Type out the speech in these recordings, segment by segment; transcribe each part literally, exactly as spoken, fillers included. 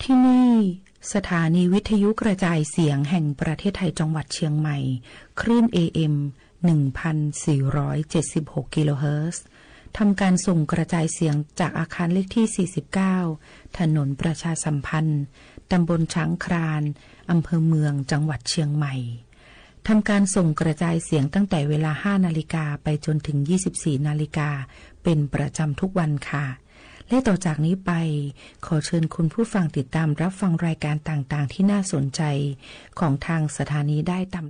ที่นี่ สถานีวิทยุกระจายเสียงแห่งประเทศไทยจังหวัดเชียงใหม่ คลื่น เอ เอ็ม หนึ่งพันสี่ร้อยเจ็ดสิบหก กิโลเฮิรตซ์ ทำการส่งกระจายเสียงจากอาคารเลขที่ สี่สิบเก้า ถนนประชาสัมพันธ์ ตำบลช้างคลาน อำเภอเมือง จังหวัดเชียงใหม่ ทำการส่งกระจายเสียงตั้งแต่เวลา ห้า นาฬิกาไปจนถึง ยี่สิบสี่ นาฬิกา เป็นประจำทุกวันค่ะ และต่อจากนี้ไป ขอเชิญคุณผู้ฟังติดตามรับฟังรายการต่างๆ ที่น่าสนใจของทางสถานีได้ตาม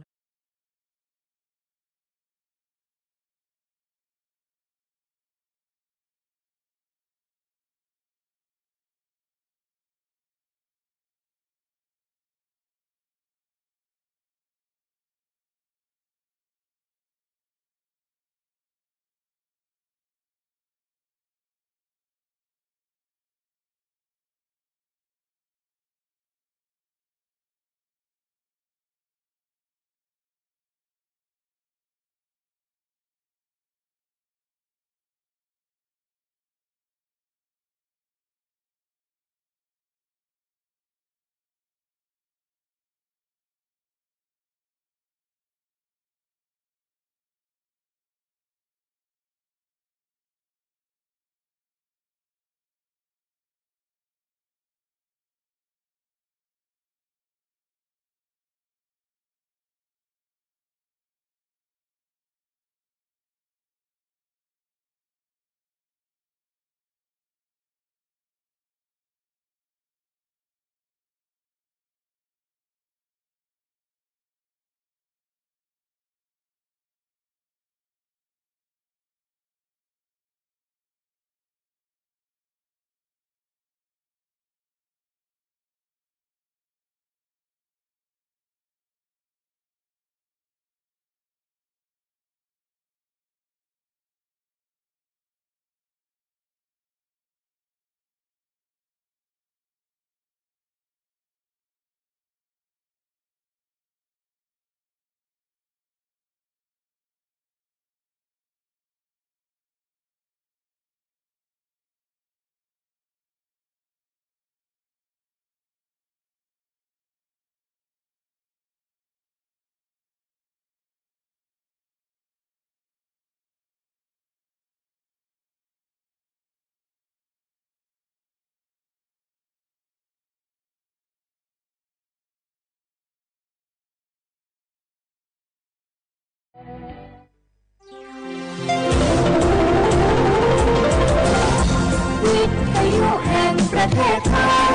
วิทยุแห่งประเทศไทย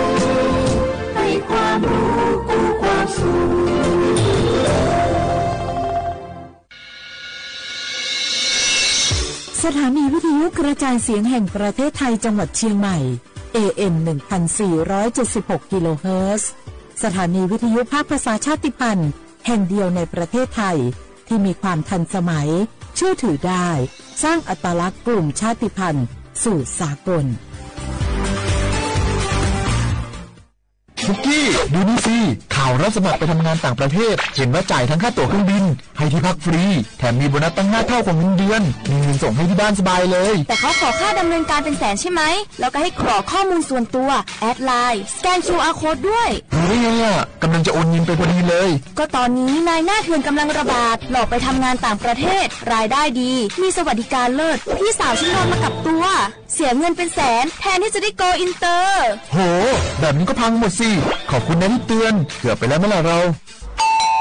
ให้ความรู้คู่ความสุข สถานีวิทยุกระจายเสียงแห่งประเทศไทยจังหวัดเชียงใหม่ เอ เอ็ม หนึ่งพันสี่ร้อยเจ็ดสิบหก กิโลเฮิรตซ์ สถานีวิทยุภาคภาษาชาติพันธุ์แห่งเดียวในประเทศไทย ที่มีความทันสมัย เชื่อถือได้ สร้างอัตลักษณ์กลุ่มชาติพันธุ์สู่สากล ปุกกี้ ดูนี่สิ ข่าวรับสมัครไปทำงานต่างประเทศ เห็นว่าจ่ายทั้งค่าตั๋วเครื่องบิน ให้ที่พักฟรี แถมมีโบนัสตั้งห้าเท่าของเงินเดือน มีเงินส่งให้ที่บ้านสบายเลย แต่เขาขอค่าดำเนินการเป็นแสนใช่ไหม แล้วก็ให้กรอกข้อมูลส่วนตัว แอดไลน์ สแกน คิว อาร์ โค้ด ด้วย รู้ได้ไงอะ กำลังจะโอนเงินไปพอดีเลย ก็ตอนนี้นายหน้าเถื่อนกำลังระบาด หลอกไปทำงานต่างประเทศ รายได้ดี มีสวัสดิการเลิศ พี่สาวฉันโดนมากับตัว เสียเงินเป็นแสน แทนที่จะได้โกลอินเตอร์ โห แบบนี้ก็พังหมดสิ ขอบคุณนะที่เตือน เกือบไปแล้วไหมล่ะเรา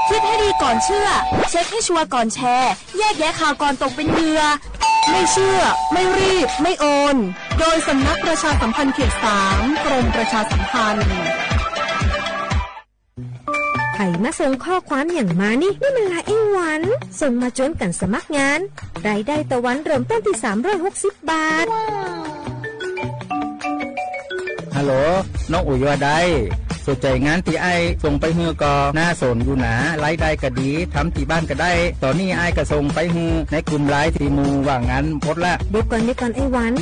คิดให้ดีก่อนเชื่อ เช็คให้ชัวร์ก่อนแชร์ แยกแยะข่าวก่อนตกเป็นเหยื่อ ไม่เชื่อ ไม่รีบ ไม่โอน โดยสำนักประชาสัมพันธ์เขตสาม กรมประชาสัมพันธ์ ใผมาส่งข้อความหยังมานี่ นี่มันละไอ้หวัน ส่งมาจวนกั๋นสมัครงาน รายได้ต่อวันเริ่มต้นตี้ สามร้อยหกสิบ บาท ฮัลโหล น้องอุ๋ยว่าใด สนใจ๋งานตี้อ้ายส่งไปหื้อก่อ น่าสนอยู่หนา รายได้ก็ดี ทำตี้บ้านก็ได้ ต๋อนนี้อ้ายก็ส่งไปหื้อในกลุ่มไลน์ตี้หมู่ว่างงานหมดละ เดี๋ยวก่อน เดี๋ยวก่อนไอ้หวัน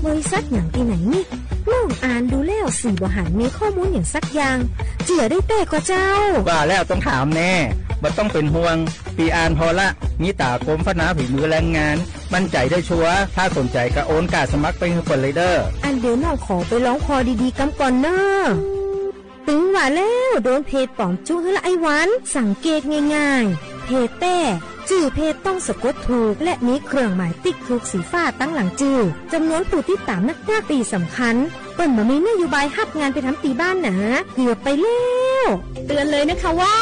บริษัทหยังตี้ไหนนี่ น้องอ่านดูแล้วสี่บ่หันมีข้อมูลหยังสักอย่าง เจื้อได้แต๊ก่อเจ้า ว่าแล้วต้องถามแน่ บ่ต้องเป๋นห่วง ปี้อ่านผ่อละ มีต๋ากรมพัฒนาฝีมือแรงงาน มั่นใจ๋ได้ชัวร์ ถ้าสนใจ๋ก็โอนก้าสมัครไปหื้อเปิ้นเลยเด้อ อันเดี๋ยวน้องขอไปลองผ่อดีๆ กำก่อนเน่อ แล้วโดนเพจป๋อมจุ๊หื้อละไอ้วัน สังเกตง่ายๆ เพจแต๊ จื้อเพจต้องสะกดถูก และมีเครื่องหมายติ๊กถูกสีฟ้าตังหลังจื้อ จำนวนผู้ติดต๋ามนักๆ ตี้สำคัญ เปิ้นบ่มีนโยบายฮับงานไปทำตี้บ้านหนา เกือบไปแล้ว เตือนเลยนะคะว่า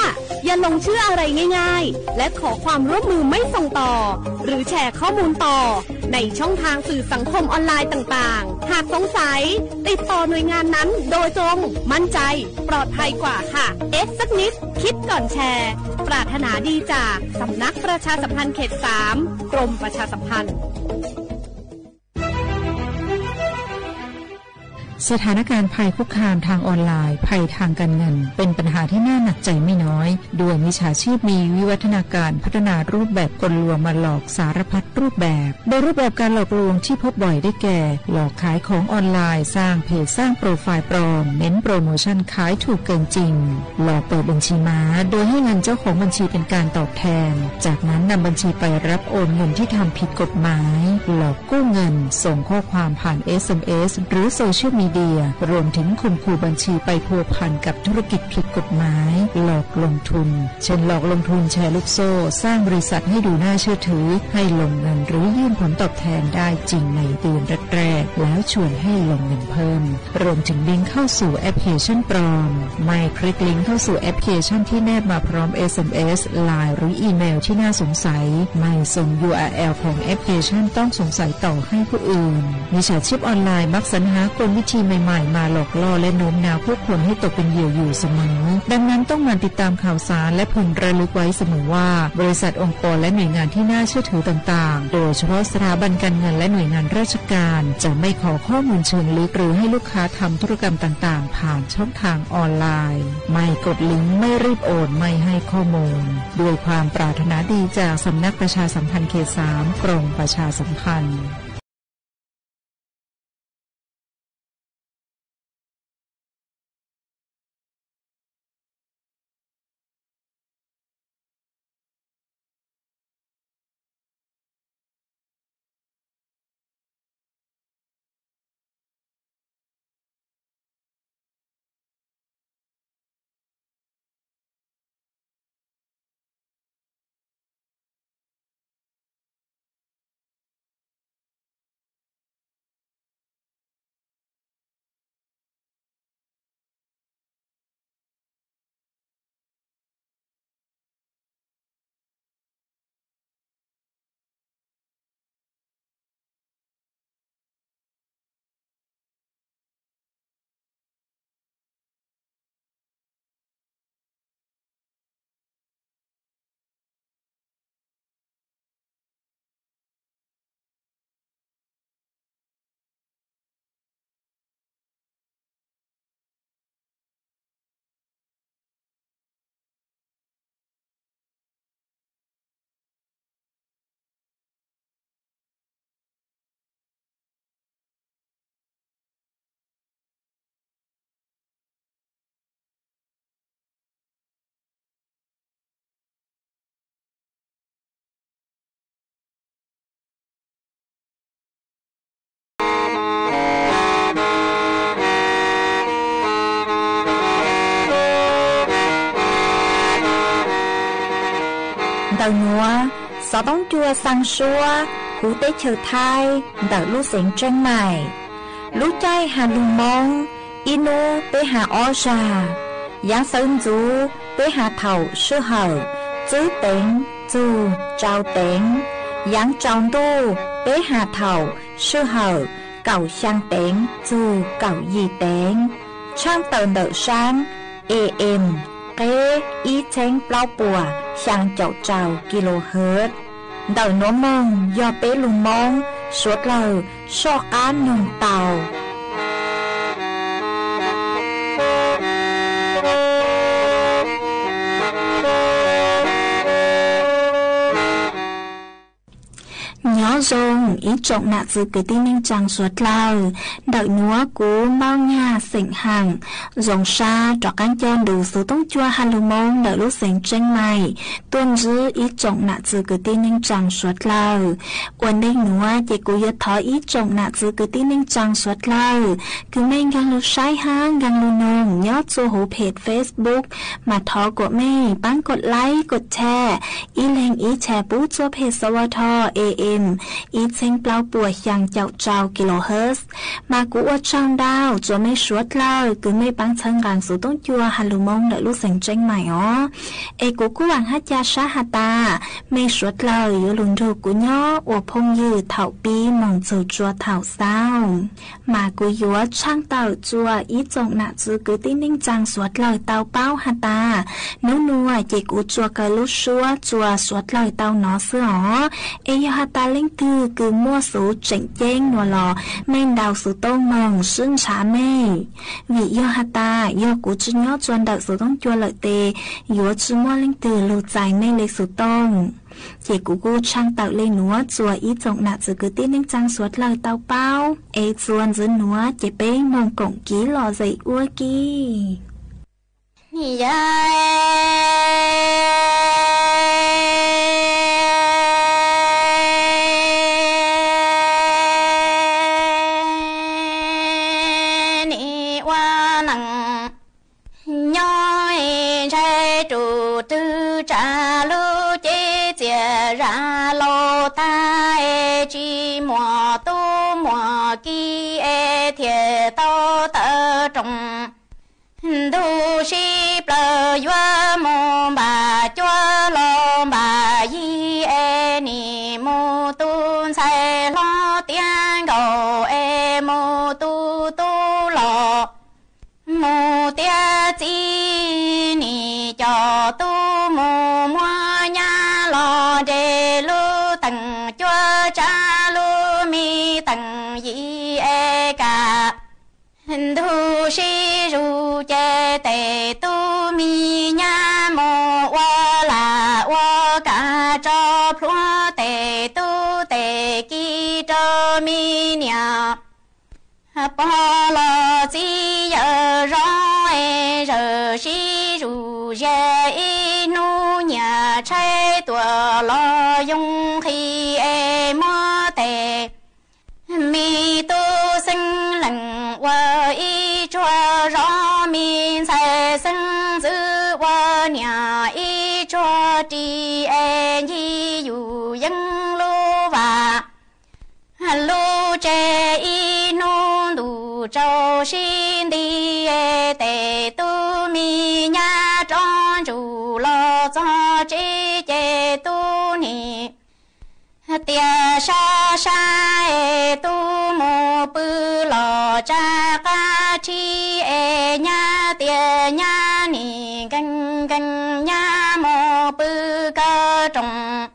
อย่าหลงเชื่ออะไรง่ายๆ และขอความร่วมมือไม่ส่งต่อ หรือแชร์ข้อมูลต่อ ในช่องทางสื่อสังคมออนไลน์ต่างๆ หากสงสัย ติดต่อหน่วยงานนั้นโดยตรง มั่นใจ ปลอดภัยกว่าค่ะ เอสสักนิด คิดก่อนแชร์ ปรารถนาดีจากสำนักประชาสัมพันธ์เขตสาม กรมประชาสัมพันธ์ สถานการณ์ภัยคุกคามทางออนไลน์ ภัยทางการเงิน เป็นปัญหาที่น่าหนักใจไม่น้อย ด้วยมิจฉาชีพมีวิวัฒนาการพัฒนารูปแบบกลลวงมาหลอกสารพัดรูปแบบ โดยรูปแบบการหลอกลวงที่พบบ่อยได้แก่ หลอกขายของออนไลน์ สร้างเพจ สร้างโปรไฟล์ปลอม เน้นโปรโมชั่นขายถูกเกินจริง หลอกเปิดบัญชีม้า โดยให้เงินเจ้าของบัญชีเป็นการตอบแทน จากนั้นนำบัญชีไปรับโอนเงินที่ทำผิดกฎหมาย หลอกกู้เงิน ส่งข้อความผ่าน เอสเอ็มเอส หรือโซเชียลมีเดีย รวมถึงข่มขู่บัญชีไปพัวพันกับธุรกิจผิดกฎหมาย หลอกลงทุน เช่น หลอกลงทุนแชร์ลูกโซ่ สร้างบริษัทให้ดูน่าเชื่อถือ ให้ลงเงินหรือยื่นผลตอบแทนได้จริงในเดือนแรกๆ แล้วชวนให้ลงเงินเพิ่ม รวมถึงลิงก์เข้าสู่แอปพลิเคชันปลอม ไม่คลิกลิงก์เข้าสู่แอปพลิเคชันที่แนบมาพร้อม เอสเอ็มเอส ไลน์ หรืออีเมลที่น่าสงสัย ไม่ส่ง ยูอาร์แอล ของแอปพลิเคชันต้องสงสัยต่อให้ผู้อื่น มิจฉาชีพออนไลน์มักสรรหากลวิธีใหม่ๆ มาหลอกล่อและโน้มน้าวผู้คนให้ตกเป็นเหยื่ออยู่เสมอ ดังนั้นต้องหมั่นติดตามข่าวสารและพึงระลึกไว้เสมอว่า บริษัท องค์กร และหน่วยงานที่น่าเชื่อถือต่างๆ โดยเฉพาะสถาบันการเงินและหน่วยงานราชการ จะไม่ขอข้อมูลเชิงลึกหรือให้ลูกค้าทำธุรกรรมต่างๆ ผ่านช่องทางออนไลน์ ไม่กดลิงก์ ไม่รีบโอน ไม่ให้ข้อมูล ด้วยความปรารถนาดีจากสำนักประชาสัมพันธ์เขตสาม กรมประชาสัมพันธ์ Ntawm nuav, xov toob cua xaa suab huv teb chaws Thaib ntawm lub xeev Tsheeb Maim. Lub caij has lug Moob, ib nub peb has ob zag, yaav sawv ntxuv peb has thaum sij hawm tswb teev txug tsau teev, yaav tsaus ntuj peb has thaum sij hawm kaum xyaa teev txug kaum yim teev. Tshaaj tawm ntawm saab A M, qeb ib txheeb plaub puas xyaa caum rau kilohertz. Ntawm nuav moog yog peb lug Moob suav dlawg soj qaab noog tau. Nyob Song, ib tsoom nam txwv kwv tij neej tsaa suav dlawg, ntawm nuav kuv Maub Nyaj xeem Haam, zoo sab rov qaab coj ntu xuv toob cua ha lug Moob ntawm lub xeev Tseeb Maim, tuaj ntsib ib tsoom nam txwv kwv tij neej tsaa suav dlawg. Ua ntej nuav ces kuv yuav thov ib tsoom nam txwv kwv tij neej tsaa suav dlawg, kws mej nkaag lug saib hab nkaag lug noog nyob txua huv page Facebook, mas thov kuas mej paab kod like, kod share, ib leeg ib share pub txua page S W T A M ib txheeb plaub puas xyaa caum rau kilohertz. Mas kuv ua tsaug ntau txua mej suav dlawg kws mej paab txhawb nqaa xuv toob cua ha lug Moob ntawm lub xeev Tseeb Maim os. Es kuv kuj vaam hab ca sab has tas, mej suav dlawg yuav lug nrug kuv nyob ua phooj ywg thaum pib moog txug rua thaum xaus. Mas kuv yuav tshaaj tawm txua ib tsoom nam txwv kwv tij neej tsaa suav dlawg tau paub has tas, nub nuav ces kuv tsuas kaw lub suab txua suav dlawg tau nov xwb os. Es yog has tas leej twg kws muaj xuv tseem ceeb nuav los, mej ntaus xuv tooj moog sib ntshaw mej. Vim yog has tas yog kuv tsi nyob txua ntawm xuv toob cua lawm tes, yuav tsi muaj leej twg lug txais mej le xuv tooj. Ces kuv kuj tshaaj tawm le nuav txua ib tsoom nam txwv kwv tij neej tsaa suav dlawg tau paub. Es txua ntxiv nuav ces peb moog koom kiv lom zem ua ke. Nim ua neeg nyob ntshai ruj twg tsa lub cev txias zam laus tag, es tsi muaj tub muaj ki es thiaj tau tawm rooj. Ntu sib plawg yuav mus npaam cuab los npaam yig, es nim mus tu ntxhais hlob tiav nkaus, es mus tu tub los mus tiav txiv, nim coj tub mus muab nyab los nres lub teem cuab, tsa lub me teem yig es kam ntu sib zug, ces tes tub me nyab mus ua lam ua kam tso plhuav, tes tub tes ki rau me niam pog los txiv yawm zov, es zawm sib zug ziag ib hnub nyias tshaib tuam los yoo nqhis, es muab tes me tub xeeb lees ua ib tsuag zov, me ntxhais xeeb ntxwv ua niam ib tsuag ris, es ncig yus yeeb lub vas lub tsev ib hnub ntuj tsaus sib nti, tes tub me nyab rov ntsuj los txog tsev, ces tub nim tias sab sab, es tub mus pw los tsa qab tshib, es nyab tias nyab nim nkees nkees, nyab mus pw kaw rooj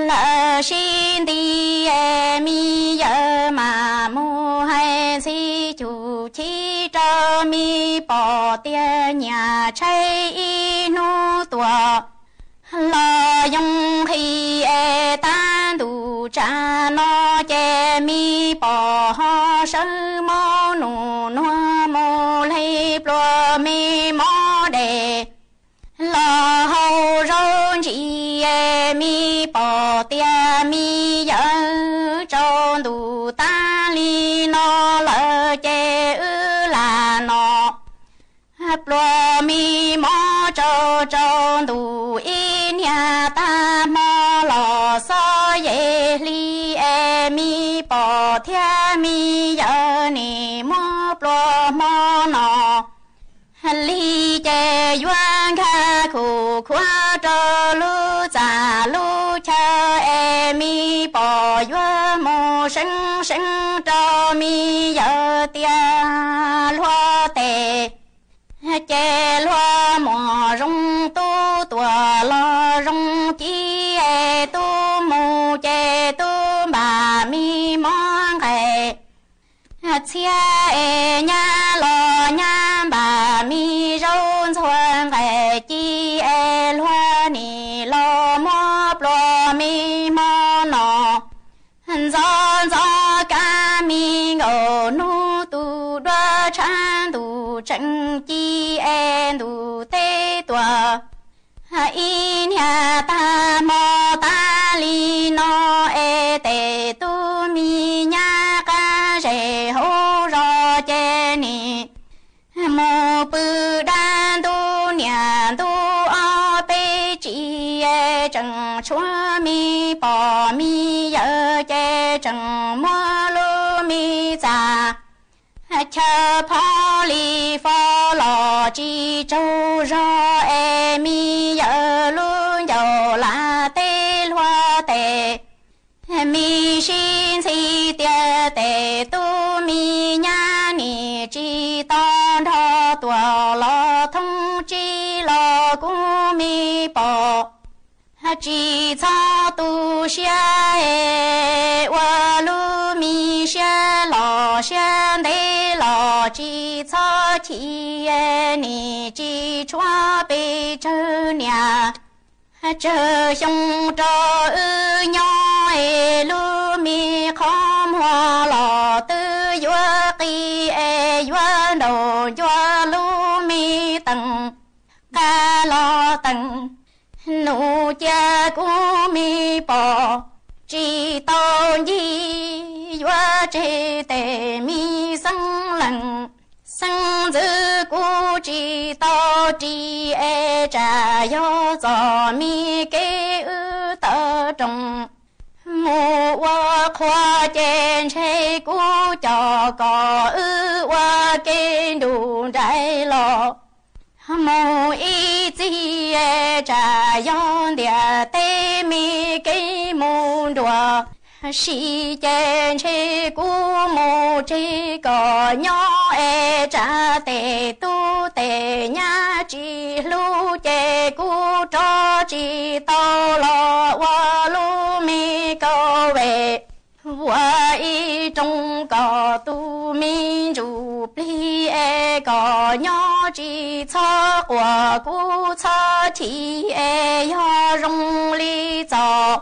lawm sib nti, es me yawm mas mus hais ntxhi cuj chim rau me pog tias nyias tshaib ib hnub tuam los yoo nqhis, es tab ntuj tsav no ces me pog ho sawv maub num nuag mus hle pluas me mob des los hau zaub ntsis, es me pog tias me yawm, tsaus ntuj tag li no lawm ces wb lam noj pluas me mob tsau tsau ntuj ib niag tag hmo los xob yem hli, es me pog thiab me yawm nim muab pluas hmo no li ces yuav nkag khum khuav rau lub txaj lub chaw, es me pog yuav mus seev seev rau me yawm tias hluas tes ces hluas muam zoo, tub tuam los zoo ci, es tub mus ces tub npam me mob nqaim txhiab, es nyab los nyab npam me zaub ntxhuav nqaim ci, es hluas nim los muab pluas me hmo no tseem ci es ntuj teb tuaj. Ib niag tag hmo tas li no es tes tub mi nyab qab zes hauv zos ces nim mus pw dab ntub niam ntub ob peb tsi es tseem tshuav mi pog mi yawm ces tseem muab lub mi txam chaw phob li fo los tsis tsaug zog es mi yawm lub ncauj lam teb hluav tes. Mi sib ntxhi tias tes tub mi nyab nim tsis tau nrog tuam los thoob tsib los kub mi pog. Tsis txhob tu siab es ua lub mi siab los siab ntev los tsis txhob chim es nim tsis tshuav pes tsawg niam tsawg xyoo rau wb nyob es lub mi qhov muag los twb yuav qi es yuav nraum ncua lub mi teem qab los teem nus cia kub mi pog tsis tau ncig yuav tseg tes mi xeeb lees xeeb ntxwv kuj tsis tau ris es tsam yog txom mi kev wb tawm roos mus ua qhua ces ntshe kuj coj kom wb ua ke nrug nraim los mus ib txhis es tsam yog ntiaj teb mi kev mus nruas si ces ntshe kuv mus tseg kom nyob es tsam tes tub tes nyab tsis hlub ces kuv rov tsis tau los ua lub me kaum vev ua ib rooj kom tus me ntsuj plig es kom nyob tsis txhob quaj kuv txhob chim es yog zoo li txom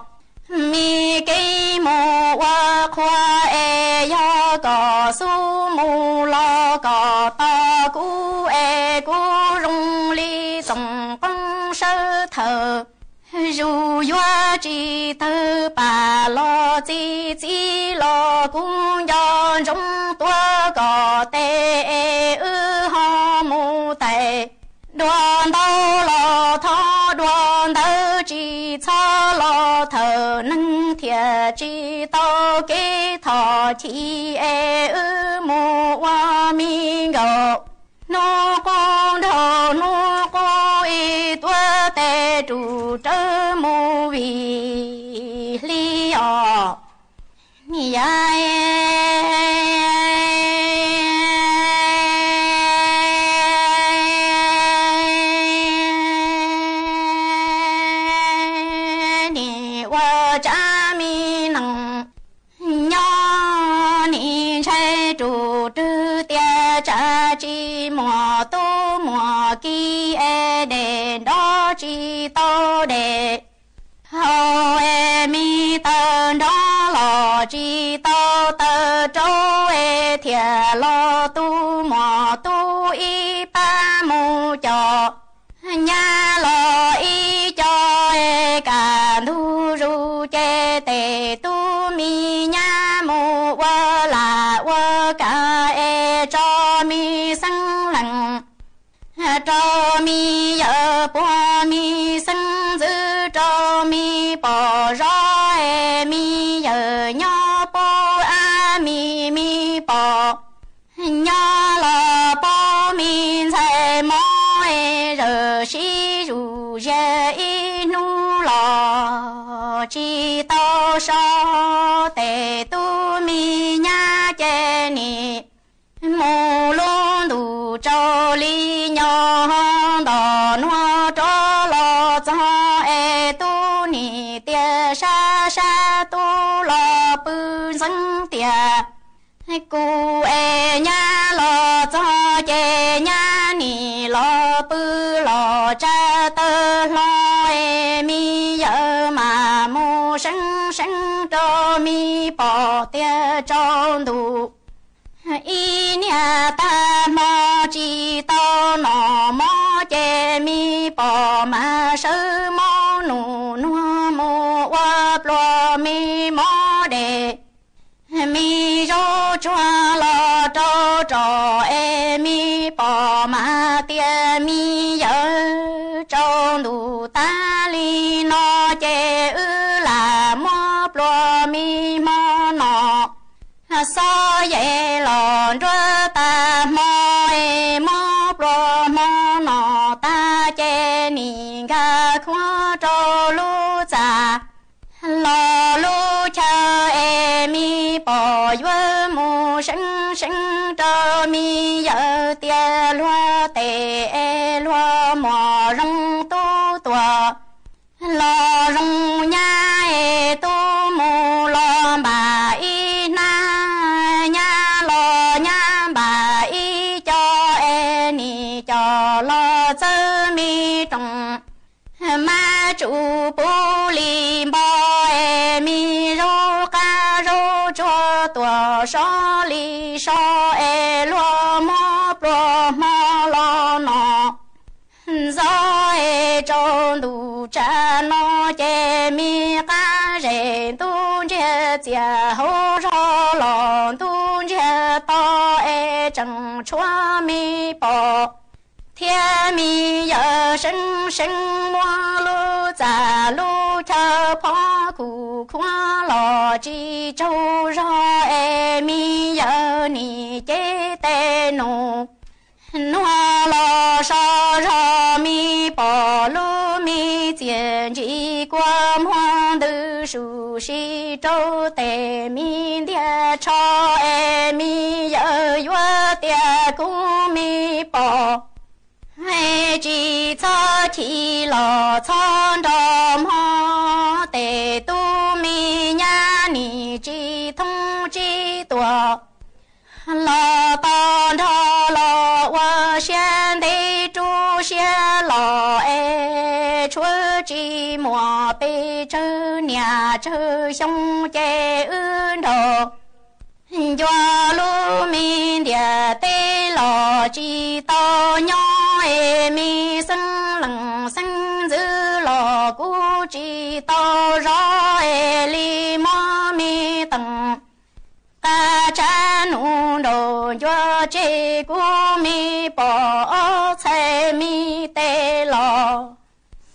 mi kev mus ua qhua es yog kom xub mus los kom tos kuv es kuv zoo li txoos qoob sawv thawm zus yuav tsis tawg pam los txi txiv los kuv nco ntsoov tuav kom tes es wb ho mus tais dua ntau los thov dua ntawd tsis txhob los thawm neeg thiaj tsis tau kev thov chim es wb mus ua mi nkaus. Hnub qub nraug hnub qub ib tuav tes rus rawv mus vim hli os. Yam nim ua tsab mi nees nyob nim ntshai rus rwg tias tsam tsis muaj tub muaj ki es dej nrov tsis tau dej haus es mi taw nrov los tsis tau taw rau es thiaj los tu muaj tub ib pab mus coj nyab los ib co es kaj ntug zus ces tes tub mi nyab mus ua lag ua kam es tso mi xeeb lees rau mi yawm puag mi xeeb ntxwv rau mi pog zov es mi yawm nyob puag ab mi mi pog nyob los puag mi ntxhais mob es zawm sib zuj zus ib hnub los tsis tau so. Tes tub mi nyab ces nim mus lub ntuj tsaus li nyo nto nuav rov los txog es tub nim tias sab sab tub los pw ntxeev tias kuv es nyab los txog ces nyab nim los pw los tsa taw hlo es mi yawm mam mus seeb seeb rau mi pog tias tsaus ntuj ib niag tag hmo tsis mi pom mas sawv mob num nuav mus ua pluas mi mob dej. Mi zaub tsuag los rau rog es mi pom mas tias mi yawg rau ntuj tag li no ces wb lam muab pluas mi hmo no. Xob yeg los nruab tag hmo es muab pluas hmo no tag ces nim nkag khuab rau lub txaj los lub chaw es mi pom yuav mus seev seev rau mi yawg tias luag tes es luag muam zoo tub tuag los zoo nyab es tub mus los npam ib hnab, nyab los nyab npam ib co es nim co los txawb mi roos. Mab tsum puv li npo es mi zaub qab zaub tsuag tuaj sov li sov es luag muab pluas hmo los no ntxov es rau ntuj tsav no ces mi qab zem ntub ntsiag txias hauv zog los ntub ntsiag to es tseem tshuav mi pom thiab mi yawg seev seev muab lub txaj lub chaw phob kuv khuab los tsis tsaug zog es mi yawg nim cev tes num nuav los so zog mi pom lub mi txiaj ntsim kua muag ntws su si rau tes mi ntiag tsho es mi yawg yuav tias kuv mi pom es tsis txhob chim los txhob nrog mog, tes tub mi nyab nim tsis thoob tsib tuag los tau nrog los ua siab ntev rub siab los es tshuav tsis muaj pes tsawg niam tsawg xyoo ces wb nrog ncua lub mi ntiaj teb los tsis tau nyob es mi xeeb leej xeeb ntxwv los kuv tsis tau zov es li muab mi teem qab tsav num nraug ncua tseg kuv mi pom ob txhais mi tes los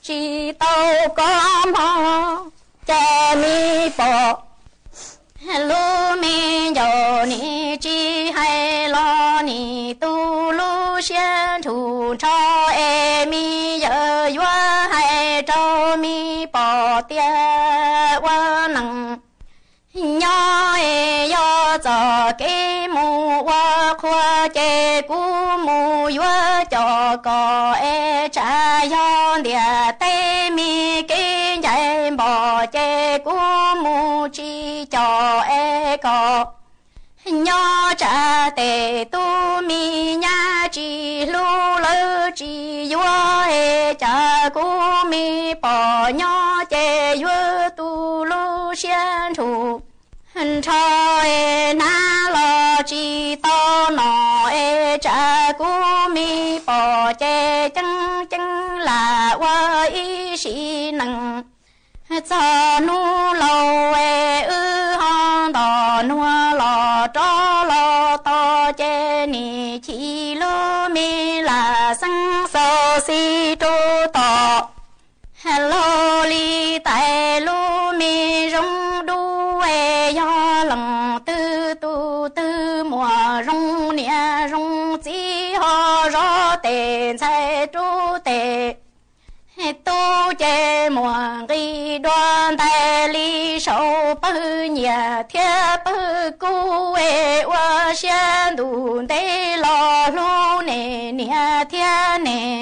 tsis tau kov mog, ces mi pom lub me ncaus nim tsis hais los nim tu lub siab nrug nrho es mi yawg yuav hais rau mi pom tias ua neej nyob es yog txoj kev mus ua qhua ces kuv mus yuav coj koj es tsav yog ntiaj teb mi kev ncaim npom ces kuv mus tsis coj es koj nyob tsav tes tub mi nyab tsis hlub lawv tsis yuav es cas kuv mi pom nyob ces yuav tu lub siab nrug nrho es hnav los tsis tau nom es tsav kuv mi pom ces ceeb ceeb lam ua ib sim neej. Txog hnub laus es wb ho nto nuav los rov los tod ces nim chim lub mi lam xeeb xaus xis rub tom laug li tais lub mi zoo dub es yog leej twg tus twg muaj zoo niam zoo txiv ho zov tes ntxhais rub tes tub ces muaj nqis dua ntais li saum pawg nyiaj thiab pawg kub es ua siab ntuj ntev los hlub nej niam thiab nej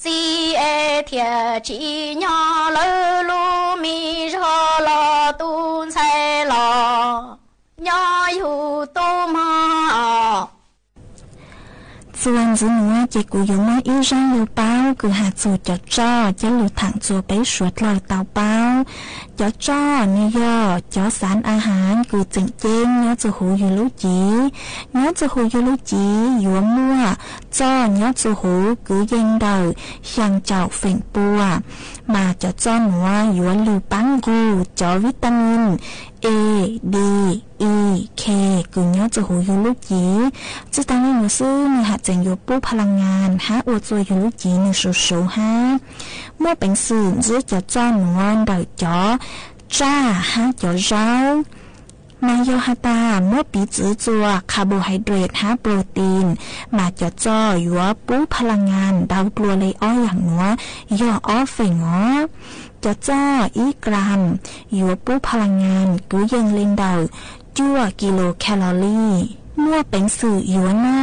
txiv es thiaj tsim nyog lawv lub mi zog los tu ntxhais los nyob yug tub mog. ส่วนจานี้ เจ้า กู ยกมา อีก จ้าง เล่าเปล่า คือ หา สู่ จอดจ้อ เจ้า ลูก ถาม จัว เป๊ะ สัว เล่า เต้า เปล่า จอดจ้อ นี่ ยอด จ๋อ สาร อาหาร คือ เจ๋งเจ๊ง ยอด จัว หู อยู่ ลูกจี๋ ยอด จัว หู อยู่ ลูกจี๋ ยัว มั่ว จ้อ ยอด จัว หู คือ เย็ง เดิด เชียงเจ้า เฝ่ง ปัว มา จอดจ้อ หนัว ยัว ลู่ ปัง กู จ๋อ วิตามิน เอ ดี อี เค คือ ยอด จัว หู อยู่ ลูกจี๋ จื้อ ตัง นี่ หนัว ซื้อ นี่ หา เจ๋ง ยัว ปู๊ พลังงาน หา อัว จัว อยู่ ลูกจี๋ นี่ สู สู หา มั่ว เป๋ง ซื่อ จื้อ จอดจ้อ หนัว เดิด จ๋อ จ้า หา จ๋อ เย้า มา ยอด หา ตา มั่ว ปี๋ จื้อ จัว คาร์โบไฮเดรต หา โปรตีน มา จอดจ้อ ยัว ปู๊ พลังงาน เดา กลัว เลย อ้อ อย่าง หนัว ยอด อ้อ เฝ่ง อ๋อ จอดจ้อ อีก กรัม ยัว ปู๊ พลังงาน คือ เย็ง เล็ง เดิด จั่ว กิโล แคลอรี่ มั่ว เป๋ง ซื่อ ยัว นอ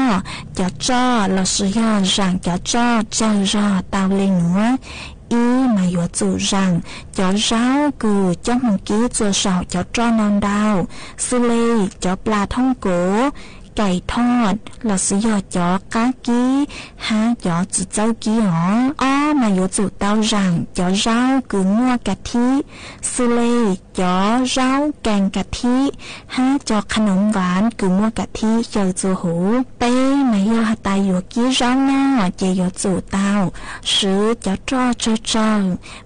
จอดจ้อ ลอ ซื่อ ยอด จ้าง จอดจ้อ เจ้า ยอด เต้า เล็ง หนัว อี มา ยัว สู่ จ้าง จ๋อ เย้า คือ จ๊อก หมู่ กี้ จัว เศร้า จ๋อ ตรอ นอน เดา ซื่อ เลย จ๋อ ปลาท่องโก๋ ไก่ทอด ลอ ซื่อ ยอด จ๋อ ก๊า กี้ หา จ๋อ จื้อ เจ้า กี้ อ๋อ อ้อ มา ยัว สู่ เต้า จ้าง จ๋อ เย้า คือ มั่ว กะทิ ซื่อ เลย จ๋อ เย้า แกง กะทิ หา จ๋อ ขนมหวาน คือ มั่ว กะทิ เจ้า จัว หู เป๊ะ มา ยอด หา ตา ยัว กี้ เย้า นอ เจ้า ยัว สู่ เต้า ซื่อ จ๋อ ตรอ เจ้า เจ้า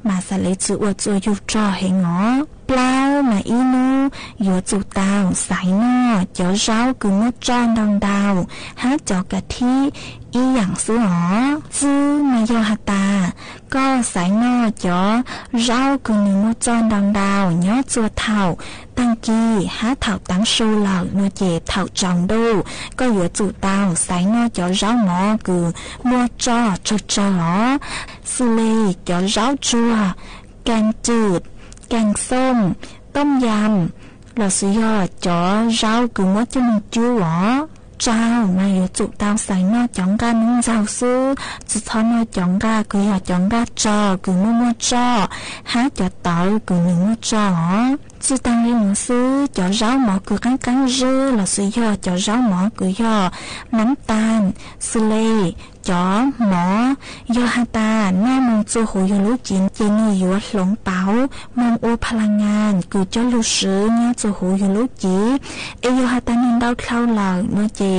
มา สัตว์ เล็ก จื้อ อัว จัว อยู่ ตรอ เหง อ๋อ เปล่า มา อี้ หนู ยัว สู่ เต้า สาย นอ จ๋อ เย้า คือ มั่ว ตรอ ดอง เดา หา จ๋อ กะทิ อี้ อย่าง ซื่อ อ๋อ จื้อ มา ยอด หา ตา ก็ สาย นอ จ๋อ เย้า คือ นึ่ง มั่ว ตรอ ดอง เดา ยอด จัว เถ่า ตัง กี้ หา เถ่า ตัง สู่ เหล่า นอ เจ้า เถ่า จ๋อง ดู ก็ ยัว สู่ เต้า สาย นอ จ๋อ เย้า หมอ คือ มั่ว ตรอ เจ้า เจ้า อ๋อ ซื่อ เลย จ๋อ เย้า จัว แกงจืด แกงส้ม ต้มยำ ลอ ซื่อ ยอด จ๋อ เย้า คือ มั่ว เจ้า นึ่ง จู้ อ๋อ เจ้า มา ยัว สู่ เต้า สาย นอ จ๋อง ก้า นึ่ง เจ้า ซื่อ จื้อ ทอ นอ จ๋อง ก้า คือ ยอด จ๋อง ก้า จอ คือ มั่ว มั่ว จ้อ หา จ๋อ เต๋า คือ นึ่ง มั่ว จ้อ อ๋อ จื้อ ตัง เล็ง หนัว ซื่อ จ๋อ เย้า หมอ คือ ก้าง ก้าง ยื้อ ลอ ซื่อ ยอด จ๋อ เย้า หมอ คือ ยอด น้ำตาล ซื่อ เลย จ๋อ หมอ ยอด หา ตา หน้า มง จัว หู อยู่ ลูกจี๋ เจนี่ ยัว หลงเป๋า มง อัว พลังงาน คือ เจ้า ลู่ ซื่อ ยอด จัว หู อยู่ ลูกจี๋ เอ ยอด หา ตา นึ่ง เดา เท่า เหล่า นอ เจ้า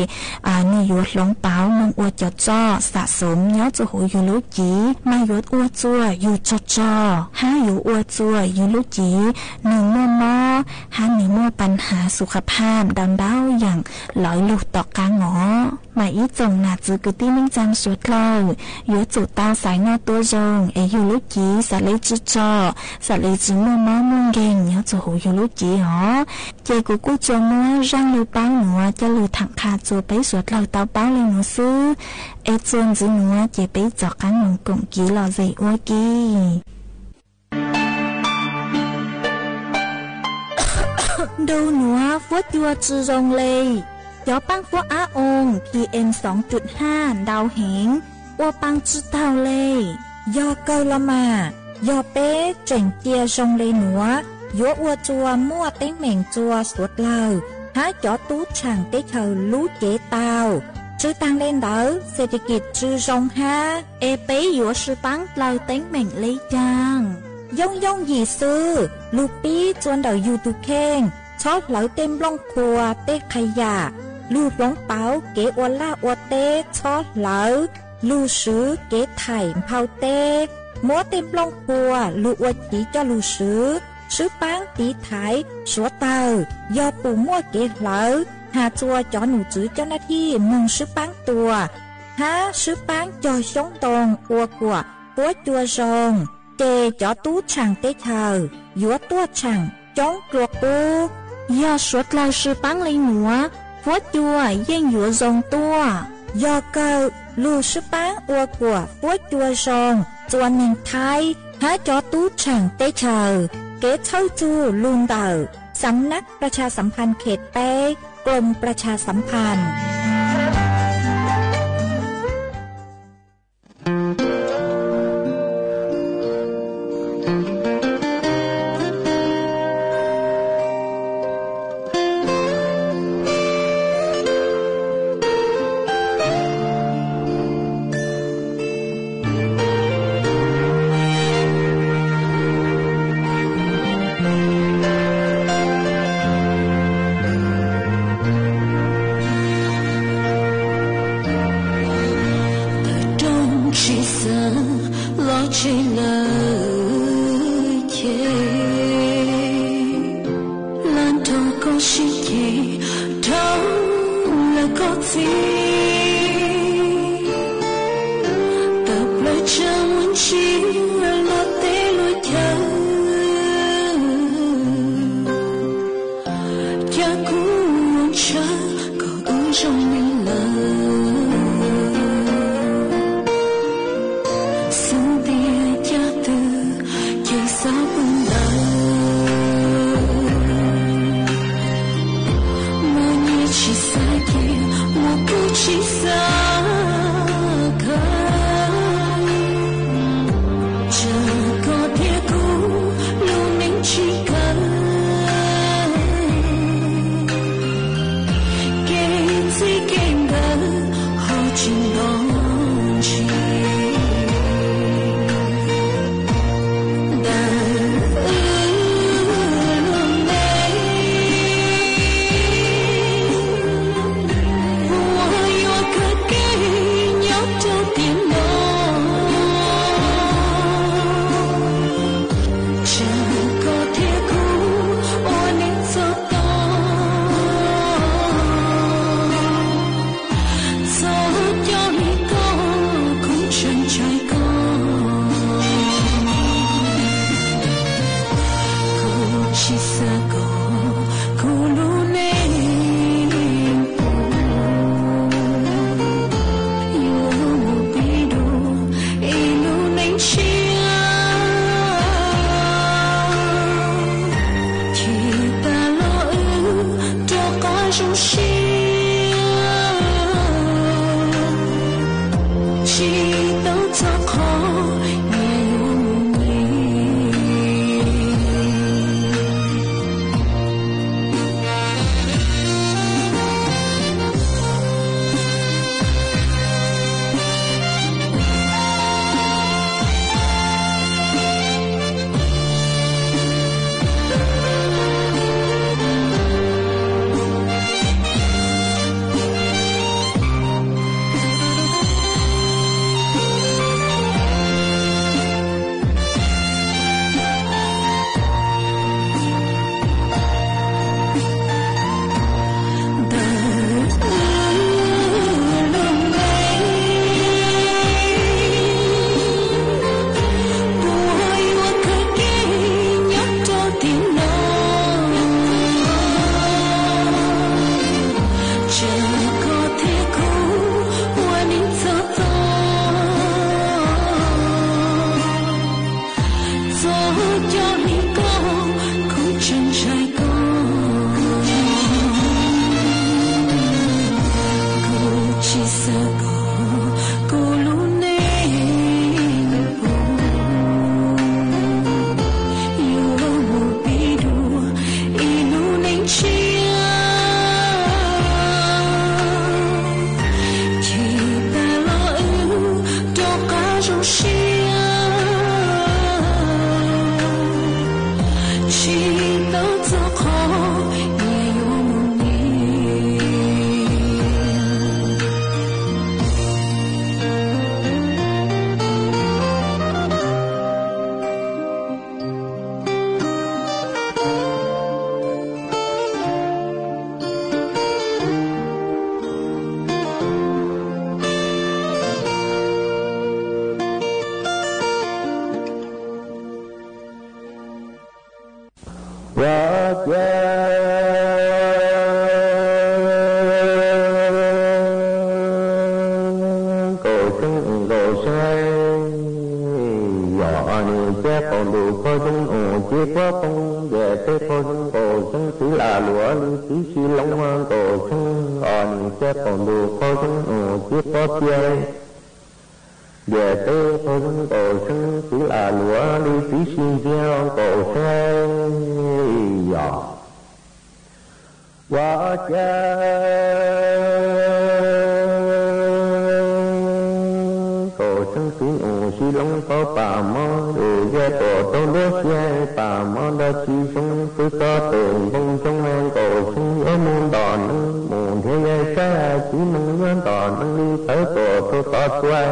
อ่า นี่ ยัว หลงเป๋า มง อัว จ๋อ จ้อ สะสม ยอด จัว หู อยู่ ลูกจี๋ มา ยัว อัว จัว อยู่ จ้อ จ้อ หา ยัว อัว จัว อยู่ ลูกจี๋ นึ่ง มั่ว มอ หา นึ่ง มั่ว ปัญหา สุขภาพ ดำ เดา อย่าง เหลา ลู่ ต่อ กาง หงอ มา อี้ จ๋ง หนา จื้อ คือ ตี้ นึ่ง จัง สัว เต้า ยัว สู่ เต้า สาย นอ ตั๋ว ยง เอ อยู่ ลูกจี๋ สัตว์ เล็ก จื้อ จ้อ สัตว์ เล็ก จื้อ มั่ว มอ ม่วง เก่ง ยอด จัว หู อยู่ ลูกจี๋ หอ เจ้า กูกู้ จัว มั่ว จ้าง ลู่ เป้า หนัว เจ้า ลู่ ถาม คา จัว เป๊ะ สัว เต้า เต้า เป้า เล็ง หนัว ซื่อ เอ จวน จื้อ หนัว เจ้า เป๊ะ จ๋อ กาง หนุน ก๋ง กี๋ หล่อ เจ๋ง อัว กี้ ดู หนัว ฟัว จัว จื้อ รง เลย จ๋อ ปัง ฟัว อา องค์ พี เอ็ม สอง จุด ห้า เดา เหง อัว ปัง จื้อ เต้า เลย ยอ เกา ละ มา ยอ เป๊ะ เจ๋ง เจีย รง เลย หนัว ยัว อัว จัว มั่ว เต็งเหม่ง จัว สัว เต้า หา จ๋อ ตู้ ฉ่าง เต๊เฉา ลู่ เก๋ เต้า จื้อ ตาง เล่น เดา เศรษฐกิจ จื้อ รง หา เอ เป๊ะ ยัว ซื่อ ปัง เต้า เต็งเหม่ง เลย จ่าง ย่งย่ง หยี่ ซื่อ ลู่ ปี้ จวน เดา อยู่ ตู เข้ง ช้อ เหลา เต้น ปล้อง ครัว เต๊ ขยะ ลู่ หลงเป๋า เก๋ อัว ล่า อัว เต๊ ช้อ เหลา ลู่ สือ เก๋ ไถ่ เผา เต๊ มัว เต้น ปล้อง ครัว ลู่ อัว ฉี จ้อ ลู่ สือ ซื้อ ปัง ตี๋ ไถ สัว เต้า ยอ ปู่ มั่ว เก๋ เหลา หา จัว จ๋อ หนู จื้อ เจ้าหน้าที่ มง ซื้อ ปัง ตั๋ว หา ซื้อ ปัง จ้อ ซ้ง ตง อัว กั๋ว ฟัว จัว รง เจ จ๋อ ตู้ ฉ่าง เต๊เฉา ยัว ตั้ว ฉ่าง จ๊ง จัว ปู ยอ สัว เต้า ซื่อ ปัง เลย หนัว ฟัว จัว เย่ง ยัว รง ตั้ว ยอ เกา ลู่ ซื้อ ปัง อัว กั๋ว ฟัว จัว รง จัว เน่ง ไท้ หา จ๋อ ตู้ ฉ่าง เต๊เฉา เก๋ เช่า จู ลุน เต่า สำนักประชาสัมพันธ์เขตแป๊ กรมประชาสัมพันธ์ Chi lơ chê, lăn thâo kâo sĭ chê, thâo lơ kâo tĭ. Tơl plei chao mơ̆n chi, luă teh luă chaư, chă kuh ua chaư, kâo ƀuh yôm mĭn lơ. Sưng ti chă tŭ, chơ sa pơ̆ng đaŏ. Mơ̆ nyi chi sa chê, mơ̆ kuh chi sa kơ. Chă kâo thiă kuh, lu neng chi kơ. Kĕ tĭ kĕ ngă, hŏ či đon či. Đa ư lu neng, pua yua kơ kĕ nyoh tơ ti no. Chă kâo thiă kuh, ua neng tơtô. Tơtô hĭ kâo, kuh čang čai kâo. Kuh či sa kâo, kuh lu neng pô. Yua mŭ pi dua, ih lu neng sia. Či ta lŏ ư, dŏ kơ yua sia. Či tŏ tơkŏ, yua mŭ nyi. Tơtô hĭ kâo, kuh čang čai kâo. Kuh či sa kâo, kuh lu neng pô. Yua mŭ pi dua, ih lu neng sia. Či ta lŏ ư, dŏ kơ yua sia. Či tŏ tơkŏ, yua mŭ nyi. Ua ca kâo sưng kâo sai, yua nư ca kâo lu kâo sưng ôh či kâo pŏng, yua tĕ kâo sưng kâo sưng tư̆ la lua lu tư̆ si lông kâo sưng, yua nư ca kâo lu kâo sưng ôh či kâo pia. Yua tĕ kâo sưng kâo sưng tư̆ la lua lu tư̆ si ntiao kâo sai yua. Ua ca kâo sưng tư̆ ôh si lông kâo pă mơ̆, ơ, yua kâo tŏ lu sia pă mơ̆, đa či sưng tư̆ kâo tơ̆ ƀong sưng kâo sưng yua mŭ đon nưng mŭ thiê yua sa či nưng yua đon nưng li tơ̆ kâo tŏ kâo suai.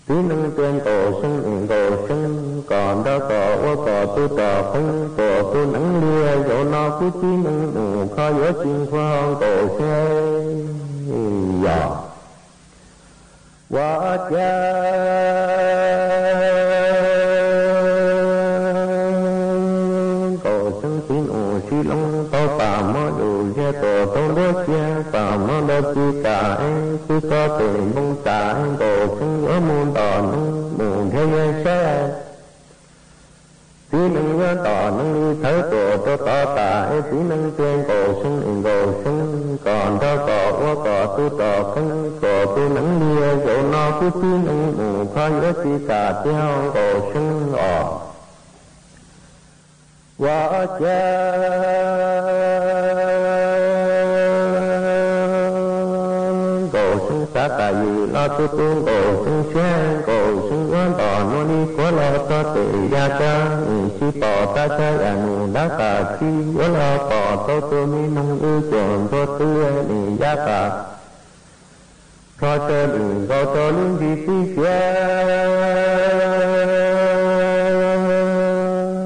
Txiv ninh tien Nkaus Seng, Nkaus Seng, kov nrov kov uov kov tub rov keng, kov tub nev lia, yau no kuv txiv ninh mus kho yuav cing kuov Nkaus Seng. Yog ua cas Nkaus Seng txiv mus sib loo tau pam mov yus ziag tuam tau nruab cia, pam mov nrau ci kam es kuj txog pem npoo tas, Nkaus Seng yuav mus ntom nees mus nrhiav yuav saib txiv nees yuav ntom nees li thawv tuam rau tod tas es txiv nees txiag Nkaus Seng, Nkaus Seng, kov nrov kov uov kov tub rov keng, kov tub nev lia, yau no kuv txiv nees mus kho yuav ci kam tiag Nkaus Seng os. Ua cas Nkaus Seng xav tas yim los tub tub Nkaus Seng siab, Nkaus Seng yuav ntom nuav li kuav los txog tes yaj kab, nim tsis pom tag chaw yam nus dab tas tsis yuav los pom tau tus me noog wb cuam ntxuag twb, nim yaj tas plho tsawg lim nkaus rau lub ntsis tib siav.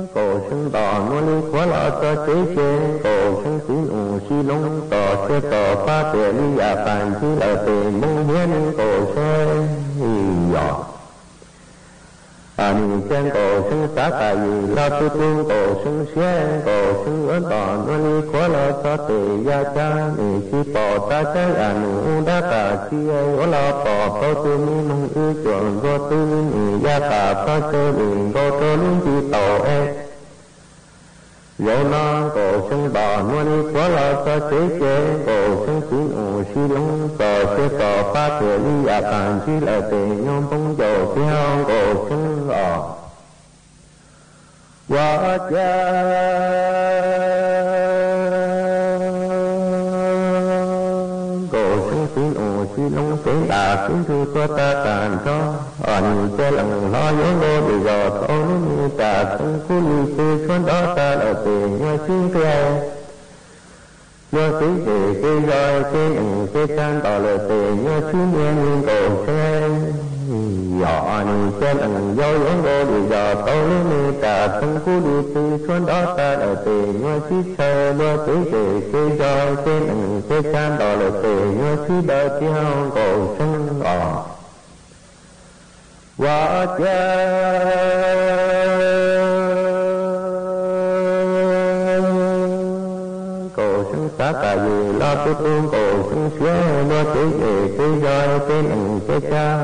Nkaus Seng ntom nuav li kuav los txog tsev ces Nkaus Seng txiv mus sib loo txog siav txog pab tias li yam tas ntsis lawm tes npoo hiab ne Nkaus Seng. Yog nim txiag Nkaus Seng xav tas yim los tub tub Nkaus Seng siab, Nkaus Seng yuav ntom nuav li kuav los txog tes yaj kab, nim tsis pom tag chaw yam nus dab tas tsis yuav los pom tau tus me noog wb cuam ntxuag twb, nim yaj tas plho tsawg lim nkaus rau lub ntsis tau es yau no Nkaus Seng ntom nuav li kuav los txog tsev ces Nkaus Seng txiv mus sib loo txog siav txog pab tias li yam tas ntsis lawm tes nyuag npoo ncaus tiag Nkaus Seng os. Ua cas Nkaus Seng txiv mus sib loo tsev ntam txiv ntug tuag tag tas nrho, nim txiag lees hlo yuav nkaus lwm zos tau lub me tas txeev kub li txwv tshuav nrov tas lawm tes nyuag sib nqia luag txwv zes kev zos kev nees kev tsab ntos lawm tes nyuag sib nqia li Nkaus Seng. Yog nim txiag lees yau yuav nkaus lwm zos tau lub me tas txeev kub li txwv tshuav nrov tas lawm tes nyuag sib tshaw luag txwv zes kev zos kev nees kev tsab ntos lawm tes nyuag sib daws tiag Nkaus Seng os. Ua cas Nkaus Seng xav tas yim los tub tub Nkaus Seng siab, luag txwv zes kev zos kev nees kev tsab,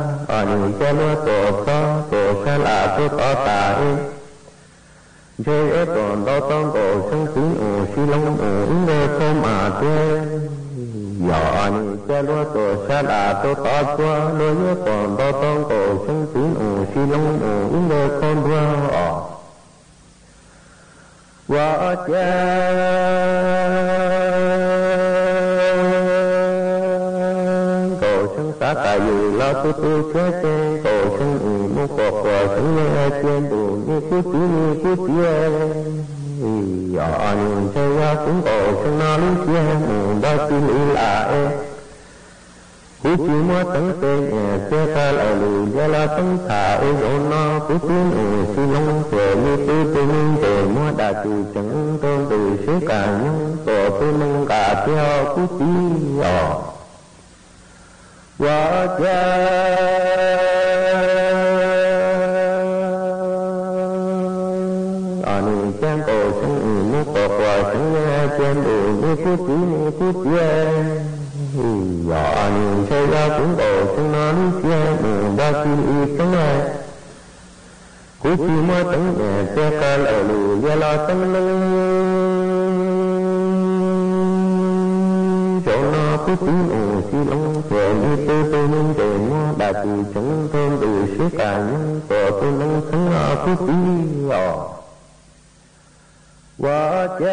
nim txiag luag tuam txob tuam sab lam tuaj tod tas es ntshe yuav tuam ntau tau Nkaus Seng txiv mus sib loo mus ib nqes khau mas tiag. Yog nim txiag luag tuam sab lam tuaj tod tuaj, luag yuav tuam ntau tau Nkaus Seng txiv mus sib loo mus ib nqes khau ntuag os. Ua cas Nkaus Seng xav tas yim los tub tub siab ces Nkaus Seng nim mus quas quas Seng Yeej cia ntus, me kuv txiv, me kuv txiv, yog nim ntshe yog kuv Nkaus Seng no lub siab mus nto tsis li lam es kuv tsis muaj teev tes nyiam txiag tag lawm lwm liaj los teev tham es zaum no kuv txiv mus sib loo tuam li tub tus me ntes muab dam tsis tseev rau ntws sib kam nyoog tuam tus nees nqa tiag kuv txiv os. Ua cas nim txiag Nkaus Seng mus quas quas Seng Yeej cia ntus, me kuv txiv, me kuv txiv, yog nim ntshe yog kuv Nkaus Seng no lub siab mus nto tsis li tseeb, kuv tsis muaj teev nyiam txiag tag lawm lwm liaj los teev neeg. Zaum no kuv txiv mus sib loo tuam li tub tus me ntes muab dam tsis tseev rau ntws sib kam nyoog tuam tus nees txheeb os kuv txiv os. Ua cas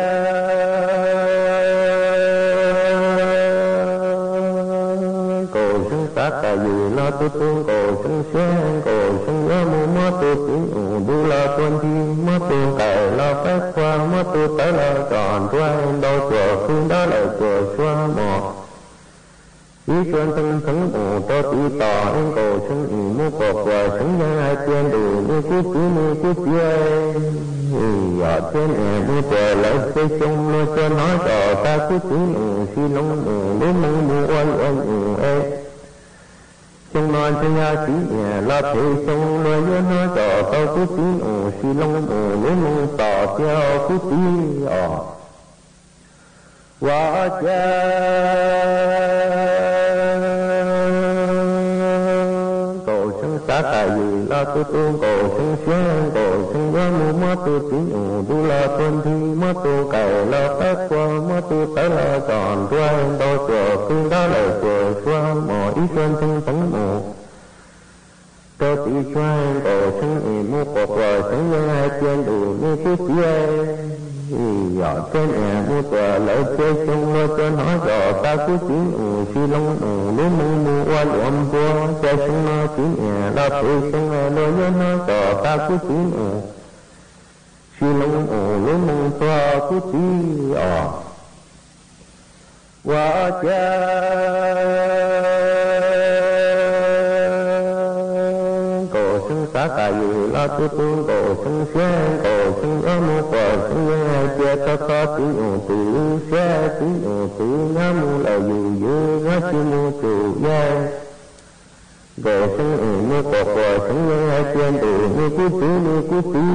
Nkaus Seng xav tas yim los tub tub Nkaus Seng siab, Nkaus Seng yuav mus muab tus txiv mus du los tua nthi, muab tus nqaim los faib qhua, muab tus tawv los tsom nruab, ntau cuam khwb nrab lawm cuam sua mos. Ih suonเซิงเผิงหมู่ โตตี๋ต่อเอ็งโกเซิง อี่หมู่ปวกกั๋วเซิง เยียะให้เตียนดู นี่กู้ตี๋ นี่กู้เตีย อี่หยอดเตียนแอ่ หมู่ตั๋วเหลาเผยชง ลัวจัวหนอจ่อตากู้ตี๋หมู่ สีลงหมู่ ลูมงหมู่ อ้วนอ้วนหมู่ เอ๊ะ ชงนอนชยาสีแอ่ ลาเผยชง ลัวจัวหนอจ่อเต้ากู้ตี๋หมู่ สีลงหมู่ ลูมงต่อเตี้ยวกู้ตี๋อ่อ ว่าแจ้ง โกเซิงสาก๋าหยี่ ลาตุ๊ตุ๊ โกเซิงเสี้ยง โกเซิงยัวหมู่ มัวตุ๊ตี๋หมู่ ดูลาคนที มัวตุ๊ไก่ ลาแป๊กกัว มัวตุ๊ไก่ ลาจ่อน ตวยเต้าจั่ว คืนดาวเหล่าจั่ว ชัวหมอ อีส่วนเซิงเผิงหมู่ เต้าตี๋ช่วย โกเซิง อี่หมู่ปวกกั๋วเซิง เยียะให้เตียนดู นี่กู้ตี๋ อี่หยอดเตียนแอ่ หมู่ตั๋วเหลาเผยชง ลัวจัวหนอจ่อตากู้ตี๋หมู่ สีลงหมู่ ลูมงหมู่ อ้วนอ้วนปัว เจียชงนอตี๋แอ่ ลาเผยชงแอ่ ลัวจัวหนอจ่อตากู้ตี๋หมู่ สีลงหมู่ ลูมงปัวกู้ตี๋อ่อ ว่าแจ้ง โกเซิงสาก๋าหยี่ ลาตุ๊ตุ๊ โกเซิงเสี้ยง โกเซิงยัวหมู่ กั๋วเซิงเยียะให้เจียะ ก็ขอตี๋หมู่ ตั๋วเสี้ยะ ตี๋หมู่ ตั๋วยัวหมู่ เหล่าอยู่ยื้อ ยัวตี้หมู่ จู๋เย้ โกเซิง อี่หมู่ปวกกั๋วเซิง เยียะให้เตียนดู นี่กู้ตี๋ นี่กู้ตี๋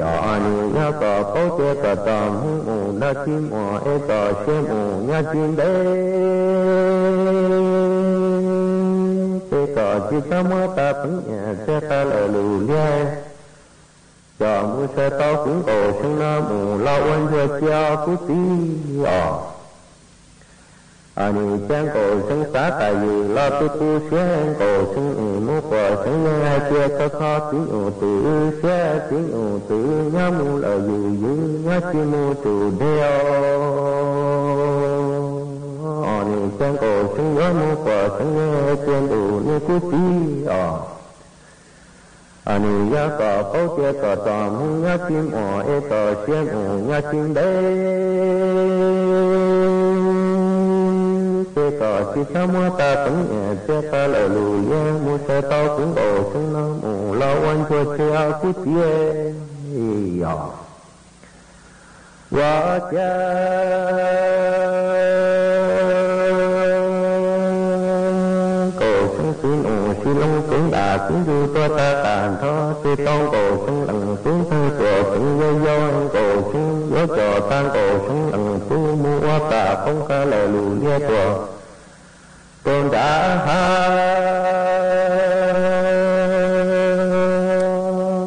อ่อ อันนี้ยักษ์ก็เป้าเตี้ยก็ต๋อม หมู่ดาจิมอ่อ เอ๊ะ ก็เสี้ยหมู่ ยักษ์จิมเบ้ เอ๊ะ ก็จิตตามัวต๋าเผิงแอ่ เสียต๋าเหล่าหลู่เลี้ย จ่อหมู่ใส่เต้า กุ๋งโกเซิง นาหมู่ลาวอ้วนจั่วเจียวกู้ตี๋อ่อ อันนี้แจ้ง โกเซิงสาก๋าหยี่ ลาตุ๊ตุ๊ เสี้ยง โกเซิง อี่หมู่กั๋วเซิง เยียะให้เจียะ ก็ขอตี๋หมู่ ตั๋วเสี้ยะ ตี๋หมู่ ตั๋วยัวหมู่ เหล่าอยู่ยื้อ ยักษ์ตี้หมู่ จู๋เดียว อันนี้แจ้ง โกเซิงยัวหมู่กั๋วเซิง เยียะให้เตียนดู นี่กู้ตี๋อ่อ อันนี้ยักษ์ก็เป้าเตี้ยก็ต๋อม หมู่ยักษ์จิมอ่อ เอ๊ะ ก็เสี้ยหมู่ ยักษ์จิมเบ้ เสียก็จิตตามัวต๋าเผิงแอ่ เสียต๋าเหล่าหลู่เลี้ย หมู่ใส่เต้า กุ๋งโกเซิง นาหมู่ลาวอ้วนจั่วเจียวกู้ตี๋อ่อ ว่าแจ้ง โกเซิง สีหมู่ สีลง เสียงดา เสียงอยู่ ตั๋วตาก๋านทอด เสียตอง โกเซิง หลัง เสียงเธอ ตั๋วเซิง เยียะเย้า โกเซิง เยียะจ่อตาง โกเซิง หลัง ตั๋วหมู่ว่าต๋า ของข้าเหล่าหลู่เลี้ยตั๋ว โตนดาหา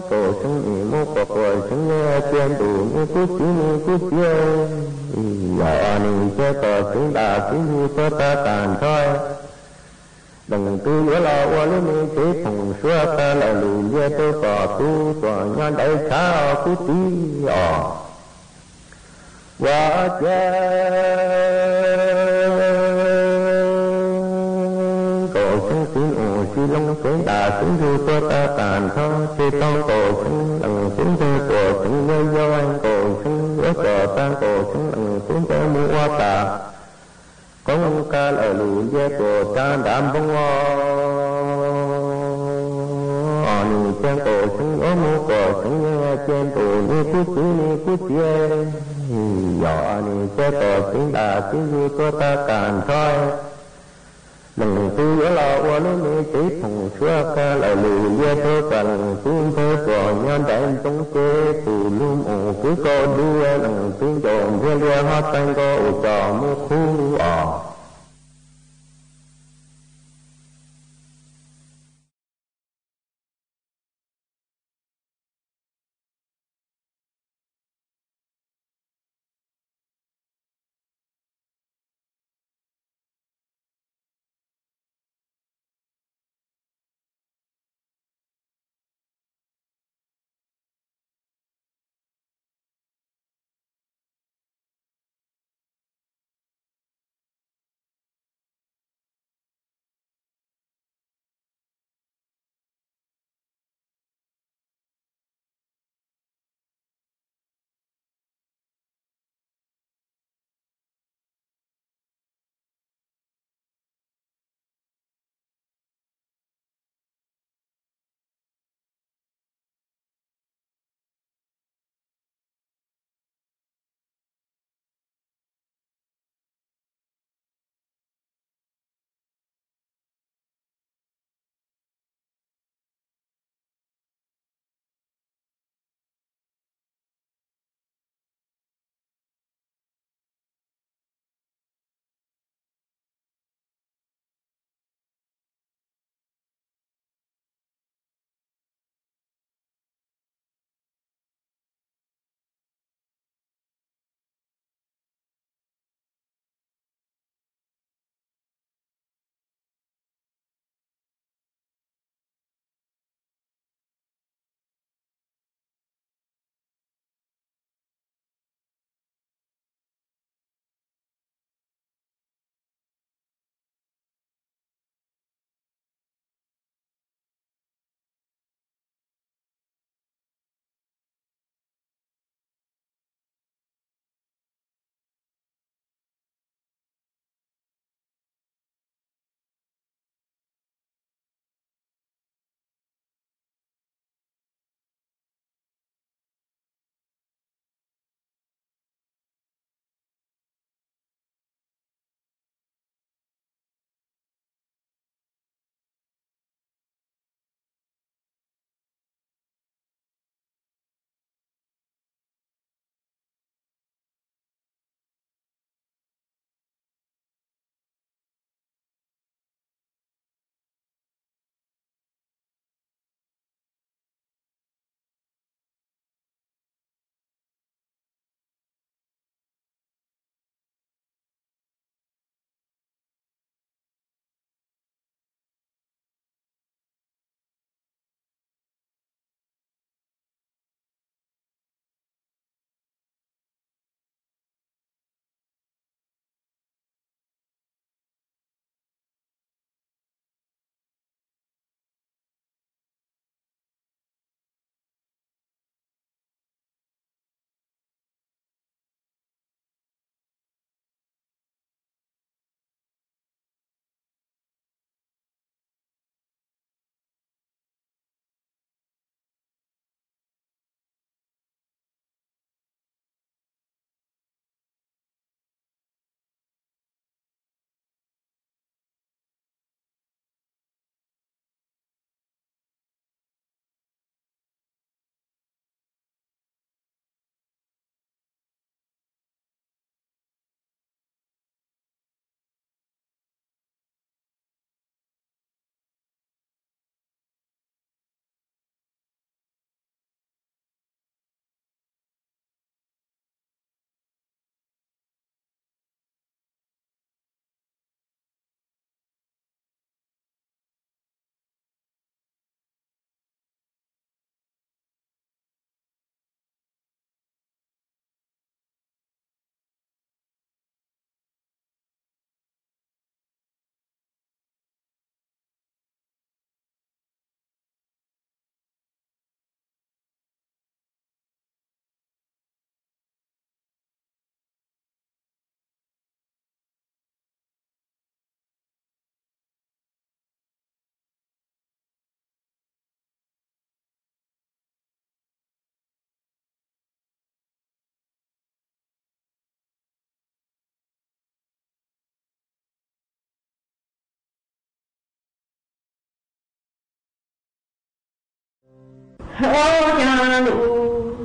โกเซิง อี่หมู่ปวกกั๋วเซิง เยียะเตียนดู นี่กู้ตี๋ นี่กู้ตี๋อ่อ อันนี้แจ้ง ก็เสียงดา เสียงอยู่ ตั๋วตาก๋านทอด ดังตั๋วยัวลาวอ้วน ลูกมีสีผงซัว ข้าเหล่าหลู่เลี้ยตั๋ว ก็ตั๋วตั๋วย้อนได้ ข้ากู้ตี๋อ่อ ว่าแจ้ง โกเซิง สีหมู่ สีลง เสียงดา เสียงอยู่ ตั๋วตาก๋านทอด เสียตอง โกเซิง หลัง เสียงเธอ ตั๋วเซิง เยียะเย้า โกเซิง เยียะจ่อตาง โกเซิง หลัง เสียงเธอ หมู่ว่าต๋า ของข้าเหล่าหลู่เลี้ยตั๋ว ต๋าดำบงวอ อันนี้แจ้ง โกเซิง ยัวหมู่กั๋วเซิง เยียะเตียนดู นี่กู้ตี๋ นี่กู้ตี๋อ่อ อันนี้แจ้ง ก็เสียงดา เสียงอยู่ ตั๋วตาก๋านทอด หลังตั๋วยัวลาวอ้วน ลูกมีสีผงซัว ข้าเหล่าหลู่เลี้ยตั๋ว กั๋น ตั๋วเธอตั๋วย้อนได้ ตรงเจ ตั๋วลุ่ม โอ้ คือก็ดู หลังตั๋วโจม เพียงเดียว ฮอดตัง ก็อุจจอหมู่คู่อ่อ အိၣ်ၵျၢင်ႉလူႇ ယူလူတူၺ်း တႄႉ ၸိုဝ်ႈမေႃႇ ၸႃႉၵေႃႈ ၸူဝ်ႈၸိုဝ်ႈ ၸႃႉဢေႃႈ လွင်ႈယူႇၵေႃႈတႃႉ မေႃၸွင်ႇၸွင်ႇၸင်ႇၼႃႇၵေႃႈ မုင်ႈယူႇဢႃႈတူဝ် ဢႃႈ ၸိုဝ်ႈယႃႇပေႃးတႄႇယွၼ်းတီႈၸိုင် ဢိူဝ်ႈ ယူႇ ဢႃႈ ပႃႇလိၸွမ်းၸၢတ်ႈတႃႇ မေႃလူၺ်ႈ ဢႃႈ ယူႇတူၺ်းၸၢတ်ႈတူၺ်း ဢႃႈ ၵေႃႈၸိုဝ်ႈ ဢိူဝ်ႈ ၵိုဝ်းၵိုဝ်း ၸွင်ႇယွၼ်း ၸွင်ႇၸၢတ်ႈ ၸွင်ႇၸၢတ်ႈတူၺ်း ဢႃႈ ၸိုဝ်ႈၸွင်ႇၸၢတ်ႈမေႃ မေႃဢီးၼူဢီးၸၢင်ႈၵေႃႈ ဢႃႈ ယွၼ်း ယွၼ်းမေႃၸွင်ႇမေႃလူႇ ဢႃႈ ၵေႃႈလႄႈၼေႃႈ ၸွင်ႇၸွင်ႇၸွင်ႇလူႇ ဢႃႈ ၵေႃႈလႄႈၸွင်ႇ ၶီႇၸွမ်းမေႃဢီးၸၢင်ႈလူႇ ယူႇတူၺ်းၸၢတ်ႈမေႃ ၸႃႉၵေႃႈ ၸူဝ်ႈၸိုဝ်ႈ ၸႃႉဢေႃႈ လွင်ႈယူႇၵေႃႈတႃႉ မေႃၸွင်ႇၸွင်ႇၸင်ႇၼႃႇၵေႃႈ မေႃယူႇတူဝ် ၸိုဝ်ႈယႃႇပေႃးဢႃႇယု တီႈၸိုင်ယူႇ ဢႃႇ ၵေႃႈလီၸွမ်းၸၢတ်ႈ ဢႃႇ မေႃလူၼိုင်ႈ ယူႇတူၺ်းၸၢတ်ႈ ဢႃႇ ၸဝ်ႈမေႃလူ ဢႃႇ ၵေႃႈလႆႈယွၼ်းၸိုဝ်ႈ ပေႃးၸၢတ်ႈ ဢႃႇ မေႃ မေႃဢီးၼိုင်ႈ ယွၼ်းတီႈငဝ်ႈ တေယွၼ်းၸူဝ်ႈ ၸွမ်းၸဝ်ႈမေႃလူ ဢႃႇ ၵေႃႈလႆႈၸွမ်းလူလူ ဢႃႇ ၵေႃႈလႆႈၸွမ်း တီႈၸွမ်းတီႈၼေႃႈ ၸွမ်းတီႈတူဝ် ဢႃႇ ၸိုဝ်ႈၸွမ်းတီႈမီးလူၼႆႉ လူတူၺ်း ဢႃႇ ၸၢင်ႈၽႄႈလူ ဢႃႇ ယွၼ်းၸူဝ်ႈတီႈငဝ်ႈ တေယွၼ်းတၢင်းတေႃႇၵဝ်လႃႇ ဢႃႇ လီၸၢင်ႈၸႃႉတူဝ် ဢႃႇ ၽီၸၢင်ႈလူတူႇၸႃႉလူလူ ဢႃႇ ၵေႃႈယင်းၸူဝ်ႈလူၽႃႇတီႇ ၸႂ်ဢဵၼ်ၸူဝ်ႈတီႈငဝ်ႈ ဢႃႇ မုင်ႈယွၼ်းတၢင်းတေႃႇလီၵိုၼ်းၼင်ႇ ဢႃႇ မုင်ႈယွၼ်းလီဢေးသူ ဢႃႇ ၵေႃႈၸၢင်ႈၼေႃႈၸၢင်ႈဢႃႇတီႇ ဢႃႇ ၵေႃႈၸေႃးၸႃႇမေႃလူၼိုင်ႈ ႁူႉတူၺ်းမေႃၸၢင်ႈလီယွၼ်းၸၢင်ႈၸႃႉၸႃႉၸေႃး ၸီႇၸၢင်ႈၸေႃးတူႇၸႃႉလူလူ ဢႃႇ ၵေႃႈၸၢင်ႈၸေႃးလူၽႃႇတီႇ ဢႃႇ ၸႂ်ဢဵၼ်ၸေႃးမုင်ႈၸီႇငေႃး မုင်ႈယေးတႃႇၵေႃးတႃႇ ဢႃႇ လီၵိုၼ်းၼင်ႇ ဢႃႇ မုင်ႈယေးလီသူ ဢႃႇ ၵေႃႈၸၢင်ႈၼေႃႈတႃႇတီႇ ဢႃႇ ၵေႃႈၸေႃးၸႃႇဢေးၸႃႇလူ ဢႃႇ ယူႇလူတူၺ်း ဢႃႇ ၸၢင်ႈၸေႃးမုင်ႈလီၸႃႉၵေႃႈလူ မေႃၸေႃးၸူး ဢႃႇ ၸေႃးၸႃႉၸူး ဢႃႇ လူမေႃမေႃၸႃႉတီႈတၢင်းလူ မုင်ႈယေးတၢင်းလူ ဢႃႇ ယင်းၵေႃႈၸူးဢႃႇၸူး ဢႃႇ ၸေႃးတေႃႇၵမ်ႇတူဝ်ၵေႃႈၸီႇလူႇတီႈ ဢႃႇ ၵေႃႈၸေႃးၸႃႉႁႂ်ႈၸိုၼ်းယႃႇတႄႉ ၼႃႇၵေႃႈမေႃၵမ်ႇတူဝ်ၵေႃ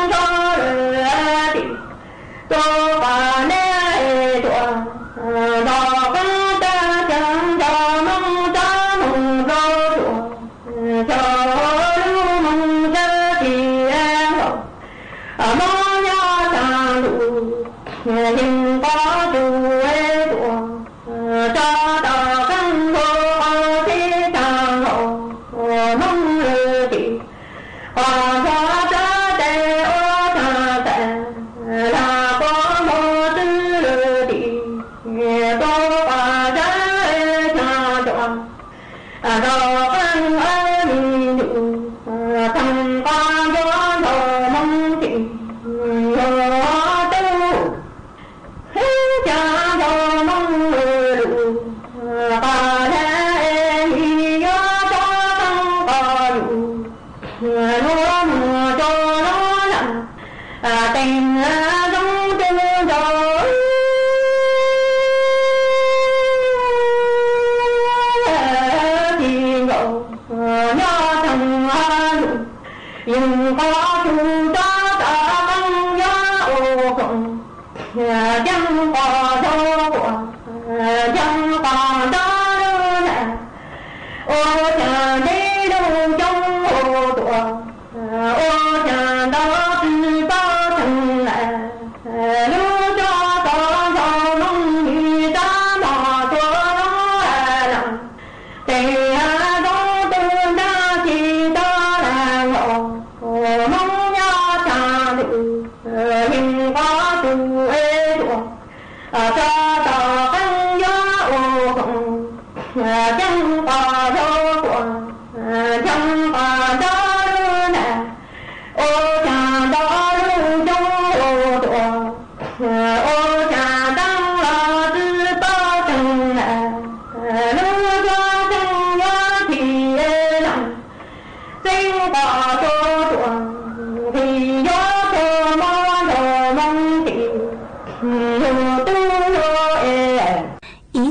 ႈၸီႇလူႇတီႈ တူဝ်ၵႃႈၼႆႉတူဝ် ဢႃႇ တေႃႇၵမ်ႇတၢင်းၸၢင်ႈၸေႃး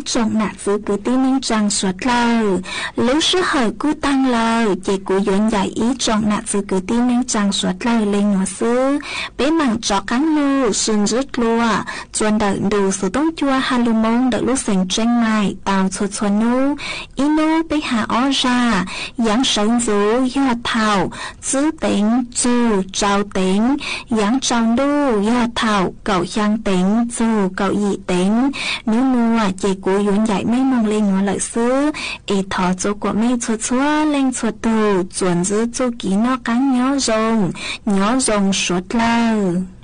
tsoom nam txwv kwv tij neej tsaa suav dlawg. Lub sij hawm kuj taag lawm, ces kuv yuav ncaim ib tsoom nam txwv kwv tij neej tsaa suav dlawg le nuav xwb. Peb maam rov qaab lug sib ntsib dlua txuas ntawm ntu xuv tooj cua ha lu moo ntawm lub xeev Tseej Maim tau txhua txhua nub. Ib nub peb has ob zag: yaav sawv ntxuv yog thaum tsib teev txug rau teev, yaav tsaus ntuj yog thaum kaum xyaa teev txug kaum yim teev. Nub nua ces kuv yuav ncaim mej moog le nuav lawm xwb, es thov txua kuas mej txhua txhua leej txhua tug txuas ntsib txuj kev noj qaab nyob zoo, nyob zoo suav dlawg.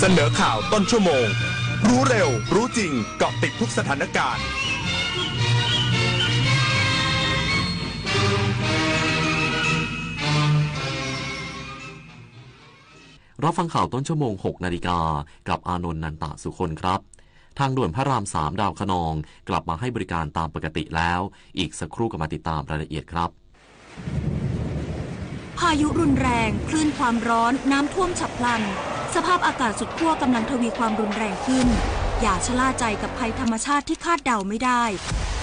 เสนอข่าวต้นชั่วโมง รู้เร็ว รู้จริง เกาะติดทุกสถานการณ์ รับฟังข่าวต้นชั่วโมง หกนาฬิกา กับอานนท์ นันตะสุคนครับ ทางด่วนพระรามสามดาวคะนอง กลับมาให้บริการตามปกติแล้ว อีกสักครู่กลับมาติดตามรายละเอียดครับ พายุรุนแรง คลื่นความร้อน น้ำท่วมฉับพลัน สภาพอากาศสุดขั้วกำลังทวีความรุนแรงขึ้น อย่าชะล่าใจกับภัยธรรมชาติที่คาดเดาไม่ได้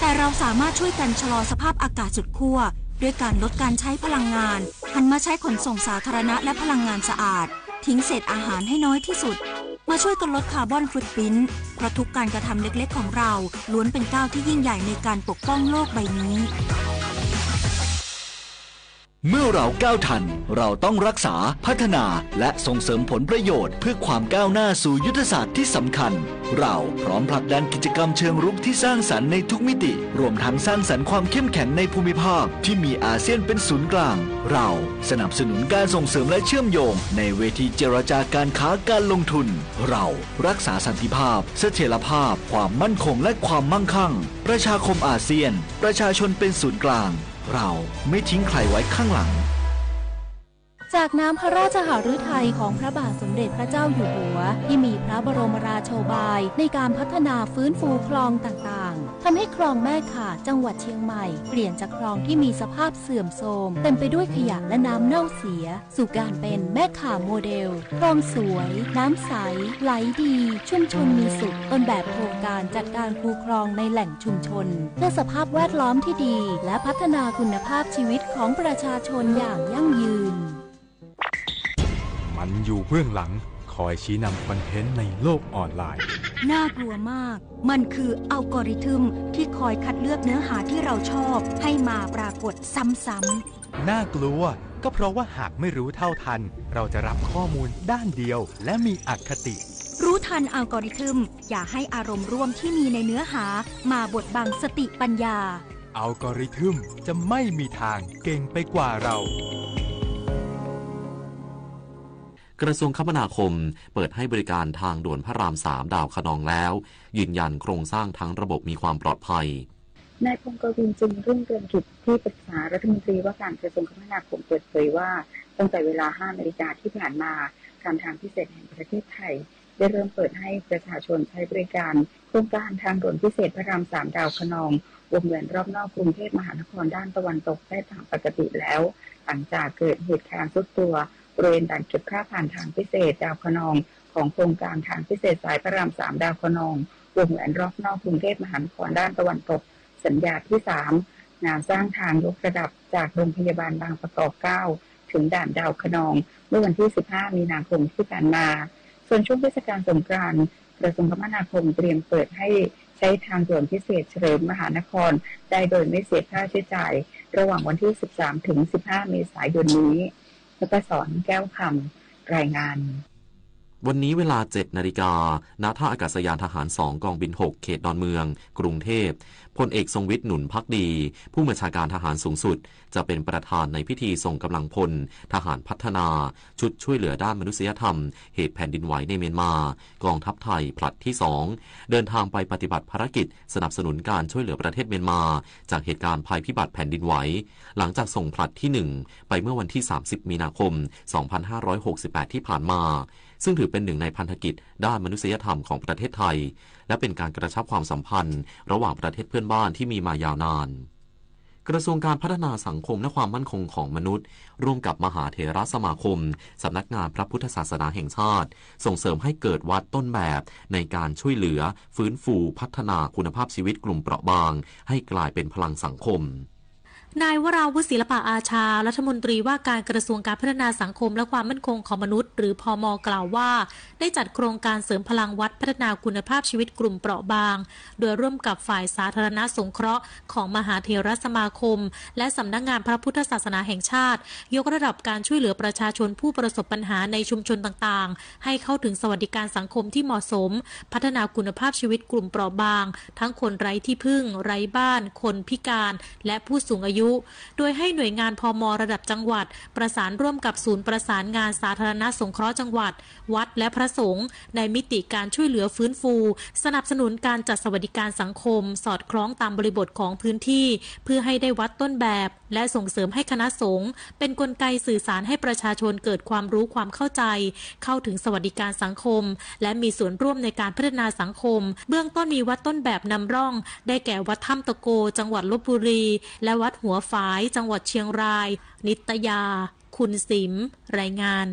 แต่เราสามารถช่วยกันชะลอสภาพอากาศสุดขั้ว ด้วยการลดการใช้พลังงาน หันมาใช้ขนส่งสาธารณะและพลังงานสะอาด ทิ้งเศษอาหารให้น้อยที่สุด มาช่วยกันลดคาร์บอนฟุตพริ้นท์ เพราะทุกการกระทำเล็กๆของเรา ล้วนเป็นก้าวที่ยิ่งใหญ่ในการปกป้องโลกใบนี้ เมื่อเราก้าวทัน เราต้องรักษา พัฒนา และส่งเสริมผลประโยชน์เพื่อความก้าวหน้าสู่ยุทธศาสตร์ที่สำคัญ เราพร้อมผลักดันกิจกรรมเชิงรุกที่สร้างสรรค์ในทุกมิติ รวมทั้งสร้างสรรค์ความเข้มแข็งในภูมิภาคที่มีอาเซียนเป็นศูนย์กลาง เราสนับสนุนการส่งเสริมและเชื่อมโยงในเวทีเจรจาการค้าการลงทุน เรารักษาสันติภาพ เสถียรภาพ ความมั่นคง และความมั่งคั่ง ประชาคมอาเซียน ประชาชนเป็นศูนย์กลาง เราไม่ทิ้งใครไว้ข้างหลัง จากน้ำพระราชหฤทัยของพระบาทสมเด็จพระเจ้าอยู่หัว ที่มีพระบรมราโชบายในการพัฒนาฟื้นฟูคลองต่างๆ ทำให้คลองแม่ข่าจังหวัดเชียงใหม่ เปลี่ยนจากคลองที่มีสภาพเสื่อมโทรม เต็มไปด้วยขยะและน้ำเน่าเสีย สู่การเป็นแม่ข่าโมเดล คลองสวย น้ำใส ไหลดี ชุมชนมีสุข ต้นแบบโครงการจัดการคูคลองในแหล่งชุมชน เพื่อสภาพแวดล้อมที่ดี และพัฒนาคุณภาพชีวิตของประชาชนอย่างยั่งยืน มันอยู่เบื้องหลัง คอยชี้นำคอนเทนต์ในโลกออนไลน์ น่ากลัวมาก มันคืออัลกอริทึมที่คอยคัดเลือกเนื้อหาที่เราชอบให้มาปรากฏซ้ำๆ น่ากลัว ก็เพราะว่าหากไม่รู้เท่าทัน เราจะรับข้อมูลด้านเดียว และมีอคติ รู้ทันอัลกอริทึม อย่าให้อารมณ์ร่วมที่มีในเนื้อหามาบดบังสติปัญญา อัลกอริทึมจะไม่มีทางเก่งไปกว่าเรา กระทรวงคมนาคมเปิดให้บริการทางด่วนพระรามสามดาวคะนองแล้ว ยืนยันโครงสร้างทั้งระบบมีความปลอดภัย นายพงษ์กวิน จึงรุ่งเรืองกิจ ที่ปรึกษารัฐมนตรีว่าการกระทรวงคมนาคม เปิดเผยว่า ตั้งแต่เวลา ห้านาฬิกาที่ผ่านมา การทางพิเศษแห่งประเทศไทย ได้เริ่มเปิดให้ประชาชนใช้บริการโครงการทางด่วนพิเศษพระรามสามดาวคะนอง วงแหวนรอบนอกกรุงเทพมหานครด้านตะวันตกได้ตามปกติแล้ว หลังจากเกิดเหตุคานทรุดตัวบริเวณด่านเก็บค่าผ่านทางพิเศษดาวคะนอง ของโครงการทางพิเศษสายพระรามสามดาวคะนอง วงแหวนรอบนอกกรุงเทพมหานครด้านตะวันตก สัญญาที่สาม งานสร้างทางยกระดับจากโรงพยาบาลบางประกอบเก้า ถึงด่านดาวคะนอง เมื่อวันที่ สิบห้า มีนาคมที่ผ่านมา ส่วนช่วงเทศกาลสงกรานต์ กระทรวงคมนาคมเตรียมเปิดให้ใช้ทางด่วนพิเศษเฉลิมมหานคร ได้โดยไม่เสียค่าใช้จ่าย ระหว่างวันที่ สิบสาม ถึง สิบห้า เมษายนนี้ นพศร แก้วคำ รายงาน วันนี้เวลา เจ็ดนาฬิกา ณ ท่าอากาศยานทหาร สอง กองบิน หก เขตดอนเมือง กรุงเทพฯ พลเอกทรงวิทย์ หนุนภักดี ผู้บัญชาการทหารสูงสุด จะเป็นประธานในพิธีส่งกำลังพล ทหารพัฒนา ชุดช่วยเหลือด้านมนุษยธรรม เหตุแผ่นดินไหวในเมียนมา กองทัพไทย ผลัดที่ สอง เดินทางไปปฏิบัติภารกิจสนับสนุนการช่วยเหลือประเทศเมียนมา จากเหตุการณ์ภัยพิบัติแผ่นดินไหว หลังจากส่งผลัดที่ หนึ่ง ไปเมื่อวันที่ สามสิบ มีนาคม สองพันห้าร้อยหกสิบแปด ที่ผ่านมา ซึ่งถือเป็นหนึ่งในพันธกิจด้านมนุษยธรรมของประเทศไทย และเป็นการกระชับความสัมพันธ์ระหว่างประเทศเพื่อนบ้านที่มีมายาวนาน กระทรวงการพัฒนาสังคมและความมั่นคงของมนุษย์ ร่วมกับมหาเถรสมาคม สำนักงานพระพุทธศาสนาแห่งชาติ ส่งเสริมให้เกิดวัดต้นแบบในการช่วยเหลือ ฟื้นฟู พัฒนาคุณภาพชีวิตกลุ่มเปราะบาง ให้กลายเป็นพลังสังคม นายวราวุธ ศิลปะอาชา รัฐมนตรีว่าการกระทรวงการพัฒนาสังคมและความมั่นคงของมนุษย์ หรือ พม. กล่าวว่า ได้จัดโครงการเสริมพลังวัดพัฒนาคุณภาพชีวิตกลุ่มเปราะบาง โดยร่วมกับฝ่ายสาธารณสงเคราะห์ของมหาเถรสมาคม และสำนักงานพระพุทธศาสนาแห่งชาติ ยกระดับการช่วยเหลือประชาชนผู้ประสบปัญหาในชุมชนต่างๆ ให้เข้าถึงสวัสดิการสังคมที่เหมาะสม พัฒนาคุณภาพชีวิตกลุ่มเปราะบาง ทั้งคนไร้ที่พึ่ง ไร้บ้าน คนพิการ และผู้สูงอายุ โดยให้หน่วยงาน พม. ระดับจังหวัด ประสานร่วมกับศูนย์ประสานงานสาธารณสงเคราะห์จังหวัด วัดและพระสงฆ์ ในมิติการช่วยเหลือฟื้นฟู สนับสนุนการจัดสวัสดิการสังคม สอดคล้องตามบริบทของพื้นที่ เพื่อให้ได้วัดต้นแบบ และส่งเสริมให้คณะสงฆ์เป็นกลไกสื่อสารให้ประชาชนเกิดความรู้ความเข้าใจ เข้าถึงสวัสดิการสังคม และมีส่วนร่วมในการพัฒนาสังคม เบื้องต้นมีวัดต้นแบบนำร่อง ได้แก่วัดถ้ำตะโก จังหวัดลพบุรี และวัดหัวฝาย จังหวัดเชียงราย นิตยา คุณสิม รายงาน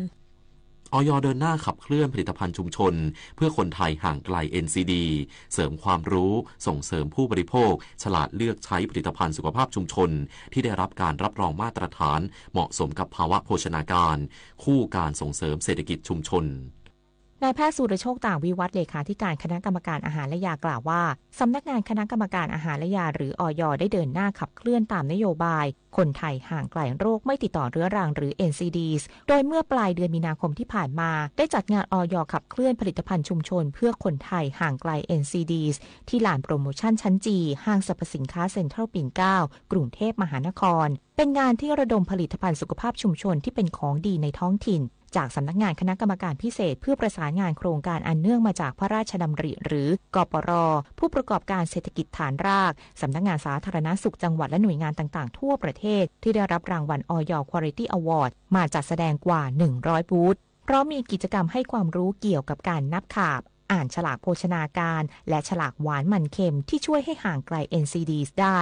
อย.เดินหน้าขับเคลื่อนผลิตภัณฑ์ชุมชน เพื่อคนไทยห่างไกล เอ็นซีดี เสริมความรู้ ส่งเสริมผู้บริโภค ฉลาดเลือกใช้ผลิตภัณฑ์สุขภาพชุมชน ที่ได้รับการรับรองมาตรฐาน เหมาะสมกับภาวะโภชนาการ คู่การส่งเสริมเศรษฐกิจชุมชน นายแพทย์สุรโชค ต่างวิวัฒน์ เลขาธิการคณะกรรมการอาหารและยากล่าวว่า สำนักงานคณะกรรมการอาหารและยา หรือ อย.ได้เดินหน้าขับเคลื่อนตามนโยบาย คนไทยห่างไกลโรคไม่ติดต่อเรื้อรัง หรือ เอ็นซีดี โดยเมื่อปลายเดือนมีนาคมที่ผ่านมา ได้จัดงาน อย.ขับเคลื่อนผลิตภัณฑ์ชุมชน เพื่อคนไทยห่างไกล เอ็นซีดี ที่ลานโปรโมชั่นชั้นจี ห้างสรรพสินค้าเซ็นทรัลปิ่นเกล้า กรุงเทพมหานคร เป็นงานที่ระดมผลิตภัณฑ์สุขภาพชุมชนที่เป็นของดีในท้องถิ่น จากสำนักงานคณะกรรมการพิเศษเพื่อประสานงานโครงการอันเนื่องมาจากพระราชดำริ หรือ กปร. ผู้ประกอบการเศรษฐกิจฐานราก สำนักงานสาธารณสุขจังหวัดและหน่วยงานต่างๆ ทั่วประเทศ ที่ได้รับรางวัล อย. Quality Award มาจัดแสดงกว่า หนึ่งร้อย บูธ พร้อมมีกิจกรรมให้ความรู้เกี่ยวกับการนับขาบ อ่านฉลากโภชนาการ และฉลากหวานมันเค็มที่ช่วยให้ห่างไกล เอ็นซีดี ได้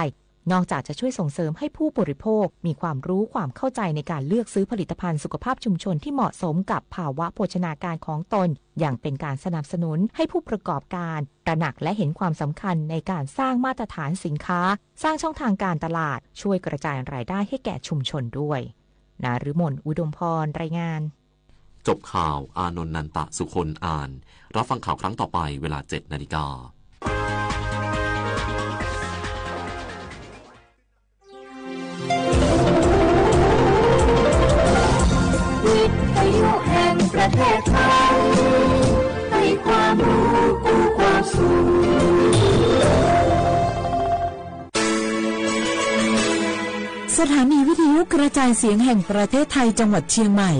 นอกจากจะช่วยส่งเสริมให้ผู้บริโภคมีความรู้ความเข้าใจในการเลือกซื้อผลิตภัณฑ์สุขภาพชุมชนที่เหมาะสมกับภาวะโภชนาการของตน ยังเป็นการสนับสนุนให้ผู้ประกอบการตระหนักและเห็นความสำคัญในการสร้างมาตรฐานสินค้า สร้างช่องทางการตลาด ช่วยกระจายรายได้ให้แก่ชุมชนด้วย นฤมล อุดมพร รายงาน จบข่าว อานนท์ นันตะสุคน อ่าน รับฟังข่าวครั้งต่อไปเวลา เจ็ดนาฬิกา วิทยุแห่งประเทศไทย ให้ความรู้กู้ความสุข สถานีวิทยุกระจายเสียงแห่งประเทศไทยจังหวัดเชียงใหม่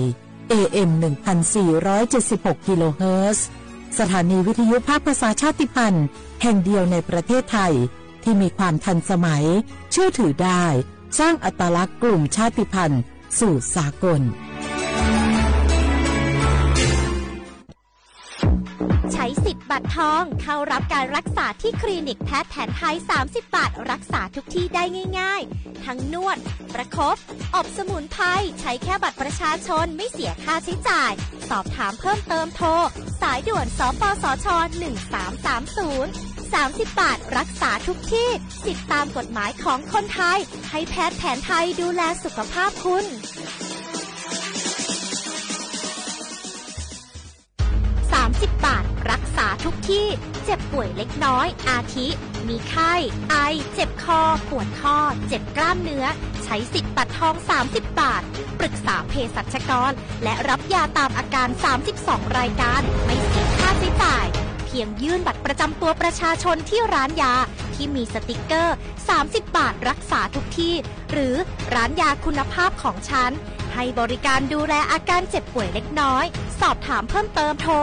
เอเอ็ม หนึ่งพันสี่ร้อยเจ็ดสิบหก กิโลเฮิรตซ์ สถานีวิทยุภาคภาษาชาติพันธุ์แห่งเดียวในประเทศไทย ที่มีความทันสมัย เชื่อถือได้ สร้างอัตลักษณ์กลุ่มชาติพันธุ์สู่สากล ใช้สิทธิ์บัตรทอง เข้ารับการรักษาที่คลินิกแพทย์แผนไทย สามสิบบาท รักษาทุกที่ได้ง่ายๆ ทั้งนวด ประคบ อบสมุนไพร ใช้แค่บัตรประชาชน ไม่เสียค่าใช้จ่าย สอบถามเพิ่มเติมโทร สายด่วน สปสช. หนึ่งสามสามศูนย์ สามสิบบาท รักษาทุกที่ สิทธิ์ตามกฎหมายของคนไทย ให้แพทย์แผนไทยดูแลสุขภาพคุณ สามสิบบาท รักษาทุกที่ เจ็บป่วยเล็กน้อย อาทิ มีไข้ ไอ เจ็บคอ ปวดข้อ เจ็บกล้ามเนื้อ ใช้สิทธิ์บัตรทอง สามสิบบาท ปรึกษาเภสัชกร และรับยาตามอาการ สามสิบสองรายการ ไม่เสียค่าใช้จ่าย เพียงยื่นบัตรประจำตัวประชาชนที่ร้านยา ที่มีสติกเกอร์ สามสิบบาท รักษาทุกที่ หรือร้านยาคุณภาพของฉัน ให้บริการดูแลอาการเจ็บป่วยเล็กน้อย สอบถามเพิ่มเติมโทร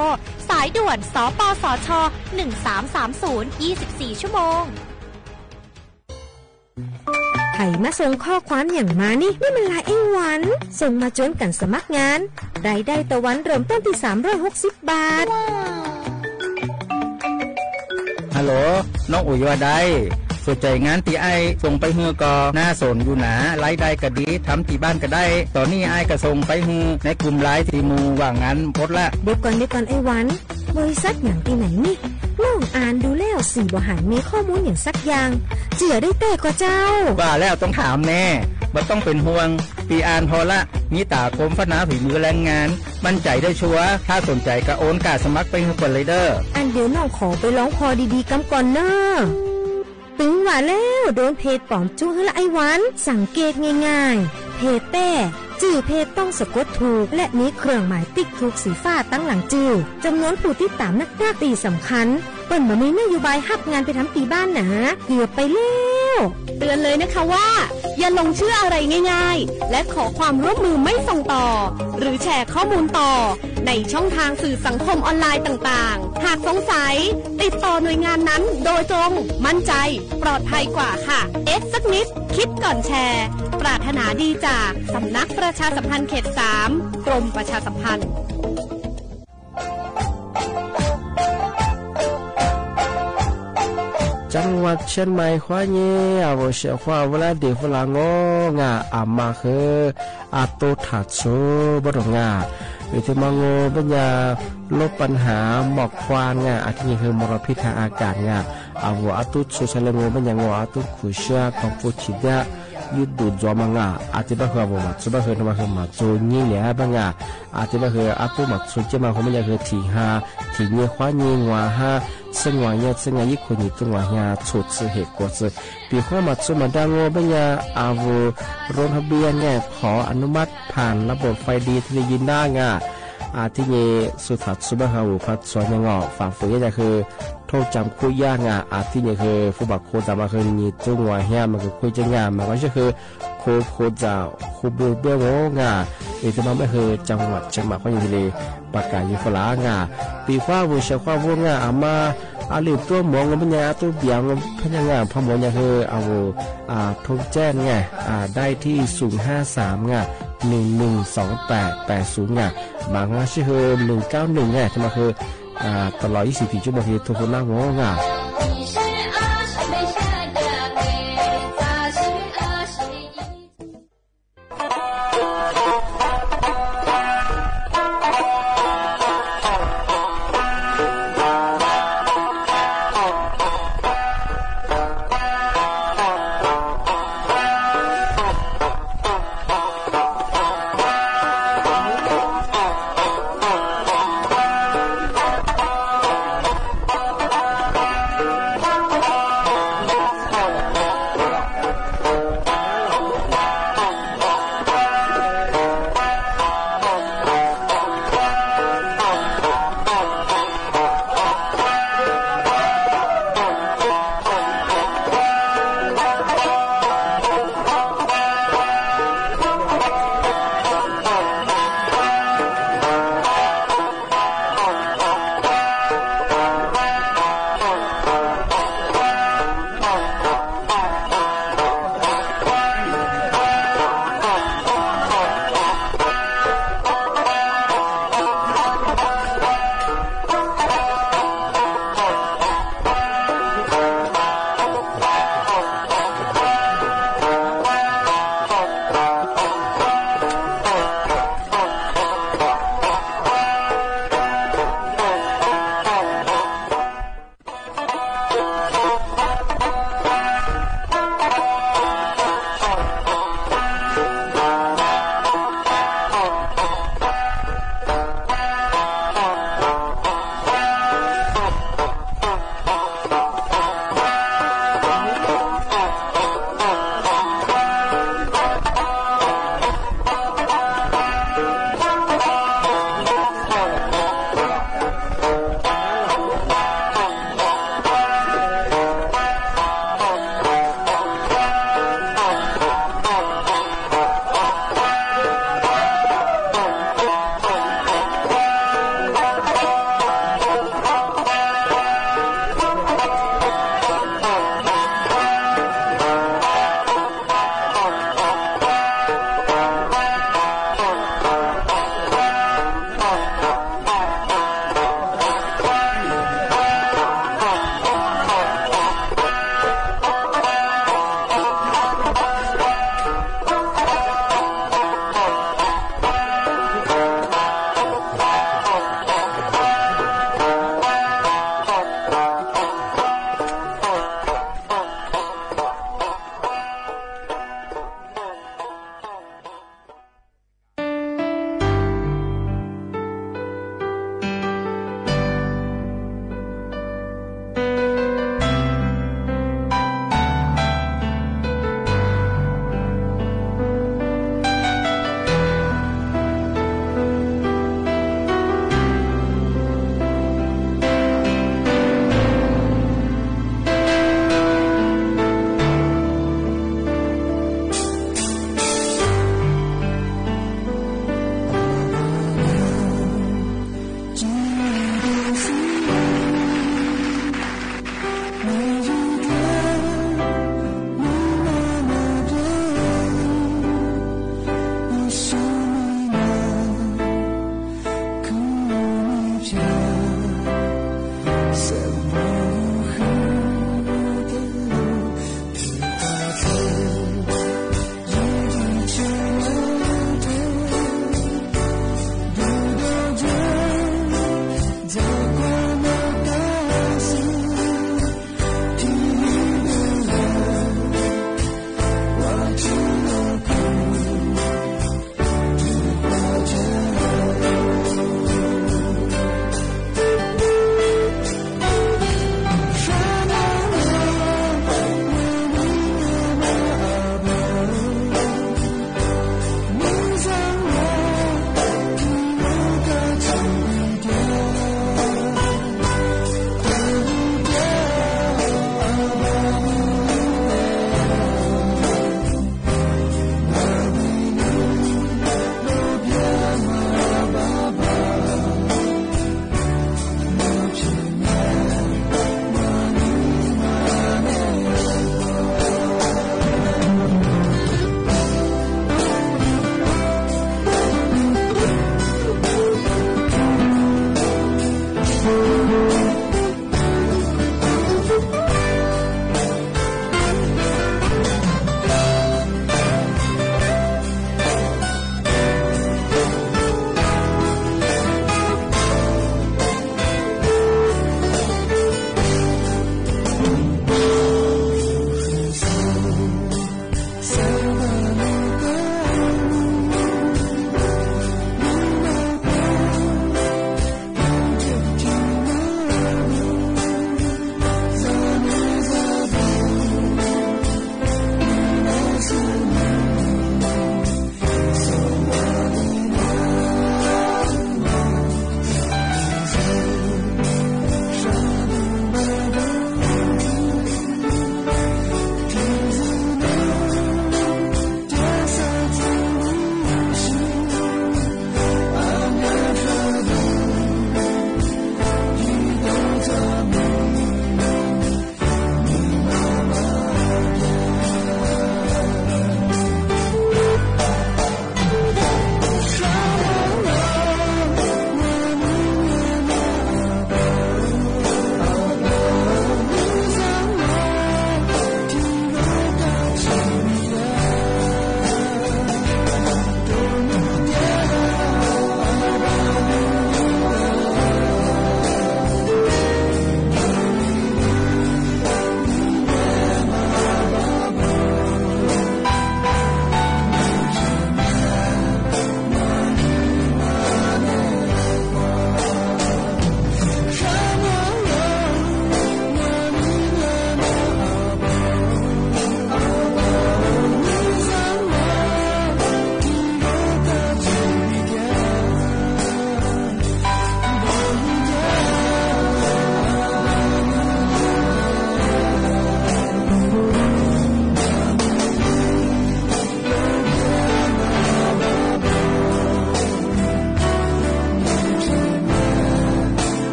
สายด่วน สปสช. หนึ่งสามสามศูนย์ ยี่สิบสี่ชั่วโมง ใผมาส่งข้อความหยังมานี่ นี่มันไลน์ไอ้หวัน ส่งมาจวนกั๋นสมัครงาน รายได้ต่อวันเริ่มต้นตี้ สามร้อยหกสิบ บาท ฮัลโหล น้องอุ๋ยว่าใด สนใจ๋งานตี้อ้ายส่งไปหื้อก่อ น่าสนอยู่หนา รายได้ก็ดี ทำตี้บ้านก็ได้ ต๋อนนี้อ้ายก็ส่งไปหื้อในกลุ่มไลน์ตี้หมู่ว่างงานหมดละ เดี๋ยวก่อน เดี๋ยวก่อนไอ้หวัน บริษัทหยังตี้ไหนนี่ น้องอ่านดูแล้วสี่บ่หันมีข้อมูลหยังสักอย่าง เจื้อได้แต๊ก่อเจ้า ว่าแล้วต้องถามแน่ บ่ต้องเป๋นห่วง ตี้อ่านผ่อละ มีต๋ากรมพัฒนาฝีมือแรงงาน มั่นใจ๋ได้ชัวร์ ถ้าสนใจ๋ก็โอนก้าสมัครไปหื้อเปิ้นเลยเด้อ อันเดี๋ยวน้องขอไปลองผ่อดีๆ กำก่อนเน่อ ตึงว่าแล้ว โดนเพจป๋อมจุหื้อละไอ้หวัน สังเกตง่ายๆ เพจแต๊ จื้อเพจต้องสะกดถูก และมีเครื่องหมายติ๊กถูกสีฟ้าตังหลังจื้อ จ๋ำนวนผู้ติดต๋ามนักๆ ตี้สำคัญ เปิ้นบ่มีนโยบายฮับงานไปทำตี้บ้านหนา เกือบไปแล้ว เตือนเลยนะคะว่า อย่าหลงเชื่ออะไรง่ายๆ และขอความร่วมมือไม่ส่งต่อ หรือแชร์ข้อมูลต่อ ในช่องทางสื่อสังคมออนไลน์ต่างๆ หากสงสัย ติดต่อหน่วยงานนั้นโดยตรง มั่นใจ ปลอดภัยกว่าค่ะ เอสสักนิด คิดก่อนแชร์ ปรารถนาดีจากสำนักประชาสัมพันธ์เขตสาม กรมประชาสัมพันธ์ จังหวัดเชียงใหม่คว้าเย้ อาโวเสียคว้าเวลาเดฟลางองา อามาคือ อาโตถาโซ บ่ดองา เออ ที่มางอ เปิ้นยา ลบปัญหาหมอกควันงา อาทิตย์นี้คือมลพิษทางอากาศงา อาโวอาตุ๊ดโซชาเลงอ เปิ้นยางอ อาตุ๊ดขูเชื้อของผู้ฉีดยา ยืดดูดจอมางา อาทิตย์บ่าคืออาโวมาโซ บ่าคือ บ่าคือมาโซ ยี่เหลือบ้างงา อาทิตย์บ่าคือ อาตุ๊ดมาโซ เจ้ามาคนไม่ยาคือ ถีฮา ถีเยคว้าเยงวาฮา ซึ่งวาเย ซึ่งวายี่คนยี่ ซึ่งวาเฮีย สุดซื่อเหตุกว่าซื่อ ปีคว้ามาโซ มาดางอ เปิ้นยา อาโว ลงทะเบียนงา ขออนุมัติผ่านระบบไฟดี ที่ได้ยินได้งา อาทิตย์นี้สุดท้ายสุดบ่าคือ อาโว พัดสวนยังออก ฝ่าฝืนยาคือ โทษจำคุกยางา อาทิตย์นี้คือ ผู้บักโคจามาคือ ยี่ ซึ่งวาเฮีย มันคือคุยจะงา มันก็ใช่คือ โค โคจา โคเบลเบลโวงา เออ แต่มันไม่คือ จังหวัดเชียงใหม่ก็อยู่ที่เลย ประกาศอยู่ฝรั่งงา ปีคว้าโวเชียคว้าโวงา อามา อาเหลียวตัวหมอง เปิ้นยา อาตุ๊ดเบียง เปิ้นยางา พอหมองยาคือ อาโว อ่า โทรแจ้งงา อ่า ได้ที่ ศูนย์ห้าสามงา หนึ่งหนึ่งสองแปดแปดศูนย์งา บางงาชื่อคือ หนึ่งเก้าหนึ่งงา จะมาคือ อ่า ตลอดยี่สิบสี่ชั่วโมงที่โทรหาโวงา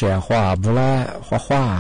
ကဲ ဟွါ ဘိလႃႉ ဟွါ ဟွါ န့ၣ် ၼႄ ဆိမိၼ် ဟွါညီ ၸဵတ်းမိၼ် ထီႇၸူႉမိၼ် ဢႃႇ ဝေႃႈ လီႇသူႇငူဝ်ႇ တူဝ်ၸိုဝ်ႈတႄႉ ႁွပ်ႈပႅတ်ႈယဝ်ႉ။ ဢႃႇ ဝေႃႈ လီႇသူႇငူဝ်ႇ ပၵ်းၵႃႈၵူႈငူဝ်ႈ ပၺ်ႇၺႃႇ ထႃႈ ၸီႉမၢႆၶုၼ်ၼႆႉ ဢၼ်တၢင်းၼႃႈ သထႃႇၼီႇ ဝိထယုၵျၢႆးသဵင် ႁႅင်ႇ ပရထဵတ်ႈထႆး ၸင်ႇဝတ်ႉ ၸဵင်ႇမၢႆ တီႈလႆႈပႃးၼႃႈ။ ဢႃႇ ဝေႃႈ ဝိထယုဝႃႈ တူဝ်ၸၢင်ႈမႃး ၵေႃႈ ပေႃးႁိုဝ် ယိုဝ်း ရပူပ်ႉၺႃႇ ဢေႇဢႅမ်ႇ ယိုဝ်း ၶႂၢမ်းထီႇ ငူဝ်ႈ ပေႃးႁိုဝ် ထီႇတူဝ်ႈ လီႁႃႈ သီႇသိုဝ်ႈ ၸူဝ်ႈႁိုဝ်ၵႂႃႇ ၸူဝ်ႈၺႃႇ တူဝ်ႇလႃႇ ဢႃႇ တီႈၼႆႈ ထႃႈဝူဝ်ႇ ရပူပ်ႉလၢႆႉသူတ်း ႁိုဝ်ၸွင်ႇဢႃႇ ထႃႈဝူဝ်ႇ ယိပ်းၽဵတ်ႉ ပေႃးႁိုဝ် သဝထ ၸဵင်ႇမၢႆႇ ဢေႇဢႅမ်ႇ ၼိုင်ႈသီႇၸဵတ်းႁူၵ်း ၵီႇလူဝ်ႇ ႁိုဝ် တီႈလႆႈ ပူဝ်ႇၺႃႇ ႁိုဝ် ဢႃႇ ၾဵတ်ႉသ်ပုၵ်ႉ ႁိုဝ် တီႈလႆႈ ဢႃႇ တူၺ်းတၢင်းႁူဝ်ငၢမ်ႇ ဢႃႇ ဝေႃႈ ရၢႆးၵၢၼ် လီႇသူႇငူဝ်ႇ ပေႃးႁိုဝ် ၼႆႉၼႃႇ ထီႇၶႂႃ ထီႇမူႇလေႃး ထီႇၶႂႃတူဝ် ထီႇယိင်ႈမႃး ႁိုဝ် ယိင်ႈၶႂႃ ထီႇမူႇလေႃး မၼ်းယင်း ႁိုဝ် ယိင်ႈမူဝ်းၶႂႃ ယိင်ႈသၢမ်မူဝ်း ၼႆႉၼႃႇ သူင်ႇမူဝ်းၶႂႃ ယိင်ႈၸဵတ်းမူဝ်း ၼႃႇထီႇယိင်ႈၶႂႃ ယိင်ႈ ၼႃႇယိင်ႈသိုဝ်ႈ ထီႇယိင်ႈလႄႈ တူဝ်ငူဝ်ႇငၢမ်ႇ ၼႆႉမႄႈ ထီႇယိင်ႈငူဝ်ႇ မၼ်းယင်း ဢဝ်လီႇသူႇ ဢပဝ်ႇ မၼ်းယင်း သၢင်ႇႁႃႈႁႄႈယိင်ႈ ၼႆႉမၼ်းထီႇယိင်ႈဝႃႈ ႁိုဝ် ၽူႈယိင်ႈ ယိုဝ်းၶူဝ်ႇယိုဝ်းတူဝ် ယိုဝ်းၸွင်ႇဝႃႈၶူဝ်ႇ ဢႃႇ တီႈပၺ်ႇၺႃႇဝူဝ်ႇထႆး ဢပဝ်ႇ မၼ်းယင်း လီႁႃႈဢႃႇ ဢႃႇ လီႁႃႈငူဝ်ႇ ယိုဝ်းထီႇယိင်ႈမႃး ၼႆႉမၼ်းထီႇယိင်ႈဝႃႈ ႁိုဝ် ၼႃႇသူင်ႇယိင်ႈ ဝၼ်းသဝ် ထီႉႁႃႈၼႆႉ လိူၼ်မေႇသႃႇယူၼ်ႇၼႆႉ ၽေႃးသေႃး ပေႃးႁိုဝ် သွင်ႁႃႈႁူၵ်းပႅတ်ႇ တီႈၶူဝ်းမႃးငူဝ်ႇငၢမ်ႇ ဢႃႇ ထီႇယိင်ႈႁိုဝ် ဢႃႇ ၼႆႉမၼ်းထီႇယိင်ႈဝႃႈ ႁိုဝ် ဝၼ်းသဝ်ၼႆႉ ၼႃႇသူင်ႇယိင်ႈဝႃႈ ႁိုဝ် ဝၼ်းယုတ်ႉၼႆႉ ၼႃႇသူင်ႇယိင်ႈ ၼႃႇယိင်ႈဝႃႈ ႁိုဝ် ဝၼ်းယုတ်ႉရႃႉၸၵၢၼ်ၼႆႉ ဢႃႇ တီႈဝႃႈ ႁိုဝ် ထီႇၵႃႇထူဝ်ႇ ဝႃႈ ႁိုဝ် ဝူဝ်ႇ ဢႃႇ ႁိုဝ် ၶႂႃႇၸႃႇသူႇ သီႇၸႃႇသူႇၸူဝ်ႈငေႃႈ မီးယေႇသူႇၸူဝ်ႈ ၵႃႈပေႃးၵႂႃႇသူႇၸူဝ်ႈငႃႇ ဢႃႇ တီႈဝႃႈ ႁိုဝ် ၼႆႉမၼ်းထီႇယိင်ႈမႃး သျေႃးၶေႃးငႃႇ ဢႃႇ မႃးလႄႈ ၵႂႃႇၵႃႈပေႃးႁိုဝ်ငႃႇ လႄႈ ၵႂႃႇယႂ်ႇႁိုဝ် ဝူဝ်ႇ လူဝ်ႇသီႇသူႇ ပေႃးႁိုဝ်ငႃႇ လႄႈ ၵိုဝ်းလႄႈၵႃႈ မူတ်းသျေး ၵႃႈသျေး ၸူဝ်ႈၵူႈတူဝ်ယႂ်ႇငႃႇ လူဝ်ႇသျေး ပေႃးႁိုဝ် ဢႃႇ ဝူဝ်ႇ ဢႃႇ ၸူဝ်ႈသျေး ငေႃႈ ဢႃႇ ဝူဝ်ႇ လူဝ်ႇသျေး ယင်းၵႂႃႇ ထူဝ်းသၢၼ်ယိုၼ်းၵၼ် ယင်းမႃး ထႃႈယႂ်ႇမႃး ႁိုဝ် ဢၼ်တရၢႆး ယင်းဢႃႇ ၸၢင်ႈတၵ်ႉၵူႈၸၢင်ႈပႃး ၵိူတ်ႇ ဢုပၢတ်ႉတိႁဵတ်ႇ ပၵ်းၵိူတ်ႇလဵင်ႉ ပေႃးႁိုဝ် လူဝ်ႇၸူႉလႄႈ ၶေႃးလူဝ်ႇၽူႈလႄႈ ပေႃးႁိုဝ်ငႃႇ တီႈဝႃႈ ႁိုဝ် ဢႃႇ မႃးတီႈလႆႈ ၵိူတ်ႇၸီႉမႄႈသျေးၶေႃးငႃႇ ပေႃးႁိုဝ် ဝူဝ်ႇ ဢႃႇ မႃးလႄႈ ၵႂႃႇယႂ်ႇႁိုဝ်ငႃႇ ဢႃႇ လူဝ်ႇ သီႇသိုဝ်ႈ ပေႃးႁိုဝ် သီႇသိုဝ်ႈ ပေႃးႁိုဝ်ငႃႇ ဢႃႇ ၸူဝ်ႈသျေးသျေးၶေႃးငႃႇ ဢႃႇ သျေးၶေႃးဝႃႈ ငဝ်ႈဝၼ်းၼႃႇလႄႈ ၼႅတ်ႉသ် ၼႆႉ မီးထိုင်ငႄႈ ယႃႇ သႃႇပူႇရူဝ်ႇ ပူၼ်ႉၼႅတ်ႉသ် ဢႃႇ တေမႃးတီႈပီႈၵႃႈၼႆႉ ၵႃႈတေမႃးၵႃႈပႅတ်ႈ ငဝ်ႈသျေးၶေႃးဝႃႈ မၼ်းသတိသတိ ပႃးမႃးငႄႈ သူဝ်ႇ သႃႇပူႇရူဝ်ႇ ပူၼ်ႉၼႅတ်ႉသ် တေမႃး ဢီးတူဝ်ၶိုၼ်းဝႃႈငႄႈ ဢႃႇ ဝႃႈၼႃႇလႃႇ ၽႅဝ်လႃႇပႅတ်ႈ သႃႇပူႇရူဝ်ႇ ပူၼ်ႉလီယွႆႈငႄႈ ၵမ်းမႃးတီႈသူဝ်ႇ သူဝ်ႇမူၺ်ႉၼႆႉ သူဝ်ႇပႅတ်ႈမၼ်းယႃႇ မႃးယုမ်ႇမႃးငႃႈ မႃးယုမ်ႇမႃးငႃႈ ၵႃႈသႃႇပူႇရူဝ်ႇ ပူၼ်ႉတီႈမႃးၶိုၼ်း ၶိုၼ်းယုမ်ႇယႃႇၵူၺ်း မႅၼ်ႈၸိုဝ်ႈၸွင်ႇငႄႈ တႄႉဝႃႈ မႅၼ်ႈယႃႇဝူဝ်ႇ ၸႃႇၵႃႇ ဢူဝ်ႇ ၽႅဝ်မီးပႅတ်ႈႁိုဝ် ၽႅဝ် ၸႃႇၵႃႇ ပီႈယႃႇ ၼႅတ်ႉသ် ၼႆႉ မီးပႅတ်ႈႁိုဝ် ၽႅဝ်ငႄႈ သူဝ်ႇပီႈယႃႇ ၵႃႈတီႈမႃး မႅၼ်ႈယႃႇ သူဝ်ႇပီႈယႃႇ ယုမ်ႇမႃးငႄႈ သူဝ်ႇပီႈယႃႇ ယုမ်ႇယႃႇမႃး ၵႃႈသူဝ်ႇၶိုၼ်းတိူဝ်းမႃးငႄႈ ယဝ်ႉမႅၼ်ႈယႃႇ သျေးၶေႃးဝႃႈႁိုဝ် သိုဝ်ႉၵႃႈတၢင်းမႅၼ်ႈယႃႇၶႃႈငႄႈ ဢႃႇ ဝူဝ်ႇၵေႃႈ ယွႆႈတီႈငူဝ်ႇ မႃးၵေႃႈ ယွႆႈတီႈငူဝ်ႇငႄႈ ၵႃႈသိုဝ်ႉၵႃႈတၢင်းမႅၼ်ႈယႃႇ ၵႃႈၶႃႈ တေႃႇသူဝ်ႇယွၼ်ႉၼၼ်လႄႈ ၶႂၢမ်းတႄႉလႄႈၼႆႉ ဢၼ်တီႈပီႈမႃးၵႃႈငႄႈ ဢႃႇ ၵႃႈတႄႉ သူဝ်ႇတီႈၸိုဝ်ႈမႃးၼႆႉ ပႅတ်ႈသျေးၶေႃးဝႃႈ တေမႃးယႃႉၼႅတ်ႉသ် ၵႃႈသျေးၶေႃးဝႃႈ တေမႃးၼႅတ်ႉသ်ပႅတ်ႈ ၼႅတ်ႉသ်ၽႅဝ်ငႄႈ ဢႃႇ ဝႃႈၸႃႇတူႇပႅတ်ႈၶိုဝ်း ၸႃႇတူႇၽႅဝ်ပႅတ်ႈၶိုဝ်း ၽႅဝ်ငႄႈ တေမႃးၼႆႉ တေယႃႉ ၵေႃႈသျေး ဢၼ်လႂ်ပႅတ်ႈၼႆႉ ၽူႈၵျၢမ်ႇမႃးသိုဝ်ႇ ၽူႈၵျၢမ်ႇမႃးသိုဝ်ႇ ပႅတ်ႈမႃးၼႆႉ ၽူႈၵျၢမ်ႇမႃး တေမႃးပဵၼ်ၼႆႉ ယိုတ်းၸိုဝ်ႈ ၵႃႈႁူဝ်လီၶျႅပ်ႉၽႅဝ်ၶျူဝ်းၵၢင်ငႄႈ ၵေႃႈယိုတ်းသိုဝ်ႈမႃးၼႆႉ ဢီႈ ဢီႈ ဢီႈ ထီႇ ထီႇၶျွင်းငႄႈ ထီႇၶျွင်းမႃးပဵၼ်ၼႆႉ ယိုတ်းသိုဝ်ႈ မႅၼ်ႈ မႅၼ်ႈတူဝ်ငႃႇ ဢႃႇ တေႃႇသူၼႆႉ တေပဵၼ်သူပဵၼ်ၼႆႉ ယိုတ်း ယိုတ်းၸိုဝ်ႈတႄႉလႃႈၼႆႉ ၵေႃႈ ဢႃႇ သူတေ ၽူႈၵျၢမ်ႇမႃး တေမႃး သူမႃးၼႆႉ ၵေႃႈ ယိုတ်းၽႅဝ် လီၶျႅပ်ႉၽႅဝ် ၶျူဝ်းၵၢင်ငႄႈ ယိုတ်းၸႃႉ ယိုတ်းၸိုဝ်ႈမႃးၵႃႈ တေမႃးၼႆႉ ၵေႃႈ ၽူႈသိုဝ်ႇၸိုဝ်ႈ ပဵၼ်ၼႆႉ သူမႃးတူၺ်းတီႈသျႃးတႅၵ်ႈၼႃႇ ဢိူဝ်ႇ ယိုတ်းၸႃႉ ယိုတ်းၽႅဝ် ယိုတ်းသိုဝ်ႈ ယိုတ်းသိုဝ်ႈ တေမႃးပဵၼ်ၼႆႉ ၵေႃႈ တႃႇလႃႈၼႆႉ သိုဝ်ႈယႃႉ ဢူဝ်ႇ ၽႅဝ်ပႅတ်ႈ ၵေႃႈ ပဵၼ်ၼႆႉ ဢႃႇ ၽူႈၸဝ်ႈ ၽႅဝ်သျႃးၸႃႉ ၵႃႈတီႈႁိုဝ်ငႄႈ ၵႃႈၵိူဝ်ၸႃႉ ႁႅင်းဢႃႈ ၵႃႈၼႅတ်ႉသ်ပႅတ်ႈမႃး ယိုၼ်းလီသျႃးပႅတ်ႈ ပႅတ်ႈ သူၼႅတ်ႉသ်တႃႇလႆႈယွမ်းမႃးငႄႈ ႁႄႉၶႄႇသႃႇ ဢႃႈ သင်ၼႆ သျႃႇၵႂႃႇဝူၺ်ႇ ဢဝ်ဝူၺ်ႇၵူၺ်း တေဝႃႈ သျႃႇၶိုၼ်းမႃးတႄႇဝူၺ်ႇငႄႈ ဢႃႈ တေမႃးၸႂ်ႉၵႃႈ သျူၼ်ႉၶွၼ်ႇၼႆႉ တေမႃး ၵီႇၵီႇလႃႇ ၵီႇသင်ဢႃႈ ဢႃႈ သင်ၼႆ ယိုၼ်းၸီႉယိုၼ်း ဢဝ်ဝူၺ်ႇၵူၺ်း တေသျူၼ်ႉၶွၼ်ႇၼႆႉ ဝူၺ်ႇငႄႈ မႃးၶႃႈသီႇတၢင်း ဝူၺ်ႇပႅတ်ႈလူး တႃႇတေမႃးၵႂႃႇတူၺ်းလႃႈၼႃႈ ဢႃႈ သင်ၼႆ တေမႃးသျႃႇဝူၺ်ႇ ပရႃႇသၢတ်ႈ ဝူၺ်ႇၼိူဝ်ႉၸၢတ်ႈ တေမႃး ဢႃႈ ၶိုၼ်းမႃးၶဝ်ႈဝႃႈ ယိုၼ်းၵႂႃႇတူၺ်းၼႆႉလႃႈၼႃႈ ၵႂႃႇတူၺ်းပႅတ်ႈမႃး ၼေႃႈ တေႃႈဝႃႈ ယိုၼ်းၵႂႃႇသီႇလႃႇ ပႅတ်ႈသျူၼ်ႉၶွၼ်ႇ ဝူၺ်ႇၼိူဝ်ႉၸၢတ်ႈ ဢႃႈ သင်ၼႆ ဝူၺ်ႇသျူၼ်ႉၶွၼ်ႇၼႆႉ တေမႃးလႄႈ ယိုၼ်းၸႃႉလႃႈၼႃႈ သျူၼ်ႉၶွၼ်ႇၼႆႉ တေမႃးၶႃႈလႃႈ တေႃႇၸၢတ်ႈၵူၺ်း ဢႃႈ သင်ၼႆ ၸႃႉၽႅဝ်ၸႃႉမီးတူၺ်း ၵႄႈ ဢဝ်သွတ်ႇယႃႈ ၽူႈၸဝ်ႈမႃးသိုဝ်ႇတီႈမႃးငႄႈ ၽူႈၸဝ်ႈမႃးသိုဝ်ႇတီႈမႃး ၶိုၼ်းယၢမ်ႈပႄႉသျေႃး ၶေႃႈဝႃႈ ၵႃႈၸႃႉမီးသႃႇသူ ၽူႈၸဝ်ႈမႃးၺႃး ယိၼ်းၸူမ်းၸွမ်းငႄႈ ၸဝ်ႈဝူၺ်ႇယႃႈ ၽိတ်ႈထၢႆႇတၢမ်ႇ ၼႆႉ ၽိတ်ႈထၢႆႇတၢမ်ႇ ပႅတ်ႈမႃးၺႃး ၵႃႈသူ ၵေႃႈသီႇ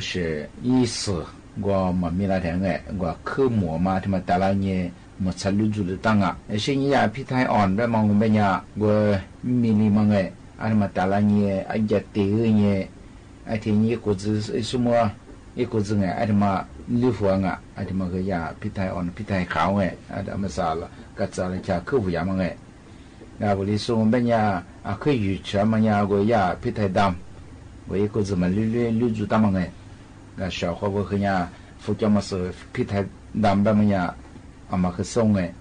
ဢီးသိူဝ်ႇ ၵေႃႈမႃးမီးလၢႆးထႅင်ႈငႄႈ ၵေႃႈၶိုၼ်းမူၺ်ႇမႃး တီႈမႃးတႃႇလႃႇငႄႈ မ့ၢ်ဆၢလုၢ်ဒူၣ်လုၢ်တၢင်းဧါ အရှေ့ညါ ဖံထၢၣ်အွန် ဘၣ်မၤဝဲဘၣ်ညါ ဂွဲမံလံမးငဲၣ် အဒိမးတလါညါ အယဲၢ်တ့ၢ်ဂ့ၢ်ညါ အထံၣ်ညါ ယိၤကူၣ်စူၤ ယိၤစူၤမွါ ယိၤကူၣ်စူၤငဲၣ် အဒိမးလုၢ်ဟူဧါ အဒိမးဂ့ၤယၤ ဖံထၢၣ်အွန် ဖံထၢၣ်ခးဝဲ အဒိမးစးလၢ ကစၢ်လၢကခုၣ်ပူၤယၤမးငဲၣ် ဂၤပူၤလံ စူဝဲဘၣ်ညါ အခုၣ်ယုၢ်ဆၢမးညါ ဂွဲယၤ ဖံထၢၣ်ဒၢမ် ဂွဲယိၤကူၣ်စူၤမးလုၢ်လုၢ်လုၢ်ဒူၣ်တၢင်းမးငဲၣ် ဂၤစၢဃီဝဲဃုညါ ဖုကၠီမၤစၢၤ ဖံထၢၣ်ဒၢမ်ဘၣ်မးညါ အမၤဃုဆိၣ်ငဲၣ်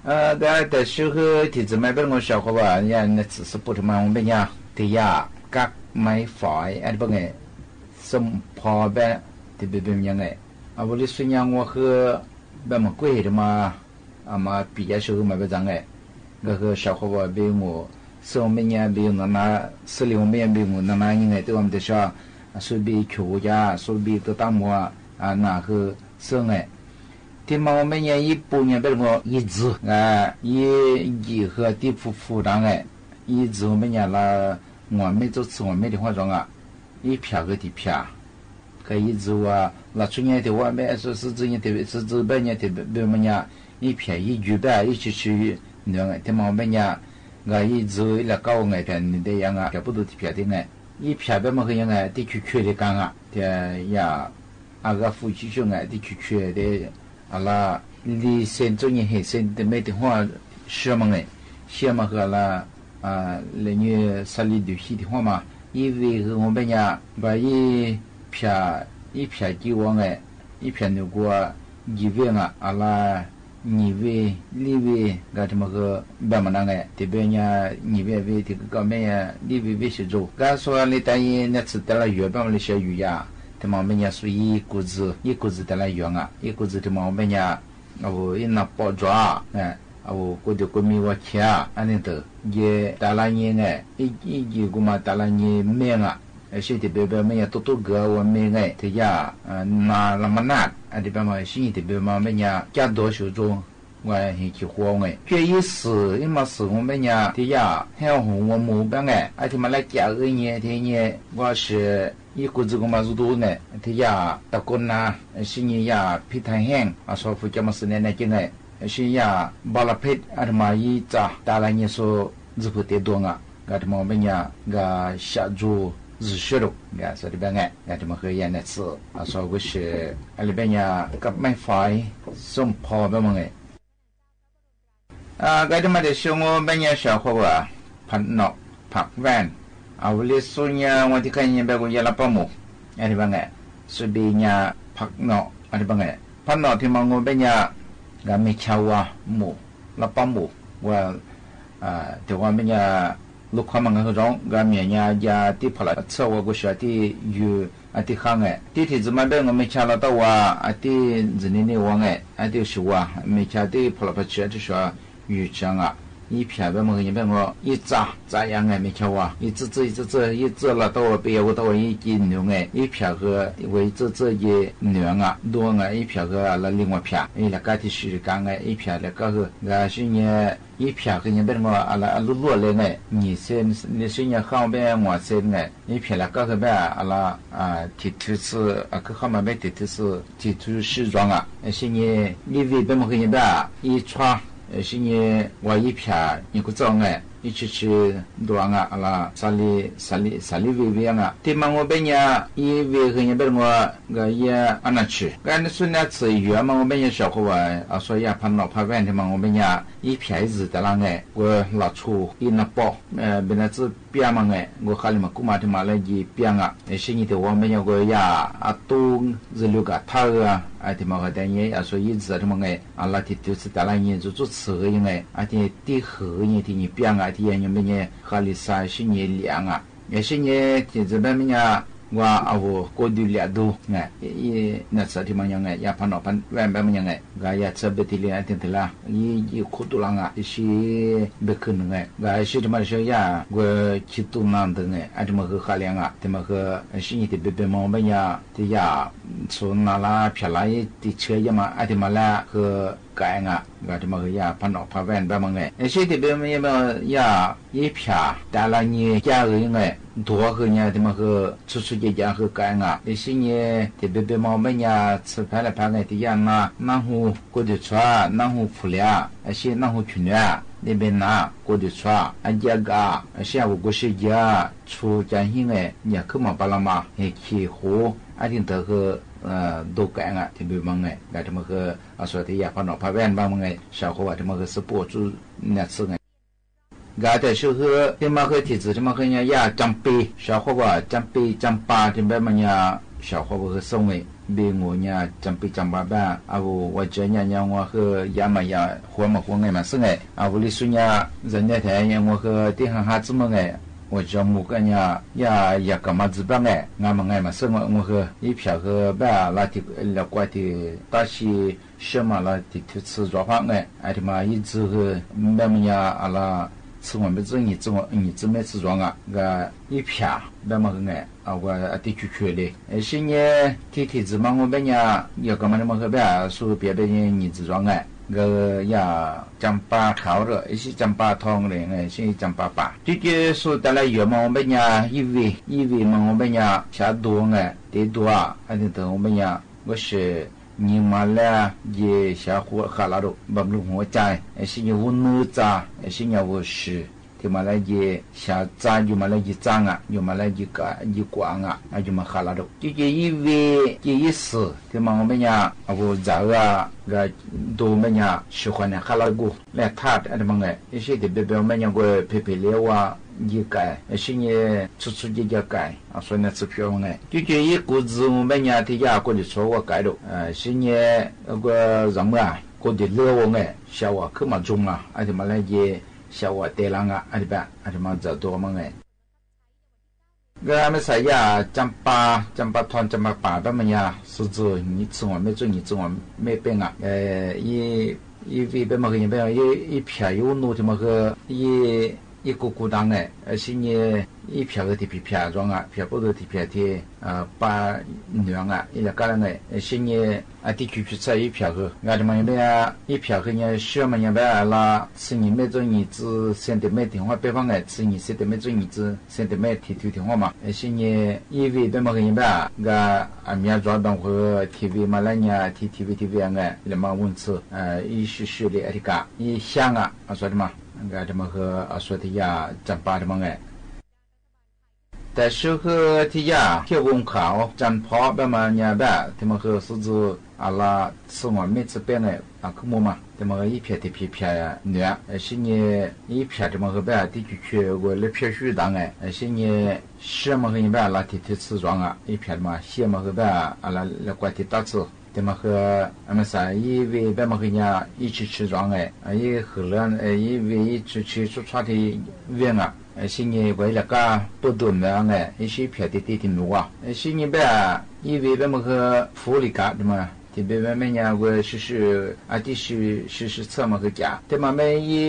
အ ဂၤတၢ်ဆှၢဃု ထံၣ်စုမ့ၢ်ဘၣ်ငို စၢဃီဝဲ ယၤနၢ်စံးစပိၢ်တမံၤဝဲဘၣ်ညါ တယၤ ကၢ်မံၾဲး အဒိဘၣ်ငဲၣ် စံၣ်ဖီဘၣ် တဘျီဘျီမးညါငဲၣ် အဝဲလံဆူညါ ဝဲဃု ဘၣ်မၤကွၢ်ဟ့ၣ်တမံၤ အမၤပံၤယါဆှၢဃုမၤဘၣ်ယါငဲၣ် ဂၤဃုစၢဃီဝဲ ဘၣ်မုာ် စံၣ်ဝဲဘၣ်ညါ ဘၣ်မုာ်နးနး စံၣ်လံဝဲဘၣ်ညါ ဘၣ်မုာ်နးနးညါငဲၣ် တဝဲမ့ၢ်တၢ်ဆှၢ အစူဘၣ်ဆိၣ်ဝဲယါ စူဘၣ်တတၢ်မူ အနၢ်ဃု စံၣ်ငဲၣ် တမံၤဝဲဘၣ်ညါ ယပိာ်ညါဘၣ်တမံၤ ယစူၤ ဂၤ ယစူၤဃုတံၢ်ဖူဖူတၢ်ငဲၣ် ယစူၤဘၣ်ညါလၢ ငီၢ်မ့ၢ်ကၠိၣ်ဆူ ငီၢ်မ့ၢ်တဟိၣ်စီၤငါ ယဖျးဃုတံၢ်ဖျး ကယစူၤဝဲ လီၤဆူညါတဝဲဘၣ် အစူစူညါတစူဘၣ်ညါ တဘၣ်မးညါ ယဖျးယယုၢ်ဘၣ် ယဆှၢဆှၢနုာ်ငဲၣ် တမံၤဝဲဘၣ်ညါ ဂၤယစူၤ ယလဲၤကီဝဲငဲၣ် ဖျးနုာ်ဒဲးယါငါ ဖျးပူဒူတံၢ်ဖျးတံၢ်ငဲၣ် ယဖျးဘၣ်မးဃုညါငဲၣ် တချုးချုးတကါငါ တယၤ အဂၤဖူဆှၢဆှၢငဲၣ် တချုးချုးတ အလၢ လံစ့ၣ် ကၠိၣ်ညါဟ့ၣ်စ့ၣ် တမ့ၢ်တဟိၣ်ဆှၢမးငဲၣ် ဆှၢမးဃုအလၢ လဲၤညါ စၢလံဒုးဟံၣ်တဟိၣ်မး ယဝ့ၢ်ဃုဝဲဘၣ်ညါ ဂၤယဖျး ယဖျးကံဝဲငဲၣ် ယဖျးနုာ်ကွၢ် ယဝ့ၢ်ငါ အလၢ နံၣ်ဝ့ၢ် လံဝ့ၢ် ဂၤတမံၤဃု ဘၣ်မးနၤငဲၣ် တဘၣ်ညါ နံၣ်ဝ့ၢ်ဝ့ၢ် တကီၢ်မ့ၢ်ညါ လံဝ့ၢ်ဝ့ၢ်ဆှၢကၠိ ဂၤဆိလံတၢ်ယနၢ်စံးတလၢယွၤဘၣ်မးလၢဆှၢယုၢ်ယါ တမံၤဝဲဘၣ်ညါ စူယိၤကူၣ်စူၤ ယိၤကူၣ်စူၤတလၢယွၤငါ ယိၤကူၣ်စူၤတမံၤဝဲဘၣ်ညါ အဝဲယနၢ်ပီၣ်ကၠီ အဝဲကိးဒုးကိးမံဝဲဆဲး အန့ၣ်တၢ် ယတလါညါငဲၣ် ယယုၢ်ကွၢ်မးတလါညါမ့ၢ်ငါ အရှ့တဘၣ်ဘၣ်မးညါ တိတိဂၤဝဲမ့ၢ်ငဲၣ် တယၤ နၤလၢမနၢ် အဒိဘၣ်မး အရှ့တဘၣ်မးဘၣ်ညါ ကၢ်ဒိၣ်ဆှၢကၠိ ဝဲဟ့ၣ်ခံဃီဝဲငဲၣ် ကဲယစူၤ ယမၤစူၤဝဲဘၣ်ညါ တယၤ ဟဲဟူးဝဲမူဘၣ်ငဲၣ် အထံမးလၢကၢ်ဂ့ၢ်ညါ တယၤ ဝဲဆှၢ ယိၤကူၣ်စူၤကမၤစူၤဒိၣ်န့ၣ် တယၤ တကိးနၤ အရှ့ညါယၤ ဖံထၢၣ်ဟဲၣ် အစီၤဖူကၠီမၤစၢၤနဲနဲက့ၤငဲၣ် အရှ့ညါ ဘီလဖ့း အတမံၤယစၢ် တလါညါဆိ စူၤဖုးတ့ဒိၣ်ငါ ဂၤတမံၤဝဲဘၣ်ညါ ဂၤဆှၢကၠိ စူၤဆှၢဒိၣ် ဂၤစၢ်တဘၣ်ငဲၣ် ဂၤတမံၤဃုယနၢ်စံး အစီၤဝဲဆှၢ အလၢဘၣ်ညါ ကၢ်မံၣ်ဖီ စံၣ်ဖီဘၣ်မးငဲၣ် ဂၤတမံၤတၢ်ဆှၢဝဲဘၣ်ညါ စၢဃီဝဲ ဖးနီၣ် ဖးဝဲၢ် အဝဲလံဆူညါ ဝဲတခါညါဘၣ်ကွၢ်ယဲလၢပၢ်မိၢ် အဒိဘၣ်ငဲၣ် စူဘံညါ ဖးနီၣ် အဒိဘၣ်ငဲၣ် ဖးနီၣ်တမံၤဝဲဘၣ်ညါ ဂၤမ့ၢ်ဆါဝဲမိၢ် လၢပၢ်မိၢ် ဝဲ တဝဲဘၣ်ညါ လူၢ်ခီမးငါဃုရီ ဂၤမ့ၢ်ညါယၤတံၢ်ဖီလာ် ဆၢဝဲကွၢ်ဆှၢတံၢ်ယုၢ် အတံၢ်ဃါငဲၣ် တံၢ်ထံၣ်စုမးဘၣ်ငို မ့ၢ်ဆါလီၤတၢ်ဝဲ အတံၢ်စူၤန့ၢ်န့ၢ်ဝဲငဲၣ် အတံၢ်ဆှၢဝဲ မ့ၢ်ဆါတံၢ်ဖီလာ်ဖီဆှၢ တံၢ်ဆှၢ ယုၢ်ဆှၢငါ ယဖျးဘၣ်မးဃုညါဘၣ်ငို ယစၢ် စၢ်ယါငဲၣ် မ့ၢ်ဆါဝဲ ယစၢ်စၢ် ယစၢ်စၢ် ယစၢ်လီၤတၢ်ဝဲ ပယီၤဝဲတၢ်ဝဲ ယက့ၤနုာ်ငဲၣ် ယဖျးဃု ဝဲယစၢ်စၢ်ယနုာ်ငါ ဒိၣ်ငါ ယဖျးဃုအလၢလံဝဲဖျး ယလဲၤကၢ်ထံဆှၢတကါငဲၣ် ယဖျးလဲၤကၢ်ဃု ဂၤဆူညါ ယဖျးဃုညါဘၣ်တမံၤ အလၢအလူၢ်လူၢ်လဲၣ်ငဲၣ် နံၣ်စ့ၣ် လၢဆူညါဃၣ်ဘၣ်ငွေစ့ၣ်ငဲၣ် ယဖျးလဲၤကၢ်ဃုဘၣ် အလၢ ထံၣ်ထုစု အခုဃၣ်မးဘၣ်ထံၣ်ထုစု ထံၣ်ထုစုယွၤငါ ဆူညါ ယဝ့ၢ်ဘၣ်မးဃုညါဘၣ် ယဆွါ ဆူညါ ဝဲယဖျး ယကူၣ်စီၤငဲၣ် ယဆှၢဆှၢဒိၣ်အါငါ အလၢ စးလံ စးလံ စးလံဝ့ၢ်ဝ့ၢ်အါငါ တမံၤဝဲဘၣ်ညါ ယဝ့ၢ်ဃုညါဘၣ်တမံၤ ဂၤယဲအနၢ်ဆၢ ဂၤနစွၢ်နၢ်စံးယွၤမံၤဝဲဘၣ်ညါ စၢဃီဝဲ အစီၤယၤဖးနီၣ်ဖးဝဲၢ် တမံၤဝဲဘၣ်ညါ ယဖျးယစူၤတလါငဲၣ် ဂွဲလီၤဆိ ယနၢ်ပီၣ် ဘၣ်နၢ်စံးပျၢ်မးငဲၣ် ဂွဲဃးလံမးကူမး တမံၤလၢယပျၢ်ငါ ဆူညါတဝဲဘၣ်ညါ ဂွဲယၤ အတိစလုးကးထါဂၤ အတမံၤဃုတၢ်ညါ အစီၤယစူၤတမံၤငဲၣ် အလၢထံၣ်ထုစုတလါညါ စူၤစူၤဆၢဂ့ၤယါငဲၣ် အတံၢ်ဃုညါ တံၢ်ညါပျၢ်ငါ အတံၢ်ယါညါဘၣ်ညါ ဃးလံစး ဆူညါလံအါငါ ဆူညါ ထံၣ်စုဘၣ်မံၤညါ ဂွဲအဝဲကိးဒုးလံအဒိ ဂၤ နစွၢ်တံၢ်မံၤညါဂၤ ယၤဖးနီၣ်ဖးဝဲၢ်ဘၣ်မံၤညါဂၤ ဂၤယၤဆၢဘၣ်တံၢ်လံ အတံၢ်တလါ ယံၤယံၤခိၣ်တူၢ်လၢဂၤ ဆံဘၣ်ခုၣ်နုာ်ဂၤ ဂၤဆံတမံၤဆၢယၤ ဂွဲခံတူၢ်နၢ်ဒုးဂၤ အတမံၤဃုဃးလံအါငါ တမံၤဃု ဆူညါတဘၣ်ဘၣ်မံၤဘၣ်ညါ တယၤ ဆိနၤလၢဖျးလၢယတံၢ်ဆၢယါမး အတမံၤလၢဃု เก๋าอ่ะ ก็ตี้มาหื้ออย่าผ้านอกผ้าแว่นแป๊บมาไง ไอ้เสี้ยนตี้เป๋นมาเยียะมาเยียะ อีแผนแต่ละเนี่ย แก้หื้อไง ตั๋วหื้อเนี่ย ตี้มาหื้อ สุดๆ แจ๋ๆ หื้อเก๋าอ่ะ ไอ้เสี้ยนเนี่ย ตี้เป๋นเป๋นมาแม่เนี่ย ซื่อแผนละแผนไง ตี้ย่านา นาฮู กั๋วเดือดซัว นาฮูผู้เหลีย ไอ้เสี้ยนนาฮูผู้เหลีย นี่เป๋นนา กั๋วเดือดซัว อาเจียกา ไอ้เสี้ยนกั๋วเสียเยียะ ชูจ๋าหิ้งไง เนี่ย ขึ้นมาปาละมา เหียดขี่หู อะติ่งเต๋อหื้อ เอ่อ ตั๋วเก๋าอ่ะ ตี้เป๋นมาไง ก็ตี้มาหื้อ อาศัยตี้ย่าผ้านอกผ้าแว่นแป๊บมาไง เสาข้อความตี้มาหื้อ ซื่อปู้ จุเนี่ยซื่อไง ก็แต่ซื่อหื้อ ตี้มาหื้อ ตี้จื้อตี้มาหื้อเนี่ย ย่าจ๋ำปี๋ เสาข้อความ จ๋ำปี๋ จ๋ำปา ตี้เป๋นมาเนี่ย เสาข้อความหื้อส่งไง เป๋นงัวเนี่ย จ๋ำปี๋จ๋ำปาแป๊บ อา ว่าเจอเนี่ย เนี่ยงัวหื้อ ย่ามาย่า หัวมาหัวไงมาซื่อไง อา ลิสุเนี่ย จะเนี่ยแท้เนี่ย งัวหื้อ ตี้ฮ่าฮ่าจื้อมาไง ว่าเจอหมู่กั๋นเนี่ย ย่า ย่าก็มาจื้อแป๊บไง งามาไงมาซื่อไง งัวหื้อ อีแผนหื้อ แป๊บละตี้ ละกว่าตี้ ตาชี เสียมาละตี้ ถือซื่อจ๋อผ้าไง อะตี้มา อีจื้อหื้อ แป๊บมาเนี่ย อะละ ซื่อว่าเม็ดจื้อ หยีจื้อว่า หยีจื้อเม็ดจื้อจ๋องอ่ะ ก็ อีแผน แป๊บมาหื้อไง เอาว่า อะตี้จุดช่วยเลย ไอ้เสี้ยนเนี่ย ตี้ตี้จื้อมางัวแป๊บเนี่ย ย่าก็มาตี้มาหื้อ แป๊บ สู้เปียะแป๊บเนี่ย หยีจื้อจ๋องไง ก็ ย่า จ๋ำปาขาวเลย ไอ้เสี้ยนจ๋ำปาทองเลยไง ไอ้เสี้ยนจ๋ำปาป๋า ตี้ตี้สู้แต่ละเยียะมางัวแป๊บเนี่ย อีวี อีวีมางัวแป๊บเนี่ย เสียตั๋วไง เต๋ตั๋ว อะติ่งเต๋องัวแป๊บเนี่ย ก็เสีย หยีมาแล้ว เยียะเสียหัวขาดละดู บำรุงหัวใจ๋ ไอ้เสี้ยนเนี่ย หัวเนื้อจ๋า ไอ้เสี้ยนเนี่ย หัวสี ตี้มาแล้ว เยียะเสียจ๋า อยู่มาแล้ว เยียะจ๋างอ่ะ อยู่มาแล้ว เยียะกา เยียะกวางอ่ะ อะ อยู่มาขาดละดู ตี้ตี้ อีวี ตี้ตี้ อีสี่ ตี้มางัวแป๊บเนี่ย อา หัวจ๋าอ่ะ ก็ตั๋วแป๊บเนี่ย สีขวัญเนี่ย ขาดละกู แร่ธาตุ อะตี้มาไง ไอ้เสี้ยนตี้เป๋นเป๋นมาเนี่ย ก็เป๋นเป๋นเลยว่า เยียะเก๋า ไอ้เสี้ยนเนี่ย สุดๆ เยียะเก๋า อา ส่วนเนี่ย ซื่อเปียะมาไง ตี้ตี้ อีกูจื้อแป๊บเนี่ย ตี้ย่ากั๋วเดือดซัวว่าเก๋าดู เอ่อ เสี้ยนเนี่ย ก็จ๋ำเมื่อ กั๋วเดือดเลือดว่าไง เสียว่าขึ้นมาจุ่มอ่ะ อะตี้มาแล้ว เยียะเสียว่าเตะหลังอ่ะ อะตี้แป๊บ อะตี้มาจ๋าตั๋วมาไง ก็แม่สายย่าจ๋ำปา จ๋ำปาทอง จ๋ำปาป๋า แป๊บมาเนี่ย ซื่อจื้อ หยีจื้อว่าเม็ดจื้อ หยีจื้อว่าเม็ดเป้งอ่ะ เอ่อ อี อีวี แป๊บมาหื้อเนี่ย แป๊บ อี อีแผน อีอู้หนู ตี้มาหื้อ อี อีกูกูดังไง ไอ้เสี้ยนเนี่ย อีแผนหื้อตี้เปียะจ๋องอ่ะ เปียะปู้ดูตี้เปียะตี้ เอ่อ ป๋าเหนืองอ่ะ อีละก้าละไง ไอ้เสี้ยนเนี่ย อะตี้จุดจุดใส่อีแผนหื้อ งาตี้มาเนี่ย อีแผนหื้อเนี่ย เสี้ยนมาเนี่ย แป๊บละ ซื่อหยีเม็ดจื้อ หยีจื้อ เซนติเมตร ตี้หัวเป๊ะว่าไง ซื่อหยีเซนติเมตร จื้อหยีจื้อ เซนติเมตร ตี้ถือตี้หัวมา ไอ้เสี้ยนเนี่ย อีวี แป๊บมาหื้อเนี่ย แป๊บ ก็ อะ เมียจ๋อดองหื้อ ทีวีมาแล้วเนี่ย ตี้ทีวี ทีวีไง แล้วมาวุ่นซื่อ เอ่อ อีซื่อๆ เลย อะตี้กา อีเสี้ยงอ่ะ อาศัยตี้มา ก็ตี้มาหื้อ อาศัยตี้ย่าจ๋ำปาตี้มาไง แต่ซื่อหื้อตี้ย่า เขี้ยววงขาว จันทร์เพาะ แป๊บมาเนี่ย แป๊บ ตี้มาหื้อ ซื่อจื้อ อะละ ซื่อว่าเม็ดจื้อเป้งไง อะ ขึ้นมามา ตี้มาหื้อ อีแผนตี้เปียะเปียะเหนือ ไอ้เสี้ยนเนี่ย อีแผนตี้มาหื้อ แป๊บ ตี้จุดช่วยว่าเลือดเปียะซื่อดังไง ไอ้เสี้ยนเนี่ย เสี้ยนมาหื้อเนี่ย แป๊บละตี้ถือซื่อจ๋องอ่ะ อีแผนมา เสี้ยนมาหื้อ แป๊บ อะละ แล้วก็ตี้ตัดซื่อ ตี้มาหื้อ อะ แม่สาย อีวี แป๊บมาหื้อเนี่ย อีซื่อซื่อจ๋องไง อะ อีหื้อเลือด เอ่อ อีวี อีซื่อซื่อ สุดท้ายตี้เวียงอ่ะ ไอ้เสี้ยนเนี่ย ก็อีละก้า ปู้ดูดมาไง อีเสี้ยนเปียะตี้ตี้ตี้หนูอ่ะ ไอ้เสี้ยนเนี่ย แป๊บ อีวี แป๊บมาหื้อ ฟูริกา ตี้มา ตี้เป๋นแม่เนี่ย ก็ซื่อซื่อ อะตี้ซื่อซื่อซื่อมาหื้อจ๋า ตี้มาแม่อี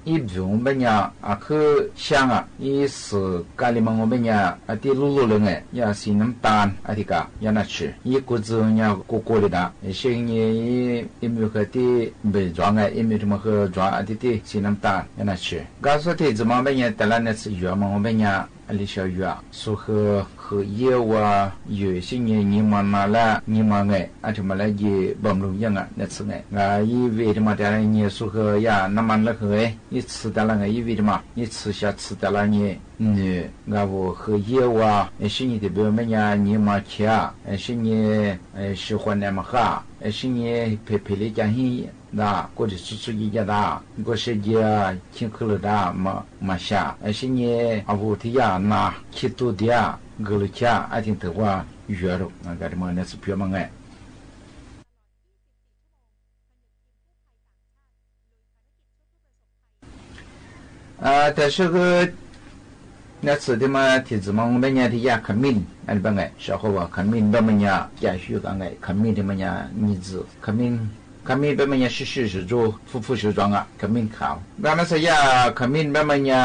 อีบุ๋งแป๊บเนี่ย อะ คือเสี้ยงอ่ะ อีซื่อ กาลิมังแป๊บเนี่ย อะ ตี้ลู่ๆ เลยไง ย่าสีน้ำตาล อะ ตี้กา ย่านาจื้อ อีกูจื้อเนี่ย กูกูเลยนะ ไอ้เสี้ยนเนี่ย อี อีมิวหื้อตี้เป๋นจ๋องไง อีมิวตี้มาหื้อจ๋อง อะ ตี้ตี้ สีน้ำตาล ย่านาจื้อ ก็สุดท้ายตี้จื้อมาแป๊บเนี่ย แต่ละเนี่ย ซื่อหยีมาแป๊บเนี่ย อะ ลิเสียวหยี ซื่อหื้อ หื้อเยียะว่า อยู่เสี้ยนเนี่ย หยีมานานละ หยีมาไง อะ ตี้มาแล้ว เยียะบำรุงยังอ่ะ เนี่ยซื่อไง ก็อีวีตี้มาแต่ละเนี่ย ซื่อหื้อ ย่า น้ำมันละหื้อ อีซื่อแต่ละไง อีวีตี้มา อีซื่อเสียซื่อแต่ละเนี่ย เนี่ย ก็ว่าหื้อเยียะว่า ไอ้เสี้ยนเนี่ยตี้เป๋นแม่เนี่ย หยีมาเขียว ไอ้เสี้ยนเนี่ย ไอ้สีขวัญเนี่ยมาฆ่า ไอ้เสี้ยนเนี่ย เปียะเปียะเลยจ๋าหิ้ง ดา ก็ตี้สุดๆ เยียะดา ก็เสียเยียะ คิงคือเลยดา มา มาชา ไอ้เสี้ยนเนี่ย อาวุธตี้ย่านา คิดตั๋วเดียว ก็เลยชา อะ ตี้ถือว่า หยีดู อะ ก็ตี้มาเนี่ย ซื่อเปียะมาไง เอ่อ แต่ซื่อหื้อ เนี่ย ซื่อตี้มา ตี้จื้อมาแป๊บเนี่ย ตี้ย่าขมิ้น อะ แป๊บไง เสาข้อความ ขมิ้น แป๊บมาเนี่ย จ๋าซื่อกั๋นไง ขมิ้นตี้มาเนี่ย นี่จื้อ ขมิ้น ขมิ้นแป๊บมาเนี่ย ซื่อซื่อซื่อจ๋อ ฟู่ฟู่ซื่อจ๋องอ่ะ ขมิ้นขาว แป๊บมาสายย่า ขมิ้นแป๊บมาเนี่ย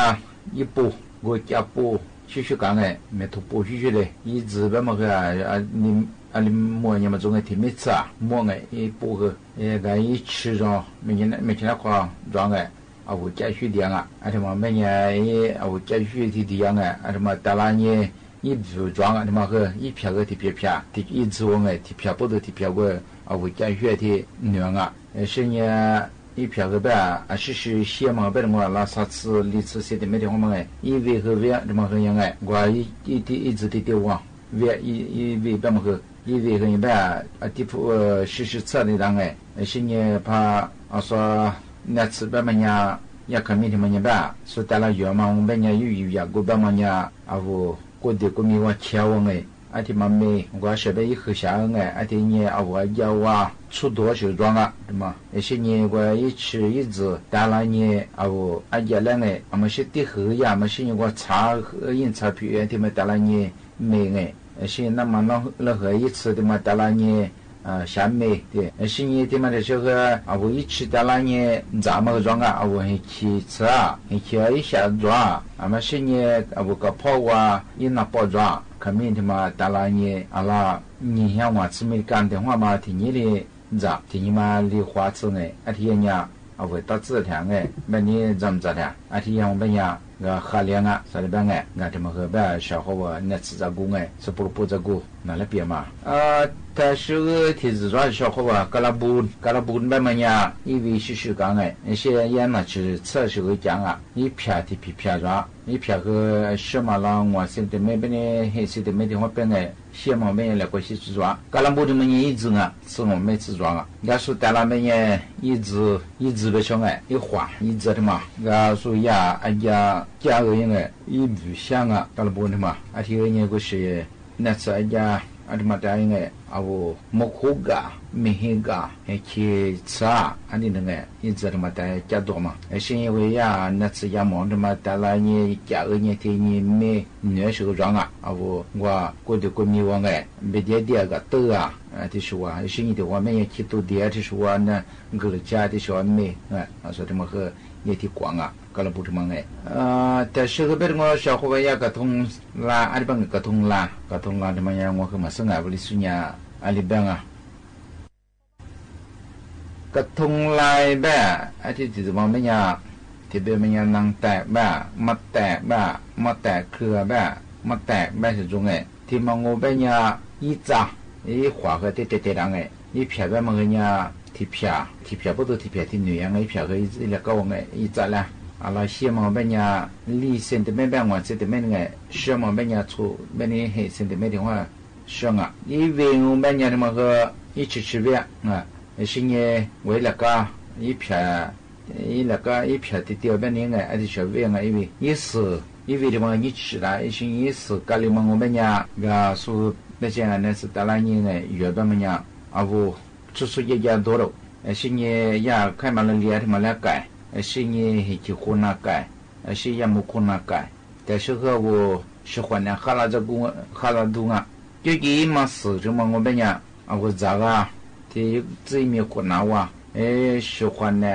อีปู กั๋วจ๋าปู ซื่อซื่อกั๋นไง แม่ถูกปูซื่อซื่อเลย อีจื้อแป๊บมาหื้อ อะ นี่啊，你摸眼嘛，總个甜蜜滋啊，摸眼一把个，哎，該一吃着，每天，每天那块装个，啊，烏家血甜啊，啊，這麼每日一，啊，烏家血甜甜啊，啊，這麼大拉呢，一包裝啊，這麼个，一撇个甜撇撇，甜，一支个，甜撇不都甜撇个，啊，烏家血甜軟啊。 呃，係呢，一撇个吧，啊，係係，係麼个吧，我拉沙子、梨子、西瓜乜甜好麼个，一尾个尾，這麼个樣个，我一，一，一，一直滴滴往，尾，一，一尾吧麼个，一尾个樣吧，啊，底部，呃，係係，赤的當个，呃，係呢，怕，啊，說，那次吧麼个，也可明天麼个吧，係大拉有嘛，我們也有，有呀，過吧麼个，啊，烏，過的過米哇，切往个， 啊，這麼味，我曉得一口下去哎，啊，這呢，啊，烏家哇，出多少裝啊，對嗎？這些年我一吃一支，大拉呢，啊，烏，啊，家來哎，啊，麼係滴口呀，麼係呢，我擦，呃，飲茶皮，啊，這麼大拉呢，味哎，這些那麼老，老好一次，這麼大拉呢， 啊，下面，對，呃，係呢，這麼个時候，啊，烏一吃大拉呢，咱們个裝啊，啊，烏很奇怪啊，很奇怪一下裝啊，啊，麼係呢，啊，烏个泡啊，一拿包裝，可明天嘛，大拉呢，啊啦，你像我吃米干的話嘛，天天哩，咱，天天嘛，梨花子呢，啊，天天呀， 啊，烏打子甜哎，麼个呢，咱們咋的，啊，天天我們呀，个好靚啊，啥哩辦哎，啊，這麼个吧，小伙伴，那吃這個哎，吃不不這個，拿來比嘛。啊，但是个，天時裝小伙伴，嘎啦布，嘎啦布，慢慢呀，一尾係係講哎，這些也拿去吃，係个講啊，一撇的皮撇裝，一撇个什麼啦，我現在沒，沒呢，還是在沒地方辦哎， 係麼个乜呢，來過去去裝，嘎啦布的麼个一支啊，係我們自裝啊。該係大拉麼个一支，一支不像哎，一花，一支的嘛。該係呀，啊，家，家个樣哎，一不像啊，嘎啦布的嘛。啊，天个呢，个係，那次啊，家，啊，這麼大樣哎，啊，烏，木瓜，米黑瓜，還去吃啊，啊，你那個， 一支這麼大家多嘛。呃，係因為呀，那次也忙，這麼大拉呢，家个呢，天天沒，女兒是個裝啊，啊，烏，我過的過米往哎，別的地方个都啊，啊，這是話，係因為的話，沒有去多的，這是話呢，個了家，這是話沒，哎，啊，所以這麼个，也挺廣啊，嘎啦布這麼哎。呃，但是个別的我小伙伴呀，嘎通啦，啊，這幫个嘎通啦，嘎通啦，這麼樣，我很陌生啊，屋里是人家，啊，這邊啊。 嘎通拉吧，啊，這，這，這麼个呀，特別麼个能帶吧，沒帶吧，沒帶去吧，沒帶吧係種哎，這麼我吧呀，一扎，一花个，對，對，對，當哎，一撇吧麼个呀，一撇，一撇不都一撇，一女樣，一撇个一，一來搞我哎，一扎啦，啊，拉些麼个吧呀，里線的沒吧，我這的沒哎，是麼个吧呀，出，沒呢，黑線的沒的話， 像啊，一尾烏白呀，這麼个一尺尺尾啊，啊，係呢，為了个一撇，一那個一撇的掉尾呢，哎，啊，就小尾啊，一尾，一絲，一尾這麼一尺啦，係一絲，該這麼烏白呀，該所以，那些啊，那是大拉人哎，有的麼呀，啊，烏，出出也也多了，係呢，也開滿了裂，這麼來改，係呢，係去火那改，係也沒火那改。 但是个烏，係話呢，哈啦這個，哈啦東啊，究竟麼事，這麼烏白呀，啊，烏，這個，這，這面苦惱啊，哎，係話呢，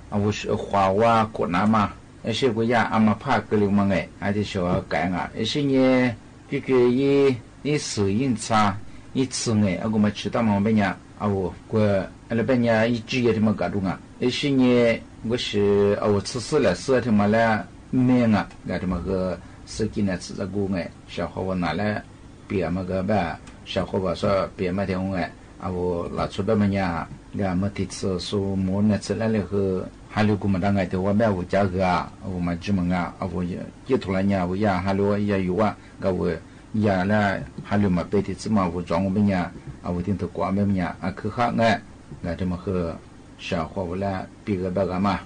啊，烏，係話哇苦惱嘛，哎，係个呀，啊，麼怕个了嘛哎，啊，這係話改啊，係呢，究竟一，一時一差，一次哎，啊，我們知道嘛，烏白呀， 啊，烏，个，啊，那邊呀，一直也這麼搞動啊。係呢，我係，啊，烏，出事了，事這麼了，命啊，該這麼个事情呢，出這個哎，小伙伴拿來比麼个吧，小伙伴說比麼个哎，啊，烏，拉出吧麼呀，該麼第一次說沒呢，出來了後，還留个麼當哎，對我們烏家个啊，烏麼這麼啊，啊，烏，也，也出來呢，烏也還留也有啊，該烏， 也來，還留麼別的，這麼烏裝烏白呀，啊，烏定都掛麼呀，啊，去哈哎，該這麼个小伙伴來比個白个嘛。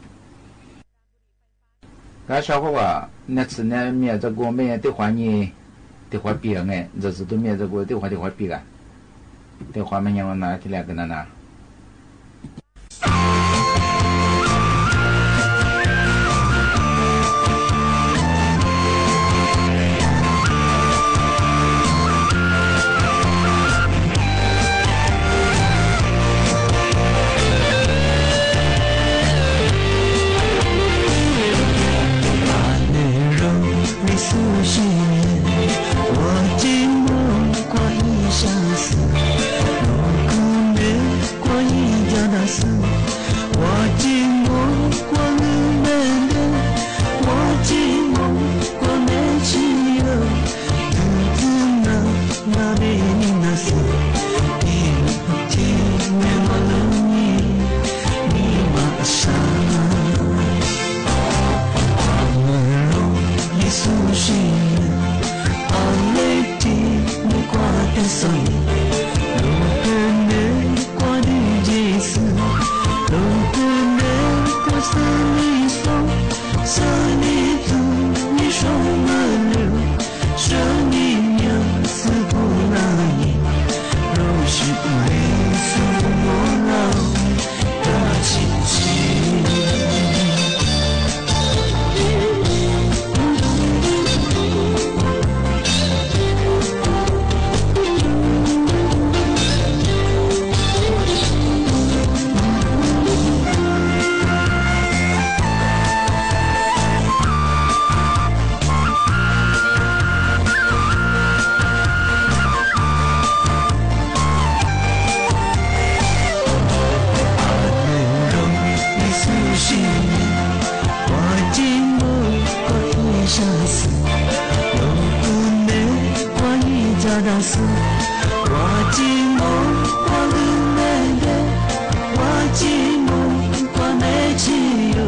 該小伙伴，那次呢，沒這個沒電話呢，電話比哎，這次都沒這個電話，電話比啊，電話麼呀，我拿起來跟他拿。那是我寂寞，我流泪的，我寂寞，我没自由。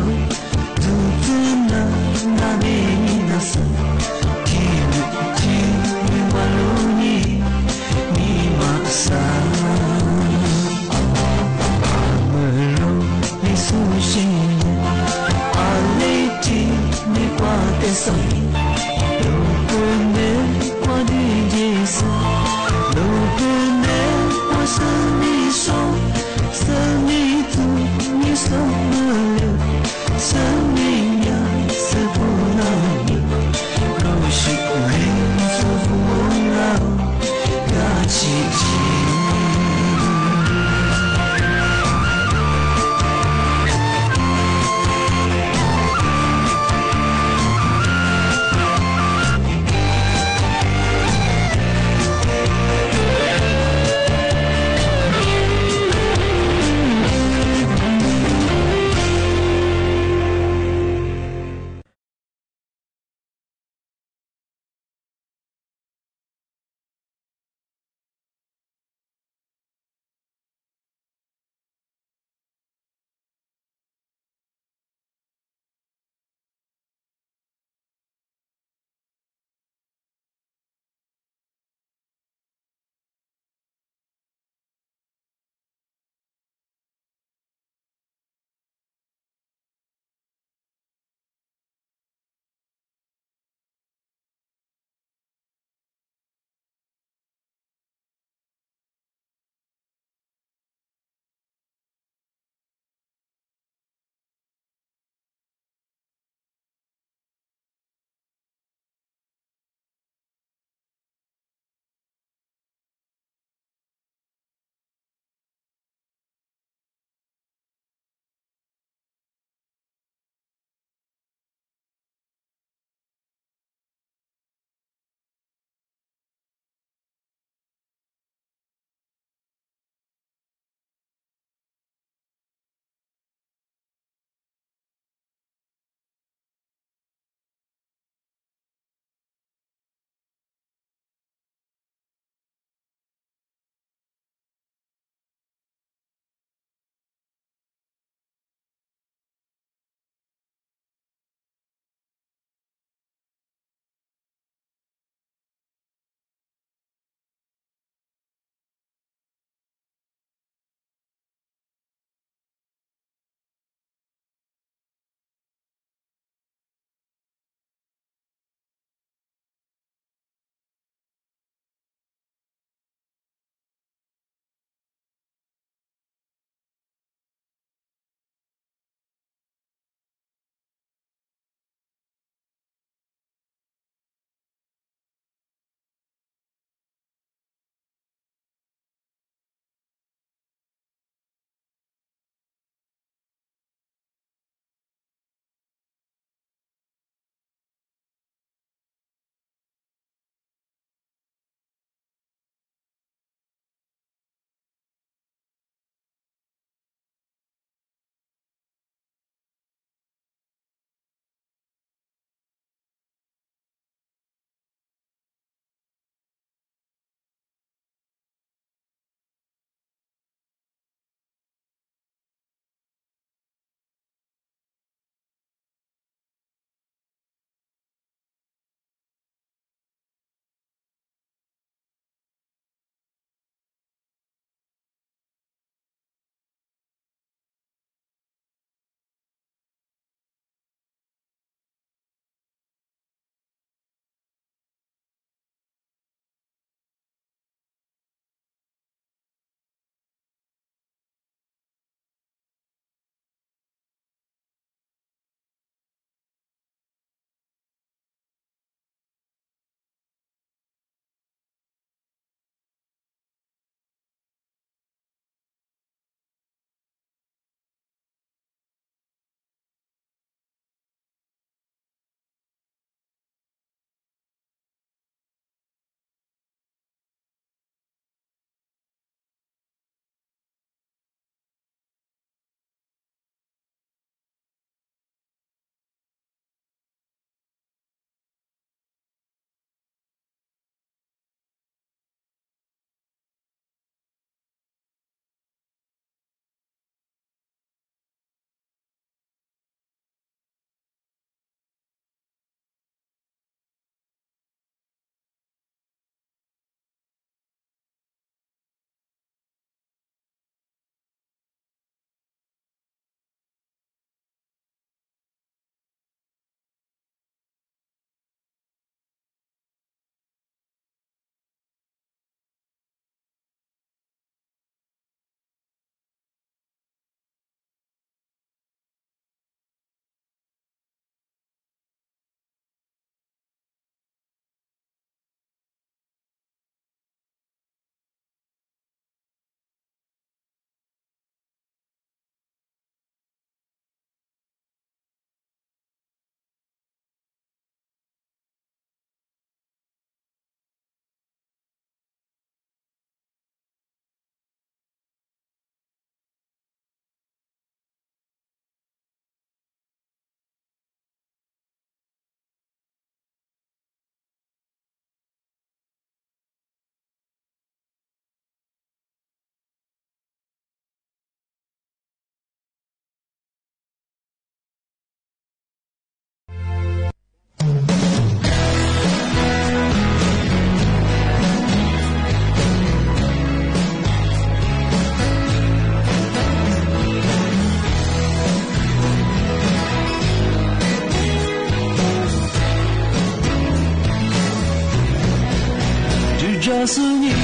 ယွၤစုညိ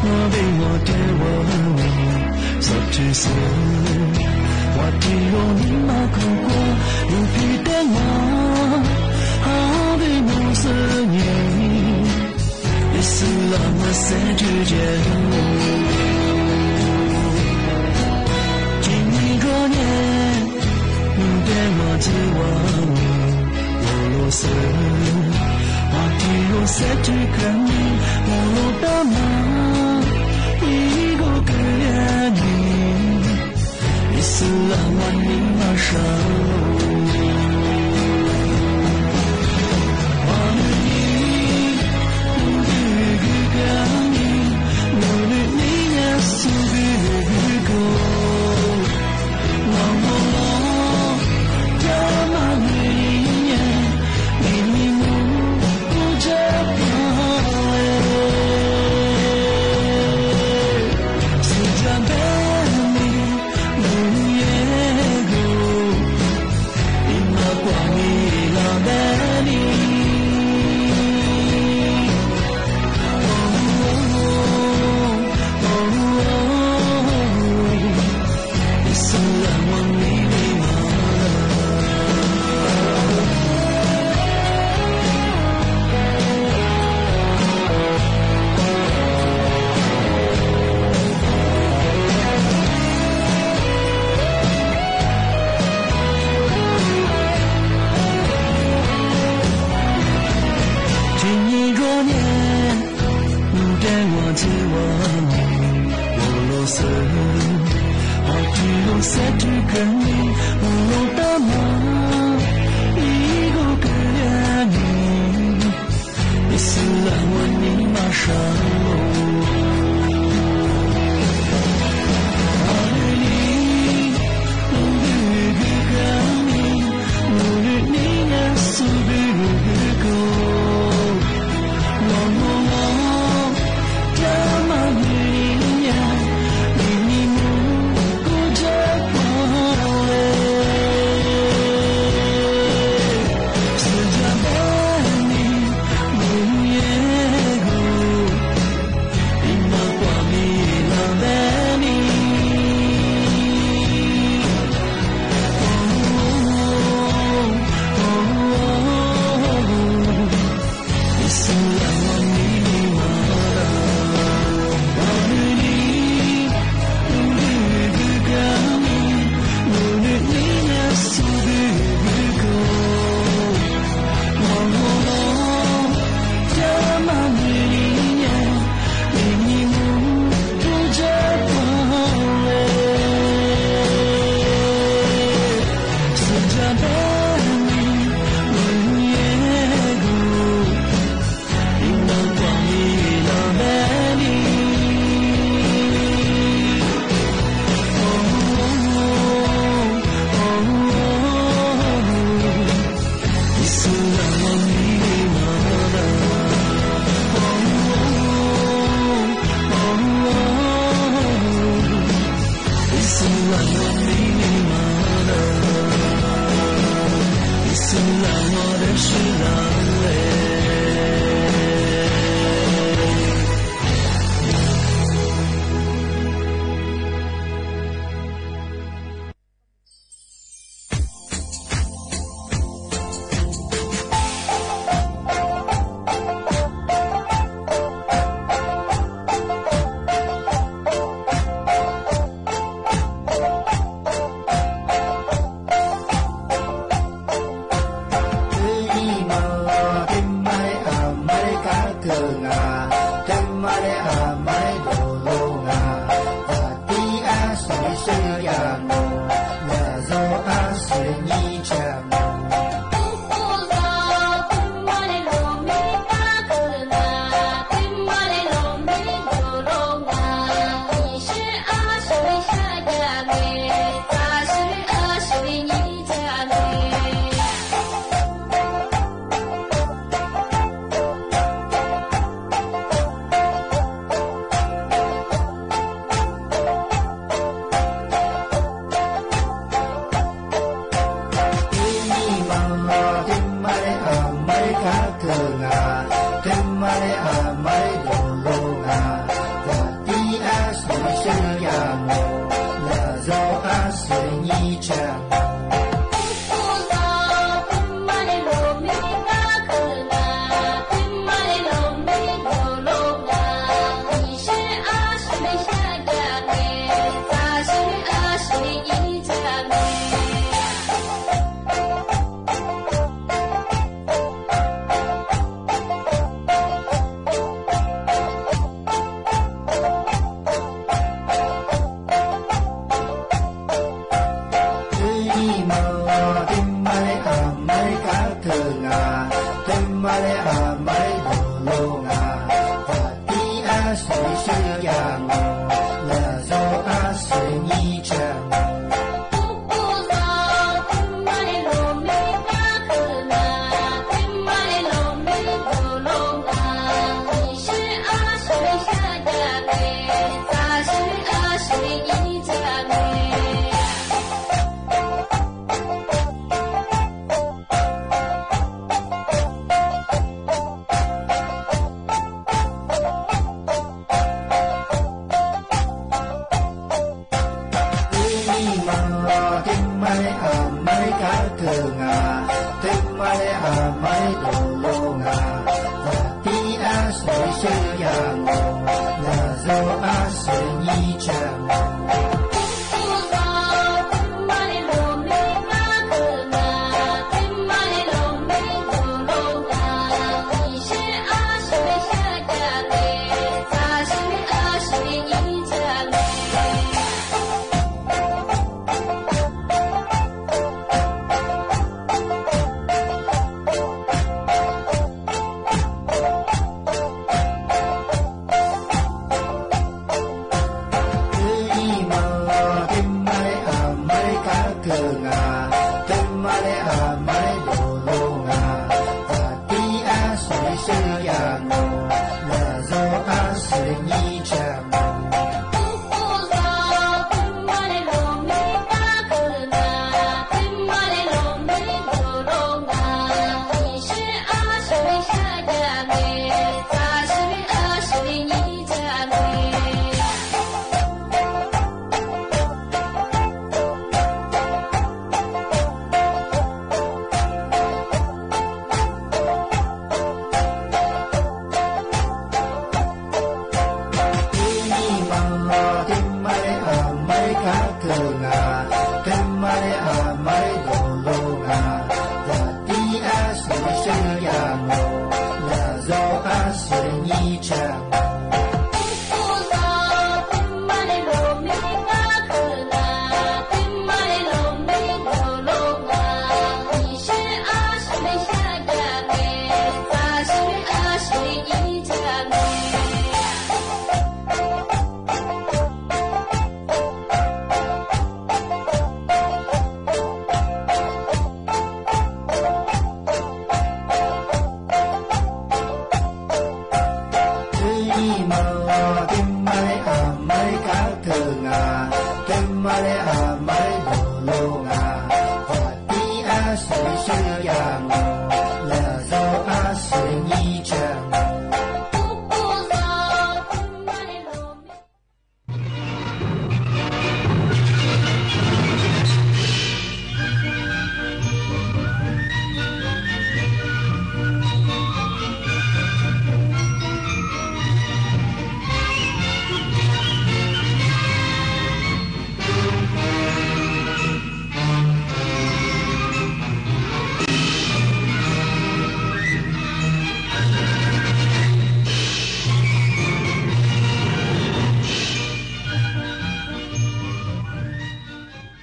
နဘ့ၣ်ဝီတဲဝီ စီၤထူစၢ ဝၤထံရိၤနံၤမၤခိၣ်ကွၢ် လူၢ်ဖံးတဲမၤ ဟးဘ့ၣ်မူစုညိ ယဆူလၢ်မၤစဲထူယဲၢ် တနံၤဂီၤညါ နတဲမၤထူဝၤ လီၤလိာ်စၢၤ မၤထံရိၤစဲထူကြၢးန့ၣ် မၤလိာ်တၢ်မၤ အံၤဂီၤကယၤန့ၣ် ယဆူလၢ်ဝၤနံၤမၤစှၤ တနံၤဂီၤညါ နတဲမၤထူဝၤ လီၤလိာ်စၢၤ မၤထံရိၤစဲထူကြၢးန့ၣ် မၤလိာ်တၢ်မၤ အံၤဂီၤကယၤန့ၣ် ယဆူလၢ်ဝၤနံၤမၤစှၤ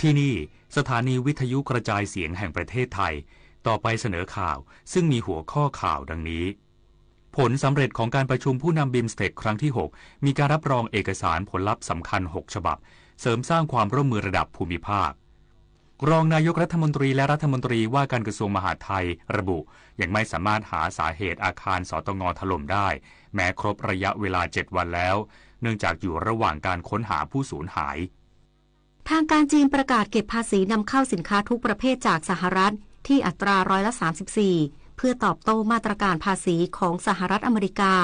ที่นี่สถานีวิทยุกระจายเสียงแห่งประเทศไทย ต่อไปเสนอข่าว ซึ่งมีหัวข้อข่าวดังนี้ ผลสำเร็จของการประชุมผู้นำบิมสเต็กครั้งที่หก มีการรับรองเอกสารผลลัพธ์สำคัญหกฉบับ เสริมสร้างความร่วมมือระดับภูมิภาค รองนายกรัฐมนตรีและรัฐมนตรีว่าการกระทรวงมหาดไทยระบุ ยังไม่สามารถหาสาเหตุอาคาร สตง ถล่มได้ แม้ครบระยะเวลาเจ็ดวันแล้ว เนื่องจากอยู่ระหว่างการค้นหาผู้สูญหาย ทางการจีนประกาศเก็บภาษีนำเข้าสินค้าทุกประเภทจากสหรัฐ ที่อัตราร้อยละสามสิบสี่ เพื่อตอบโต้มาตรการภาษีของสหรัฐอเมริกา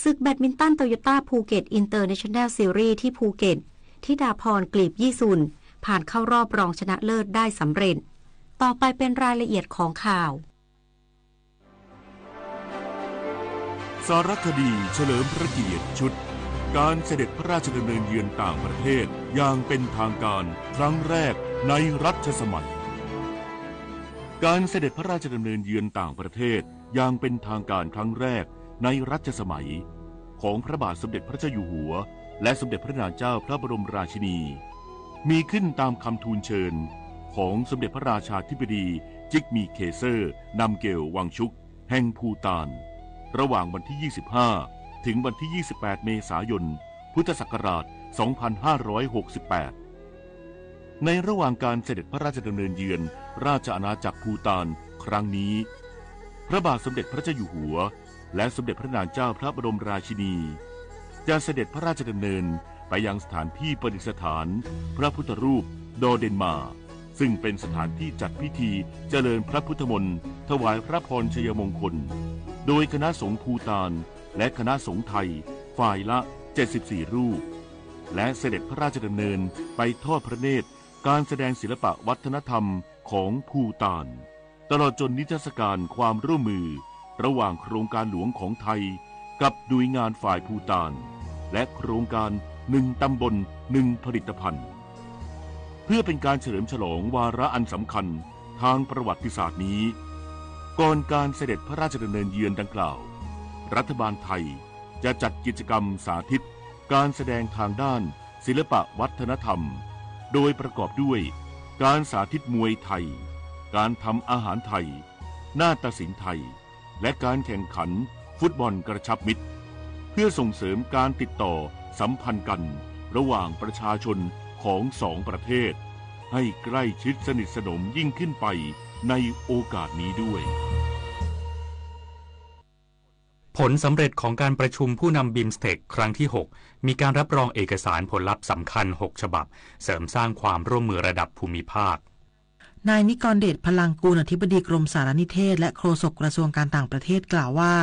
ศึกแบดมินตันโตโยต้าภูเก็ตอินเตอร์เนชั่นแนลซีรีส์ที่ภูเก็ต ธิดาพร กลีบยี่สุน ผ่านเข้ารอบรองชนะเลิศได้สำเร็จ ต่อไปเป็นรายละเอียดของข่าว สารคดีเฉลิมพระเกียรติชุด การเสด็จพระราชดำเนินเยือนต่างประเทศอย่างเป็นทางการครั้งแรกในรัชสมัย การเสด็จพระราชดำเนินเยือนต่างประเทศอย่างเป็นทางการครั้งแรกในรัชสมัย ของพระบาทสมเด็จพระเจ้าอยู่หัว และสมเด็จพระนางเจ้าพระบรมราชินี มีขึ้นตามคำทูลเชิญของสมเด็จพระราชาธิบดี จิกมีเคเซอร์ นำเกลวังชุก แห่งภูฏาน ระหว่างวันที่ ยี่สิบห้า ถึงวันที่ ยี่สิบแปด เมษายน พุทธศักราช สองพันห้าร้อยหกสิบแปด ในระหว่างการเสด็จพระราชดำเนินเยือนราชอาณาจักรภูฏานครั้งนี้ พระบาทสมเด็จพระเจ้าอยู่หัว และสมเด็จพระนางเจ้าพระบรมราชินี จะเสด็จพระราชดำเนินไปยังสถานที่ประดิษฐานพระพุทธรูปดอเดนมา ซึ่งเป็นสถานที่จัดพิธีเจริญพระพุทธมนต์ถวายพระพรชัยมงคล โดยคณะสงฆ์ภูฏานและคณะสงฆ์ไทยฝ่ายละ เจ็ดสิบสี่ รูป และเสด็จพระราชดำเนินไปทอดพระเนตรการแสดงศิลปะวัฒนธรรมของภูฏาน ตลอดจนนิทรรศการความร่วมมือระหว่างโครงการหลวงของไทยกับหน่วยงานฝ่ายภูฏาน และโครงการหนึ่งตำบลหนึ่งผลิตภัณฑ์ เพื่อเป็นการเฉลิมฉลองวาระอันสำคัญทางประวัติศาสตร์นี้ ก่อนการเสด็จพระราชดำเนินเยือนดังกล่าว รัฐบาลไทยจะจัดกิจกรรมสาธิตการแสดงทางด้านศิลปะวัฒนธรรม โดยประกอบด้วยการสาธิตมวยไทย การทำอาหารไทย นาฏศิลป์ไทย และการแข่งขันฟุตบอลกระชับมิตร เพื่อส่งเสริมการติดต่อสัมพันธ์กันระหว่างประชาชนของสองประเทศ ให้ใกล้ชิดสนิทสนมยิ่งขึ้นไปในโอกาสนี้ด้วย ผลสำเร็จของการประชุมผู้นำ BIMSTEC ครั้งที่ หก มีการรับรองเอกสารผลลัพธ์สำคัญ หก ฉบับ เสริมสร้างความร่วมมือระดับภูมิภาค นายนิกรเดช พลังกูล อธิบดีกรมสารนิเทศ และโฆษกกระทรวงการต่างประเทศกล่าวว่า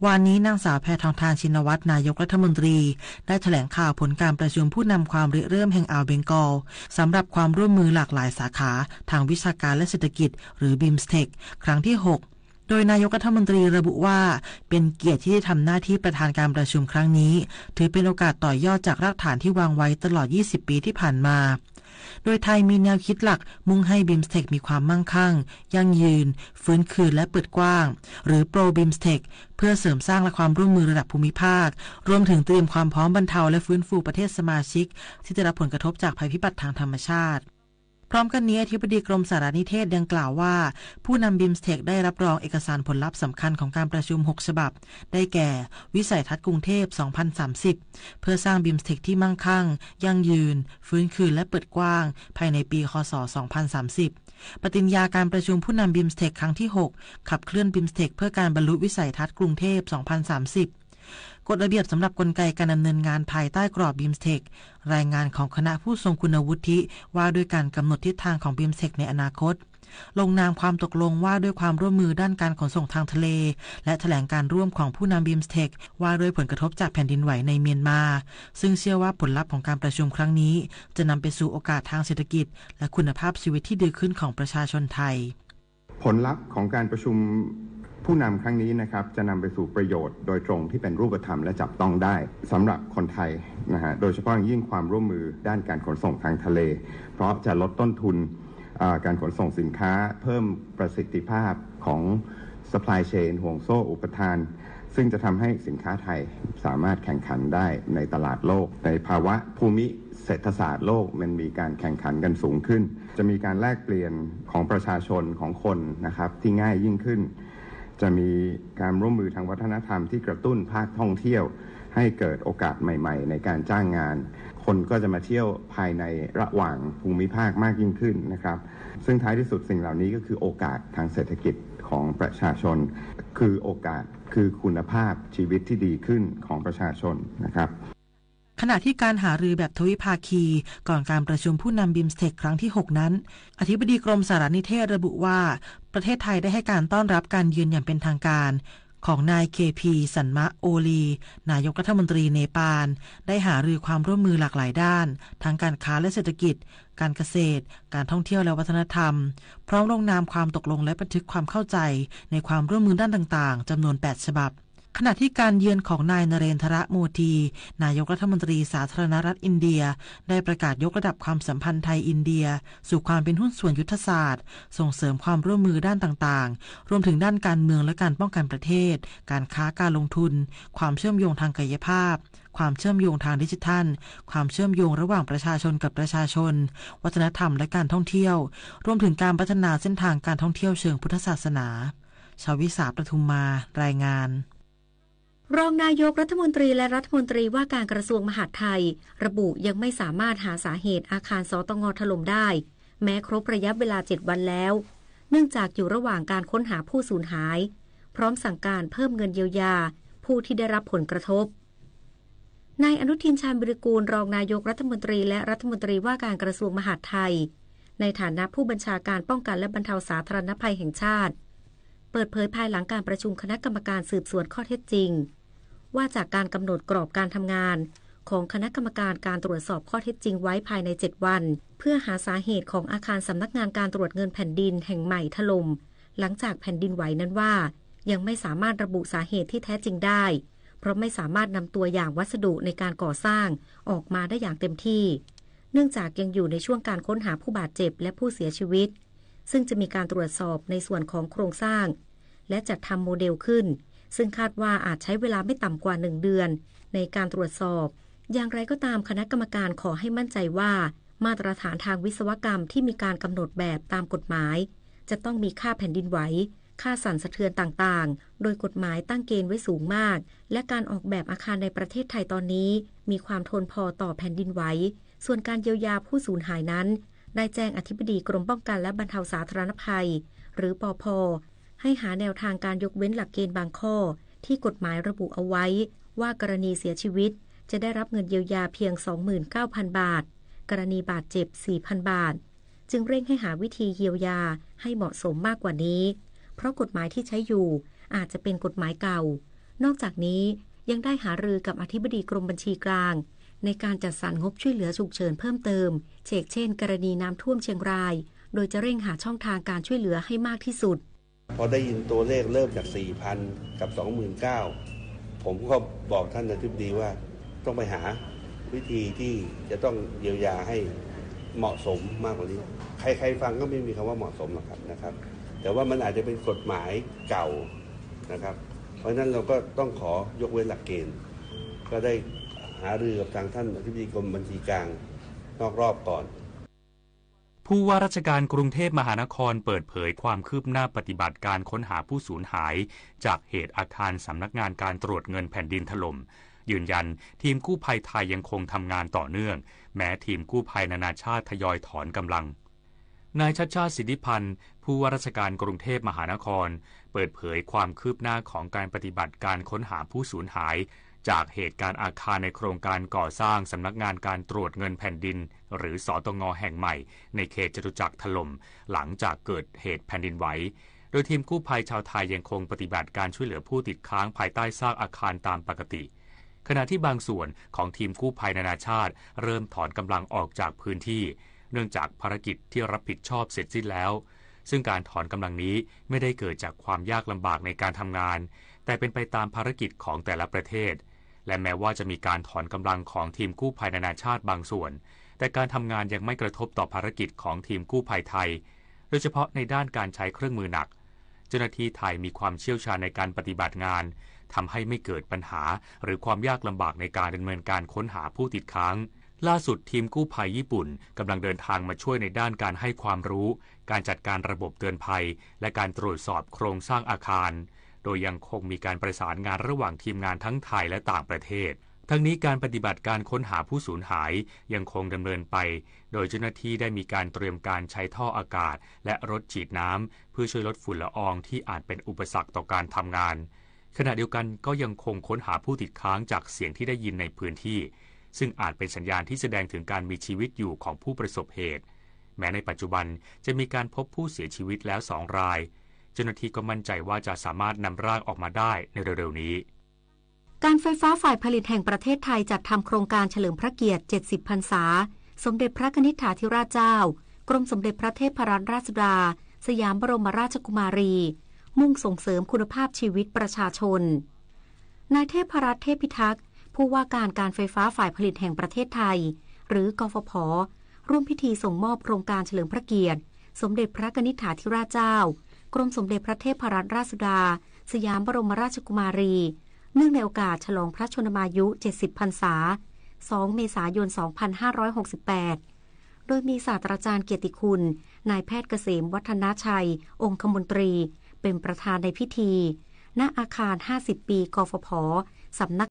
วานนี้นางสาวแพทองธาร ชินวัตร นายกรัฐมนตรี ได้แถลงข่าวผลการประชุมผู้นำความริเริ่มแห่งอ่าวเบงกอล สำหรับความร่วมมือหลากหลายสาขาทางวิชาการและเศรษฐกิจ หรือ BIMSTEC ครั้งที่ หก โดยนายกรัฐมนตรีระบุว่า เป็นเกียรติที่ได้ทำหน้าที่ประธานการประชุมครั้งนี้ ถือเป็นโอกาสต่อยอดจากรากฐานที่วางไว้ตลอด ยี่สิบ ปีที่ผ่านมา โดยไทยมีแนวคิดหลักมุ่งให้ BIMSTEC มีความมั่งคั่ง ยั่งยืน ฟื้นคืน และเปิดกว้าง หรือ Pro BIMSTEC เพื่อเสริมสร้างและความร่วมมือระดับภูมิภาค รวมถึงเตรียมความพร้อมบรรเทาและฟื้นฟูประเทศสมาชิก ที่ได้รับผลกระทบจากภัยพิบัติทางธรรมชาติ พร้อมกันนี้ อธิบดีกรมสารนิเทศยังกล่าวว่า ผู้นำ BIMSTEC ได้รับรองเอกสารผลลัพธ์สำคัญของการประชุม หก ฉบับ ได้แก่ วิสัยทัศน์กรุงเทพ สองพันสามสิบ เพื่อสร้าง BIMSTEC ที่มั่งคั่ง ยั่งยืน ฟื้นคืน และเปิดกว้าง ภายในปี ค.ศ. สองพันสามสิบ ปฏิญญาการประชุมผู้นำ BIMSTEC ครั้งที่ หก ขับเคลื่อน BIMSTEC เพื่อการบรรลุวิสัยทัศน์กรุงเทพ สองพันสามสิบ กฎระเบียบสำหรับกลไกการดำเนินงานภายใต้กรอบ BIMSTEC รายงานของคณะผู้ทรงคุณวุฒิว่าด้วยการกำหนดทิศทางของ BIMSTEC ในอนาคต ลงนามความตกลงว่าด้วยความร่วมมือด้านการขนส่งทางทะเล และแถลงการร่วมของผู้นำ BIMSTEC ว่าด้วยผลกระทบจากแผ่นดินไหวในเมียนมา ซึ่งเชื่อว่าผลลัพธ์ของการประชุมครั้งนี้ จะนำไปสู่โอกาสทางเศรษฐกิจ และคุณภาพชีวิตที่ดีขึ้นของประชาชนไทย ผลลัพธ์ของการประชุมผู้นำครั้งนี้นะครับ จะนำไปสู่ประโยชน์โดยตรงที่เป็นรูปธรรมและจับต้องได้สำหรับคนไทยนะฮะ โดยเฉพาะอย่างยิ่งความร่วมมือด้านการขนส่งทางทะเล เพราะจะลดต้นทุน อ่า การขนส่งสินค้า เพิ่มประสิทธิภาพของ supply chain ห่วงโซ่อุปทาน ซึ่งจะทำให้สินค้าไทยสามารถแข่งขันได้ในตลาดโลก ในภาวะภูมิเศรษฐศาสตร์โลกมันมีการแข่งขันกันสูงขึ้น จะมีการแลกเปลี่ยนของประชาชนของคนนะครับ ที่ง่ายยิ่งขึ้น จะมีการร่วมมือทางวัฒนธรรมที่กระตุ้นภาคท่องเที่ยว ให้เกิดโอกาสใหม่ๆ ในการจ้างงาน คนก็จะมาเที่ยวภายในระหว่างภูมิภาคมากยิ่งขึ้นนะครับ ซึ่งท้ายที่สุดสิ่งเหล่านี้ก็คือโอกาสทางเศรษฐกิจของประชาชน คือโอกาส คือคุณภาพชีวิตที่ดีขึ้นของประชาชนนะครับ ขณะที่การหารือแบบทวิภาคีก่อนการประชุมผู้นำ BIMSTEC ครั้งที่ หก นั้น อธิบดีกรมสารนิเทศระบุว่า ประเทศไทยได้ให้การต้อนรับการเยือนอย่างเป็นทางการของนาย เคพี สันมะโอลี นายกรัฐมนตรีเนปาล ได้หารือความร่วมมือหลากหลายด้าน ทั้งการค้าและเศรษฐกิจ การเกษตร การท่องเที่ยวและวัฒนธรรม พร้อมลงนามความตกลงและบันทึกความเข้าใจในความร่วมมือด้านต่างๆ จำนวน แปด ฉบับ ขณะที่การเยือนของนายนเรนทรโมดี นายกรัฐมนตรีสาธารณรัฐอินเดีย ได้ประกาศยกระดับความสัมพันธ์ไทย-อินเดีย สู่ความเป็นหุ้นส่วนยุทธศาสตร์ ส่งเสริมความร่วมมือด้านต่างๆ รวมถึงด้านการเมืองและการป้องกันประเทศ การค้าการลงทุน ความเชื่อมโยงทางกายภาพ ความเชื่อมโยงทางดิจิทัล ความเชื่อมโยงระหว่างประชาชนกับประชาชน วัฒนธรรมและการท่องเที่ยว รวมถึงการพัฒนาเส้นทางการท่องเที่ยวเชิงพุทธศาสนา ชวิสา ประทุมมา รายงาน รองนายกรัฐมนตรีและรัฐมนตรีว่าการกระทรวงมหาดไทย ระบุยังไม่สามารถหาสาเหตุอาคาร สตง ถล่มได้ แม้ครบระยะเวลาเจ็ดวันแล้ว เนื่องจากอยู่ระหว่างการค้นหาผู้สูญหาย พร้อมสั่งการเพิ่มเงินเยียวยาผู้ที่ได้รับผลกระทบ นายอนุทิน ชาญวีรกูร รองนายกรัฐมนตรีและรัฐมนตรีว่าการกระทรวงมหาดไทย ในฐานะผู้บัญชาการป้องกันและบรรเทาสาธารณภัยแห่งชาติ เปิดเผยภายหลังการประชุมคณะกรรมการสืบสวนข้อเท็จจริง ว่าจากการกำหนดกรอบการทำงานของคณะกรรมการการตรวจสอบข้อเท็จจริงไว้ภายในเจ็ดวัน เพื่อหาสาเหตุของอาคารสำนักงานการตรวจเงินแผ่นดินแห่งใหม่ถล่ม หลังจากแผ่นดินไหวนั้นว่า ยังไม่สามารถระบุสาเหตุที่แท้จริงได้ เพราะไม่สามารถนำตัวอย่างวัสดุในการก่อสร้างออกมาได้อย่างเต็มที่ เนื่องจากยังอยู่ในช่วงการค้นหาผู้บาดเจ็บและผู้เสียชีวิต ซึ่งจะมีการตรวจสอบในส่วนของโครงสร้าง และจัดทำโมเดลขึ้น ซึ่งคาดว่าอาจใช้เวลาไม่ต่ำกว่าหนึ่งเดือนในการตรวจสอบ อย่างไรก็ตามคณะกรรมการขอให้มั่นใจว่ามาตรฐานทางวิศวกรรมที่มีการกำหนดแบบตามกฎหมาย จะต้องมีค่าแผ่นดินไหว ค่าสั่นสะเทือนต่างๆ โดยกฎหมายตั้งเกณฑ์ไว้สูงมาก และการออกแบบอาคารในประเทศไทยตอนนี้มีความทนพอต่อแผ่นดินไหว ส่วนการเยียวยาผู้สูญหายนั้น ได้แจ้งอธิบดีกรมป้องกันและบรรเทาสาธารณภัย หรือ ปภ ให้หาแนวทางการยกเว้นหลักเกณฑ์บางข้อ ที่กฎหมายระบุเอาไว้ ว่ากรณีเสียชีวิต จะได้รับเงินเยียวยาเพียง สองหมื่นเก้าพันบาท กรณีบาดเจ็บ สี่พันบาท จึงเร่งให้หาวิธีเยียวยาให้เหมาะสมมากกว่านี้ เพราะกฎหมายที่ใช้อยู่อาจจะเป็นกฎหมายเก่า นอกจากนี้ยังได้หารือกับอธิบดีกรมบัญชีกลาง ในการจัดสรรงบช่วยเหลือฉุกเฉินเพิ่มเติม เฉกเช่น กรณีน้ำท่วมเชียงราย โดยจะเร่งหาช่องทางการช่วยเหลือให้มากที่สุด พอได้ยินตัวเลขเริ่มจาก สี่พัน กับ สองหมื่นเก้า ผมก็บอกท่านอธิบดีว่าต้องไปหาวิธีที่จะต้องเยียวยาให้เหมาะสมมากกว่านี้ ใครๆฟังก็ไม่มีคำว่าเหมาะสมหรอกครับนะครับ แต่ว่ามันอาจจะเป็นกฎหมายเก่านะครับ เพราะฉะนั้นเราก็ต้องขอยกเว้นหลักเกณฑ์ ก็ได้หารือกับทางท่านอธิบดีกรมบัญชีกลางนอกรอบก่อน ผู้ว่าราชการกรุงเทพมหานครเปิดเผยความคืบหน้าปฏิบัติการค้นหาผู้สูญหายจากเหตุอาคารสำนักงานการตรวจเงินแผ่นดินถล่ม ยืนยันทีมกู้ภัยไทยยังคงทำงานต่อเนื่อง แม้ทีมกู้ภัยนานาชาติทยอยถอนกำลัง นายชัชชาติ สิทธิพันธ์ ผู้ว่าราชการกรุงเทพมหานคร เปิดเผยความคืบหน้าของการปฏิบัติการค้นหาผู้สูญหาย จากเหตุการณ์อาคารในโครงการก่อสร้างสำนักงานการตรวจเงินแผ่นดิน หรือ สตง แห่งใหม่ ในเขตจตุจักรถล่ม หลังจากเกิดเหตุแผ่นดินไหว โดยทีมกู้ภัยชาวไทยยังคงปฏิบัติการช่วยเหลือผู้ติดค้างภายใต้ซากอาคารตามปกติ ขณะที่บางส่วนของทีมกู้ภัยนานาชาติเริ่มถอนกำลังออกจากพื้นที่ เนื่องจากภารกิจที่รับผิดชอบเสร็จสิ้นแล้ว ซึ่งการถอนกำลังนี้ไม่ได้เกิดจากความยากลำบากในการทำงาน แต่เป็นไปตามภารกิจของแต่ละประเทศ และแม้ว่าจะมีการถอนกำลังของทีมกู้ภัยนานาชาติบางส่วน แต่การทำงานยังไม่กระทบต่อภารกิจของทีมกู้ภัยไทย โดยเฉพาะในด้านการใช้เครื่องมือหนัก เจ้าหน้าที่ไทยมีความเชี่ยวชาญในการปฏิบัติงาน ทำให้ไม่เกิดปัญหาหรือความยากลำบากในการดำเนินการค้นหาผู้ติดค้าง ล่าสุดทีมกู้ภัยญี่ปุ่นกำลังเดินทางมาช่วยในด้านการให้ความรู้ การจัดการระบบเตือนภัย และการตรวจสอบโครงสร้างอาคาร โดยยังคงมีการประสานงานระหว่างทีมงานทั้งไทยและต่างประเทศ ทั้งนี้การปฏิบัติการค้นหาผู้สูญหายยังคงดำเนินไป โดยเจ้าหน้าที่ได้มีการเตรียมการใช้ท่ออากาศ และรถฉีดน้ำ เพื่อช่วยลดฝุ่นละอองที่อาจเป็นอุปสรรคต่อการทำงาน ขณะเดียวกันก็ยังคงค้นหาผู้ติดค้างจากเสียงที่ได้ยินในพื้นที่ ซึ่งอาจเป็นสัญญาณที่แสดงถึงการมีชีวิตอยู่ของผู้ประสบเหตุ แม้ในปัจจุบันจะมีการพบผู้เสียชีวิตแล้วสองราย เจ้าหน้าที่ก็มั่นใจว่าจะสามารถนำร่างออกมาได้ในเร็วๆนี้ การไฟฟ้าฝ่ายผลิตแห่งประเทศไทยจัดทำโครงการเฉลิมพระเกียรติ เจ็ดสิบ พรรษา สมเด็จพระกนิษฐาธิราชเจ้า กรมสมเด็จพระเทพรัตนราชสุดา สยามบรมราชกุมารี มุ่งส่งเสริมคุณภาพชีวิตประชาชน นายเทพรัตน์ เทพพิทักษ์ ผู้ว่าการการไฟฟ้าฝ่ายผลิตแห่งประเทศไทย หรือ กฟผ ร่วมพิธีส่งมอบโครงการเฉลิมพระเกียรติ สมเด็จพระกนิษฐาธิราชเจ้า กรมสมเด็จพระเทพรัตนราชสุดา สยามบรมราชกุมารี เนื่องในโอกาสฉลองพระชนมายุ เจ็ดสิบ พรรษา สอง เมษายน สองพันห้าร้อยหกสิบแปด โดยมีศาสตราจารย์เกียรติคุณ นายแพทย์เกษม วัฒนชัย องคมนตรี เป็นประธานในพิธี ณ อาคาร ห้าสิบ ปี กฟผ สำนัก